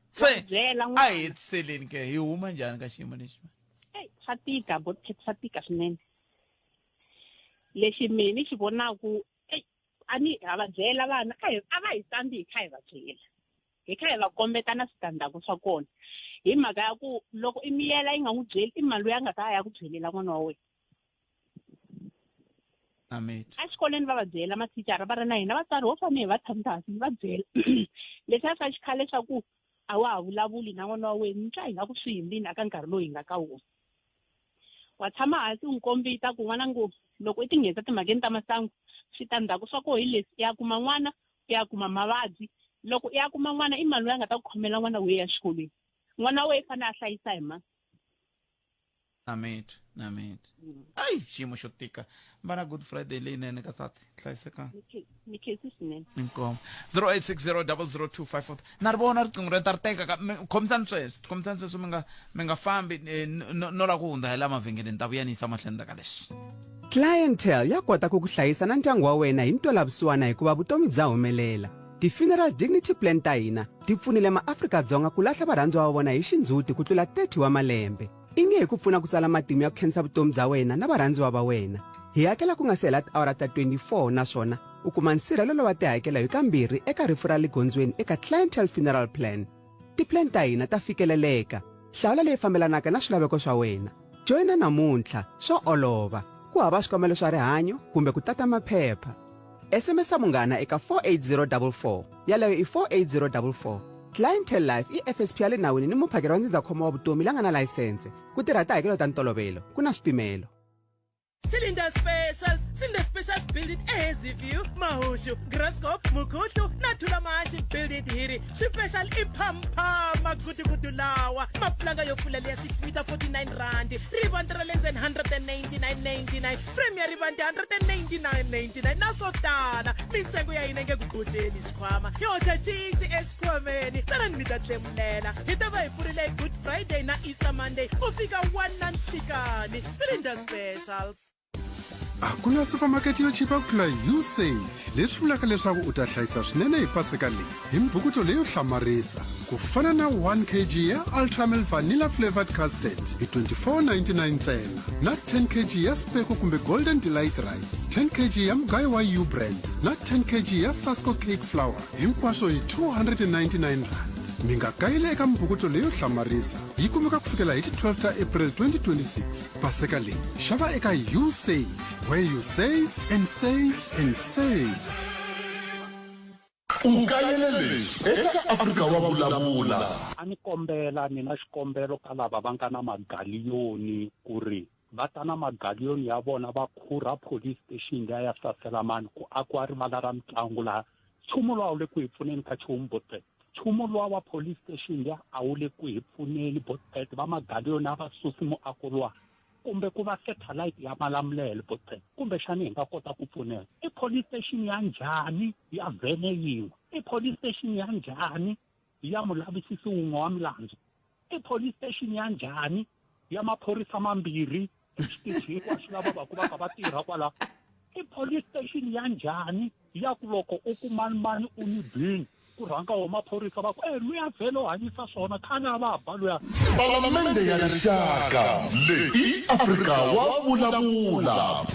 se a hi hetiseleni ke, hi huma njhani ka xiyimo lexi? Ey, swa tika bot, swa tika swinene. Lexi mina ni xi vonaku, ey, a ni ha va byela vana, a hi a va hi tsambi, hi kha hi va byela, hi kha hi va kombeta na switandzhaku swa kona, hi mhaka ya ku loko i miyela yi nga n'wi byeli, i mali loyi a nga ta ya ku byelela n'wana wa wena. Exikolweni va va byela mathicara, va ri na hina vatswari ho fanele hi va tshamisa hansi hi va byela leswiya swa xikhale swa ku a wa ha vulavuli na n'wana wa wena. Ni twa hi nga ku swi hundzile aka nkarhi lowu hi nga ka wona. Wa tshama hansi u n'wi kombisa ku n'wana ngo loko i tinghenisa timhakeni ta masangu, switandzhaku swa koho hi leswi, i ya kuma n'wana, u ya kuma mavabyi. Loko i ya kuma n'wana, i mani loyi a nga ta ku khomela n'wana wo ya exikolweni? N'wana wa wena i fanele a hlayisa hi mani? Namit namit, ayi xiyimo xo tika. Va na Good Friday leyinene ka sati, hlayisekanga. Ni khensi swinene. Inkomo. 08600025 na ri vona riqingho ra ta ri teka ka khomisani sweswo, khomisani sweswo, mi nga mi nga fambi, no no lava ku hundza hi la mavhengeleni, ta vuya ni yisa mahlweni ka leswi. Clientele ya kota ku ku hlayisa na ndyangu wa wena hi ntwelavusiwana hikuva vutomi bya humelela. Ti-Funeral Dignity Plan ta hina ti pfunile maAfrika-Dzonga ku lahla varhandziwa va vona hi xindzhuti ku tlula 30 wa malembe. I nge hi ku pfuna ku tsala matimu ya ku khensa vutomi bya wena na varhandziwa va wena. Hi hakela ku nga si hela tiawara ta 24 naswona u kuma nsirhelelo wa tihakelo hi kambirhi eka rifu ra le gondzweni eka Clientele Funeral Plan. Tiplan ta hina ta fikeleleka. Hlawula leyi fambelanaka na swilaveko swa wena. Joyina namuntlha, swa olova. Ku hava swikambelo swa rihanyo kumbe ku tata maphepha. SMS munghana eka 48044. Yaleyo i 48044. Clientele Life i FSP ya le nawini ni muphakeri wa ndzindzakhombo wa vutomi la nga na layisense. Ku tirha tihakelo ta ntolovelo, ku na swipimelo. Cylinder Specials, Cylinder Specials Build It eHazyview, Mahushu, Graskop, Mukhuhlu na Thulamashi. Build It hi ri swipexal i phamphama gudugudu lawa mapulanga yo fulela ya 6 meter 49 rand, rivanti ra le ndzeni 199.99, frame ya rivanti 199.99 na swo tala. Mintsengo ya hina yi nge ku gojeli xikhwama, hi hoxa cinci exikhwameni. Tanani mi ta tlemulela, hi ta va hi pfurile hi Good Friday na Easter Monday ku fika 1 na nhlikani. Cylinder Specials. A ku na supermarket yo chipa ku tlula Usave, leswi vulaka leswaku u ta hlayisa swinene hi paseka leyi hi mibukuto leyo hlamarisa ku fana na 1 kg ya Ultramel Vanilla Flavored Custard hi 24.99 ntsena na 10 kg ya Speko kumbe Golden Delight Rice, 10 kg ya mugayo wa U-Brand na 10 kg ya Sasco Cake Flour hinkwaswo hi 299 rand. Mi nga kayeli eka mibukuto leyo hlamarisa yi kumeka ku fikela hi ti 12 ta April 2026. Paseka leyi xava eka Usave, where you save and save and save. U kayele leswi eka Afrika wa Vulavula. A ni kombela ni na xikombelo ka lava va nga na magaliyoni ku ri va ta na magaliyoni ya vona va khurha police station liya ya Saselamani ku akiwa rivala ra mitlangu laha. Nchumu luwa a wu le ku hi pfuneni ka nchumu botpet. Nchumu luwa wa police station liya a wu le ku hi pfuneni botpet. Va magaliyoni a va susi muako luwa kumbe ku va satellite ya Malamulele botpet. Kumbexani hi nga kota ku pfuneka. I police station ya njhani ya vhene yin'we? I police station ya njhani ya mulavisisi wun'we wa milandzu? I police station ya njhani ya maphorisa mambirhi exitichi hinkwaswo lava va ku va kha va tirha kwala? I police station ya njhani ya ku loko u ku mani mani u ni bini ku rhanga wo maphorisa va ku e luya vhele u hanyisa swona khale a va ba luya. Palamende ya Rixaka leyi i Afrika wa Vulavula.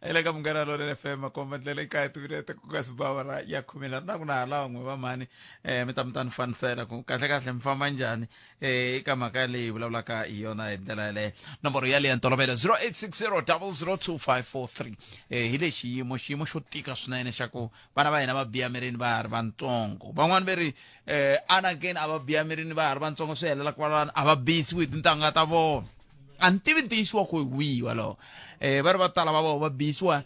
hi le ka munghana lonene fm komba ndlela ekaya timinete ku nga si ba awara ya khume na na ku na hala van'we va mhani um mi ta mi ta ni fanisela ku kahle kahle mi famba njhani um eka mhaka leyi hi vulavulaka hi yona hi ndlela yaleyo nomboro yaleyo ya ntolovelo 0860 002543 um hi le xiyimo xiyimo xo tika swinene xa ku vana va hina va biha mirini va ha ri vantsongo van'wani ve ri um anakeni a va biha mirini va ha ri vantsongo swi helela kwalano a va biyisiwi hi tintangha ta vona a ni tivi ntiyiso wa ku hi wihi walowo um va ri va tala va vona va biyisiwa um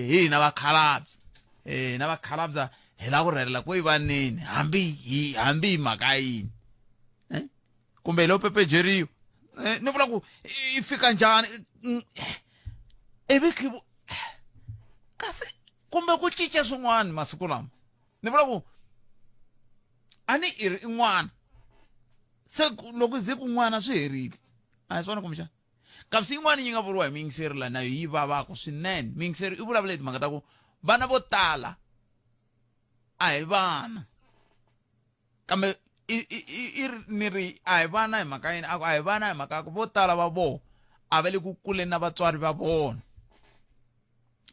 hi hina vakhalabya um hina vakhalabya hi lava ku rhelela ku yi vaneni hambi hi hambi hi mhaka yini eh? kumbe hi lo pepejeriwa eh, ni vula ku i fika njhani mm, ivi kasi kumbe ku cinca swin'wana masiku lama ni vula ku a ni i ri i n'wana se loko ze ku n'wana swi herile a hi swona kumbexana kasi yin'wana yi nga vuriwa hi muyingiseri la nayo yi vavaka swinene muyingiseri i vulavula hi timhaka ta ku vana vo tala a hi vana kambe i ni ri a hi vana hi mhaka yini a ku a hi vana hi mhaka ya ku vo tala va vona a va le ku kuleni na vatswari va vona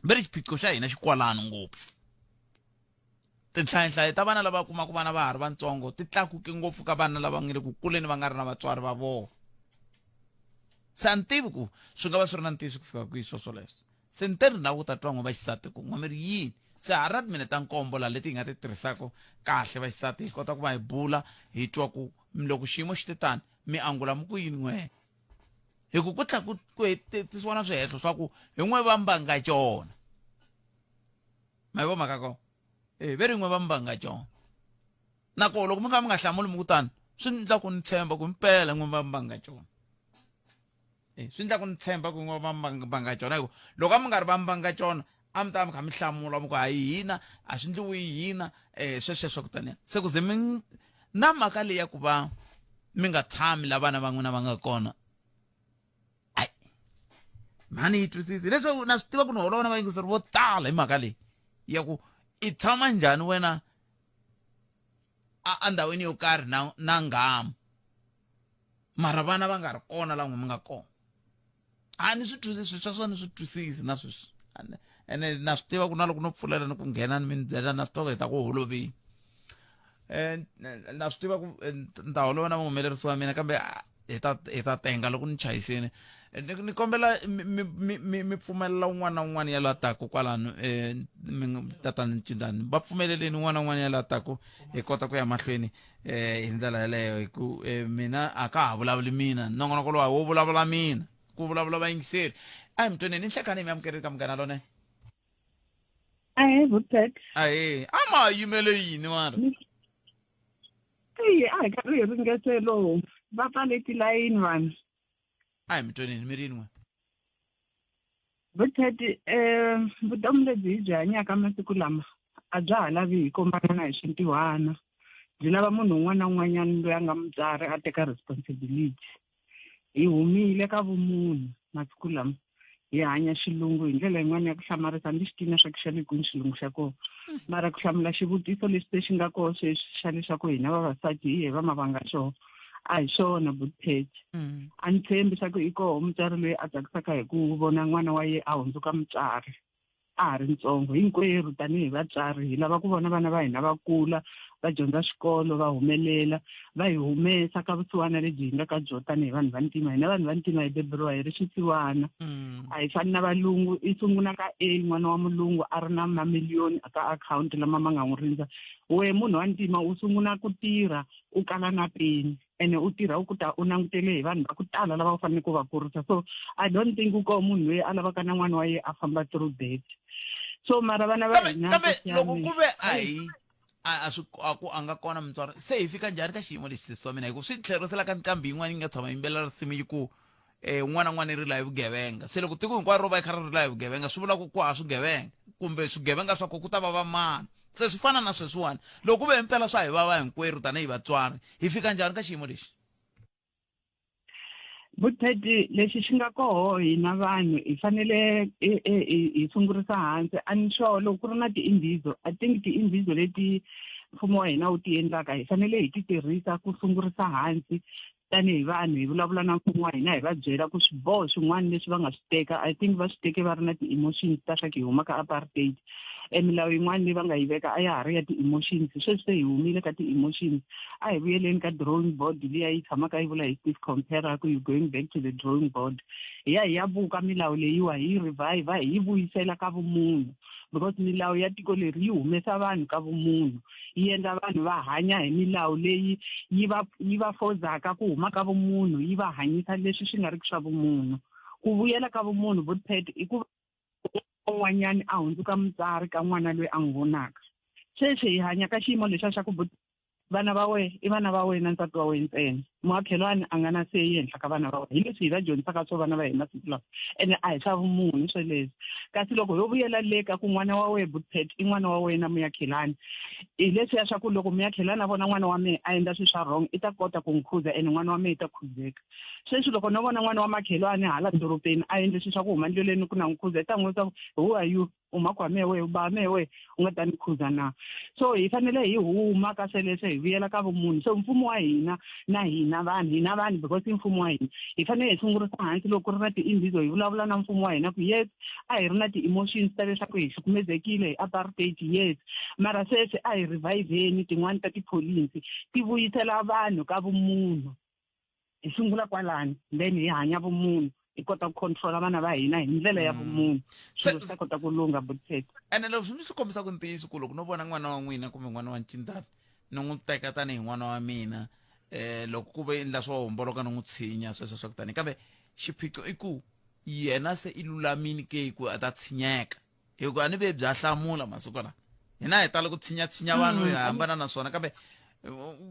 ve ri xiphiqo xa hina xi kwalano ngopfu tinhlayanhlayo ta vana lava kumaka vana va ha ri vantsongo ti tlakuke ngopfu ka vana lava nga le ku kuleni va nga ri na vatswari va vona se a ni tivi ku swi nga va swi ri na ntiyiso ku fika kwihi swo swoleswo se ni te ri na ku ta twa n'we vaxisati ku n'we mi ri yini se ha ra timine ta nkombo laha leti hi nga ti tirhisaka kahle vaxisati hi kota ku va hi bula hi twa ku loko xiyimo xi te tani mi angula mi ku yini n'we hi ku ku tlha ku ku hetisiwa na swihehlo swa ku hi n'we va mbanga cona ma yi vo mhaka kona e ve rin'we va mbanga cona na koho loko mi nga mi nga hlamuli mi ku tani swi ndla ku ni tshemba ku impela n'we va mbanga cona e swi ndla ku ni tshemba ku n'we va mbanga cona hi ku loko a mi nga ri va mbanga cona a mi ta mi kha mi hlamula mi ku hayi hina a swi ndliwi hina um swesweswo kutani se ku ze mi na mhaka leyi ya ku va mi nga tshami la vana va n'wina va nga kona ai mhani yi twisisi leswaku na swi tiva ku ni holova na vayingiseri vo tala hi mhaka leyi ya ku i tshama njhani wena endhawini yo karhi na na nghamu mara vana va nga ri kona la n'we mi nga kona a ni swi twisisi sweswo ni swi twisisi na sweswi ene na swi tiva ku na loko no pfulela ni ku nghena ni mi ni byela na swi tiva ku hi ta ku holovini um na swi tiva ku eh, ni ta holova na muhumelerisi wa mina kambe ah, hi ta hi ta tenga loko ni chayisini eh, ni kombela mi pfumelela un'wana na un'wana ya la taku kwalano um tatani cindani va pfumeleleni un'wana na un'wana ya la taku hi kota ku ya mahlweni um hi ndlela yeleyo hi ku mina a ka ha vulavuli mina nongonoko lowa wo vulavula mina ku vulavula vayingiseri a hi mutweneni nhlekani mi amukeleli ka munghana lonene Ahee, Vupet. Ahee, a ma yimele yini mara? Eyi, a hi karhi hi ringetelo. Va pfale tilayini vanhu. A hi mitweneni mi ri yini n'we? Vupet, eh, vutomi lebyi hi byi hanyaka masiku lama a bya ha lavi hi kombana hi swintiwana. Byi lava munhu un'wana na un'wanyana loyi a nga mutswari a teka responsibility. Hi humile ka vumunhu masiku lama. Hi hanya xilungu hi ndlela yin'wana ya ku hlamarisa, ni xi tivi na swa ku xa le kwini xilungu xa kona. Mara ku hlamula xivutiso lexi se xi nga koho sweswi xa leswaku hina vavasati hi he va mavanga swona, a hi swona Butpet. A ni tshembi swa ku i koho mutswari loyi a tsakisaka hi ku vona n'wana wa ye a hundzuka mutswari a ha ri ntsongo. Hinkwerhu tanihi vatswari hi lava ku vona vana va hina va kula, va dyondza xikolo, va humelela, va hi humesa ka vusiwana lebyi hi nga ka byona tanihi vanhu va ntima. Hina vanhu va ntima hi beburiwa hi ri swisiwana, a hi fani na valungu. I sungula ka A, n'wana wa mulungu a ri na mamiliyoni ka akhawunti lama ma nga n'wi rindza. Wehe munhu wa ntima u sungula ku tirha u kala na peni, ene u tirha u ku ta u langutele hi vanhu va ku tala lava u faneleke ku va kurisa. So I don't think ku koho munhu loyi a lavaka na n'wana wa ye a famba through that. So mara vana va hina, kambe Nkosi ya loko mina. ku ve a hi a swi a ku a nga kona mutswari, se hi fika njhani ka xiyimo lexi, sesi wa mina? Hi ku swi tlherisela ka nqambi yin'wana yi nga tshama yimbelela risimu yi ku un'wana na un'wana i rila hi vugevenga. Se loko tiko hinkwaro ro va yi kha ri rila hi vugevenga, swi vula ku ku hava swigevenga, kumbe swigevenga swa ko ku ta va va mani? Se swi fana na sweswiwani, loko ku ve impela swa hi vava hinkwerhu tanihi vatswari, hi fika njhani ka xiyimo lexi? Vutheti lexi xi nga koho, hina vanhu hi fanele hi sungurisa hansi. A ni sure loko ku ri na ti-imbizo. I think ti-imbizo leti mfumo wa hina wu ti endlaka, hi fanele hi ti tirhisa ku sungurisa hansi tanihi vanhu, hi vulavula na mfumo wa hina, hi va byela ku swiboho swin'wana leswi va nga swi teka, I think va swi teke va ri na ti-emotions ta swa ku hi huma ka apartheid. E milawu yin'wana leyi va nga yi veka a ya ha ri ya ti-emotions. Sweswi se hi humile ka ti-emotions, a hi vuyeleni ka drawing board liya yi tshamaka yi vula hi Steve Komphela ku you going back to the drawing board. Hi ya hi ya buka milawu leyiwa, hi yi revive, hi yi vuyisela ka vumunhu, because milawu ya tiko leri yi humesa vanhu ka vumunhu, yi endla vanhu va hanya hi milawu leyi yi va fozaka ku huma ka vumunhu, yi va hanyisa leswi swi nga ri ki swa vumunhu. Ku vuyela ka vumunhu, Butpet, i ku un'wanyani a hundzuka mutswari ka n'wana loyi a n'wi vonaka. Sweswi hi hanya ka xiyimo lexiya xa ku vana va wena i vana va wena, nsati wa wena ntsena, muakhelwani a nga na seyi ehenhla ka vana va wena. Hi leswi hi va dyondzisaka swo vana va hina masiku lawa, ene a hi swa vumunhu sweleswo. Kasi loko ho vuyela le ka ku n'wana wa wena, Butpet, i n'wana wa wena muyakhelani, hi leswiya swa ku loko muyakhelani a vona n'wana wa mehe a endla swilo swa wrong, i ta kota ku n'wi khuza, ene n'wana wa mehe i ta khuzeka. Sweswi loko no vona n'wana wa makhelwani hala dorobeni a endle swilo swa ku huma ndleleni, ku na n'wi khuza, i ta n'wi vutisa ku who are you, u mhaka wa mehe wehe, u ba mehe wehe, u nga ta ni khuza na? So hi fanele hi huma ka sweleswo, hi vuyela ka vumunhu. So mfumo wa hina na hina vanhu, hina vanhu, because i mfumo wa hina, hi fanele hi sungurisa hansi. Loko ku ri na ti-imbizo, hi vulavula na mfumo wa hina ku yes, a hi ri na ti-emotions ta leswaku hi hlukumezekile hi apartheid, yes, mara sweswi a hi reviveni tin'wani ta tipholisi ti vuyisela vanhu ka vumunhu. Hi sungula kwalani, then hi hanya vumunhu, hi kota ku controla vana va hina hi ndlela ya vumunhu, swilo swi ta kota ku lungha, Butpet. Ene loko swi kombisa ku ntiyiso ku loko no vona n'wana wa n'wina kumbe n'wana wa ncindana, ni n'wi teka tanihi n'wana wa mina, loko ku ve endla swo homboloka ni n'wi tshinya, sweswo swa ku tani, kambe xiphiqo i ku yena se i lulamini ke ku a ta tshinyeka? Hikuva a ni ve bya hlamula masiku lawa, hina hi tala ku tshinyatshinya vanhu, hi hambana na swona, kambe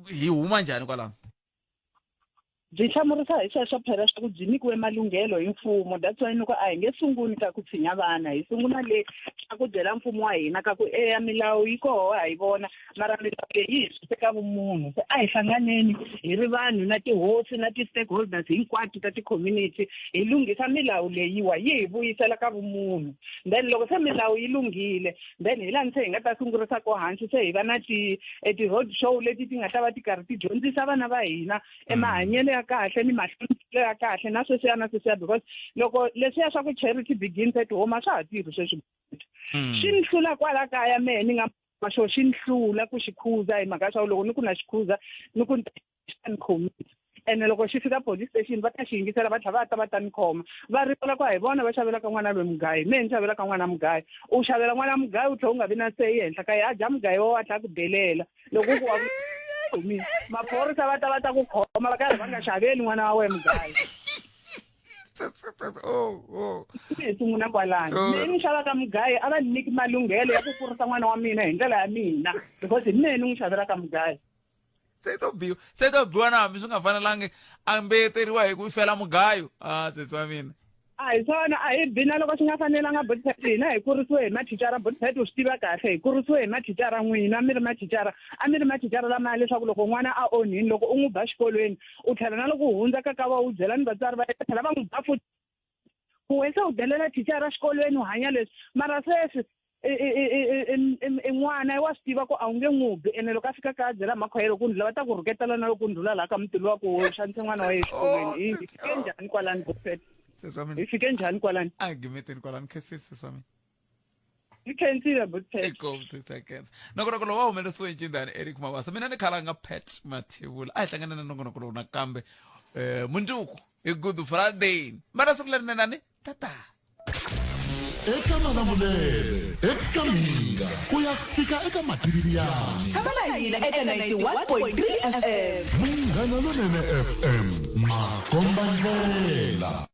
hi huma njhani kwalaho? Byi hlamurisa hi sweswo phela swa ku byi nyikiwe malunghelo hi mfumo. That's why ni ku a hi nge sunguli ka ku tshinya vana, hi sungula le ka ku byela mfumo wa hina ka ku eya, milawu yi koho, ha yi vona, mara milawu leyi yi hi suse ka vumunhu. Se a hi hlanganeni hi ri vanhu na tihosi na ti-stakeholders hinkwato ta ti-community, hi lunghisa milawu leyiwa yi hi vuyisela ka vumunhu. Then loko se milawu yi lunghile, then hi lani se hi nga ta sungurisa ko hansi, se hi va na ti-road show leti ti nga ta va ti karhi ti dyondzisa vana va hina emahanyelo ya kahle ni mahloniphelo ya kahle na sweswiya na sweswiya, because loko leswiya swa ku charity begins at home a swa ha tirhi sweswi. Swi ni hlula kwala kaya mehe ni nga xo xi ni hlula ku xi khuza, hi mhaka ya swa ku loko ni ku na xi khuza ni ku ni ta ni khomisa, ene loko xi fika police station va ta xi yingisela, va tlhela va ta va ta ni khoma, va rivala ku a hi vona va xavelaka n'wana loyi mugayo. Mehe ni xavelaka n'wana mugayo, u xavela n'wana mugayo, u tlhela u nga vi na seyi ehenhla ka yena, a dya mugayo wa tlhela ku delela. Loko ku wa khomile, maphorisa va ta va ta ku khoma, va karhi va nga xaveli n'wana wa wena mugayo. Oh. Hi sungula kwalano. Mehe ni xavaka mugayo, a va ni nyiki malunghelo ya ku kurisa n'wana wa mina hi ndlela ya mina, because hi mehe ni n'wi xavelaka mugayo. Se to biwa, se to biwa na hambi swi nga fanelangi, a mbeyeteriwa hi ku fela mugayo. A sesi wa mina. A hi swona, a hi bi na loko swi nga fanelanga, Botpet. Hina hi kurisiwe hi mathicara, Botpet, u swi tiva kahle. Hi kurisiwe hi mathicara, n'wina mi ri mathicara, a mi ri mathicara lamaya leswaku loko n'wana a onhini, loko u n'wi ba xikolweni, u tlhela na loko u hundza ka kava u byela ni vatswari va yena, tlhela va n'wi ba futhi. Ku wena se u delela thicara xikolweni u hanya leswi mara sweswi i n'wana wa swi tiva ku a wu nge n'wi bi ene loko a fika kaya byela makhwayelo ku ndlula va ta ku rhuketela na loko ndlula laha ka muti luwa ku xanise n'wana wa yena exikolweni hi fike njhani kwalani Godfred hi fike njhani kwalani a gimeteni kwalani khensile sesi wa mina yi khensile Godfred inkomu seconds nongonoko lowu wa humelerisiwe hi ncindani eric mabasa mina ni khalanga pat mathebula a hi hlangana na nongonoko lowu nakambe um mundzuku hi good friday mana siku lerinenani tata eka malamulele eka mhinga ku ya fika eka matiriyani Tshama na hina eka 91.3 FM. Munghana Lonene FM makombandlela.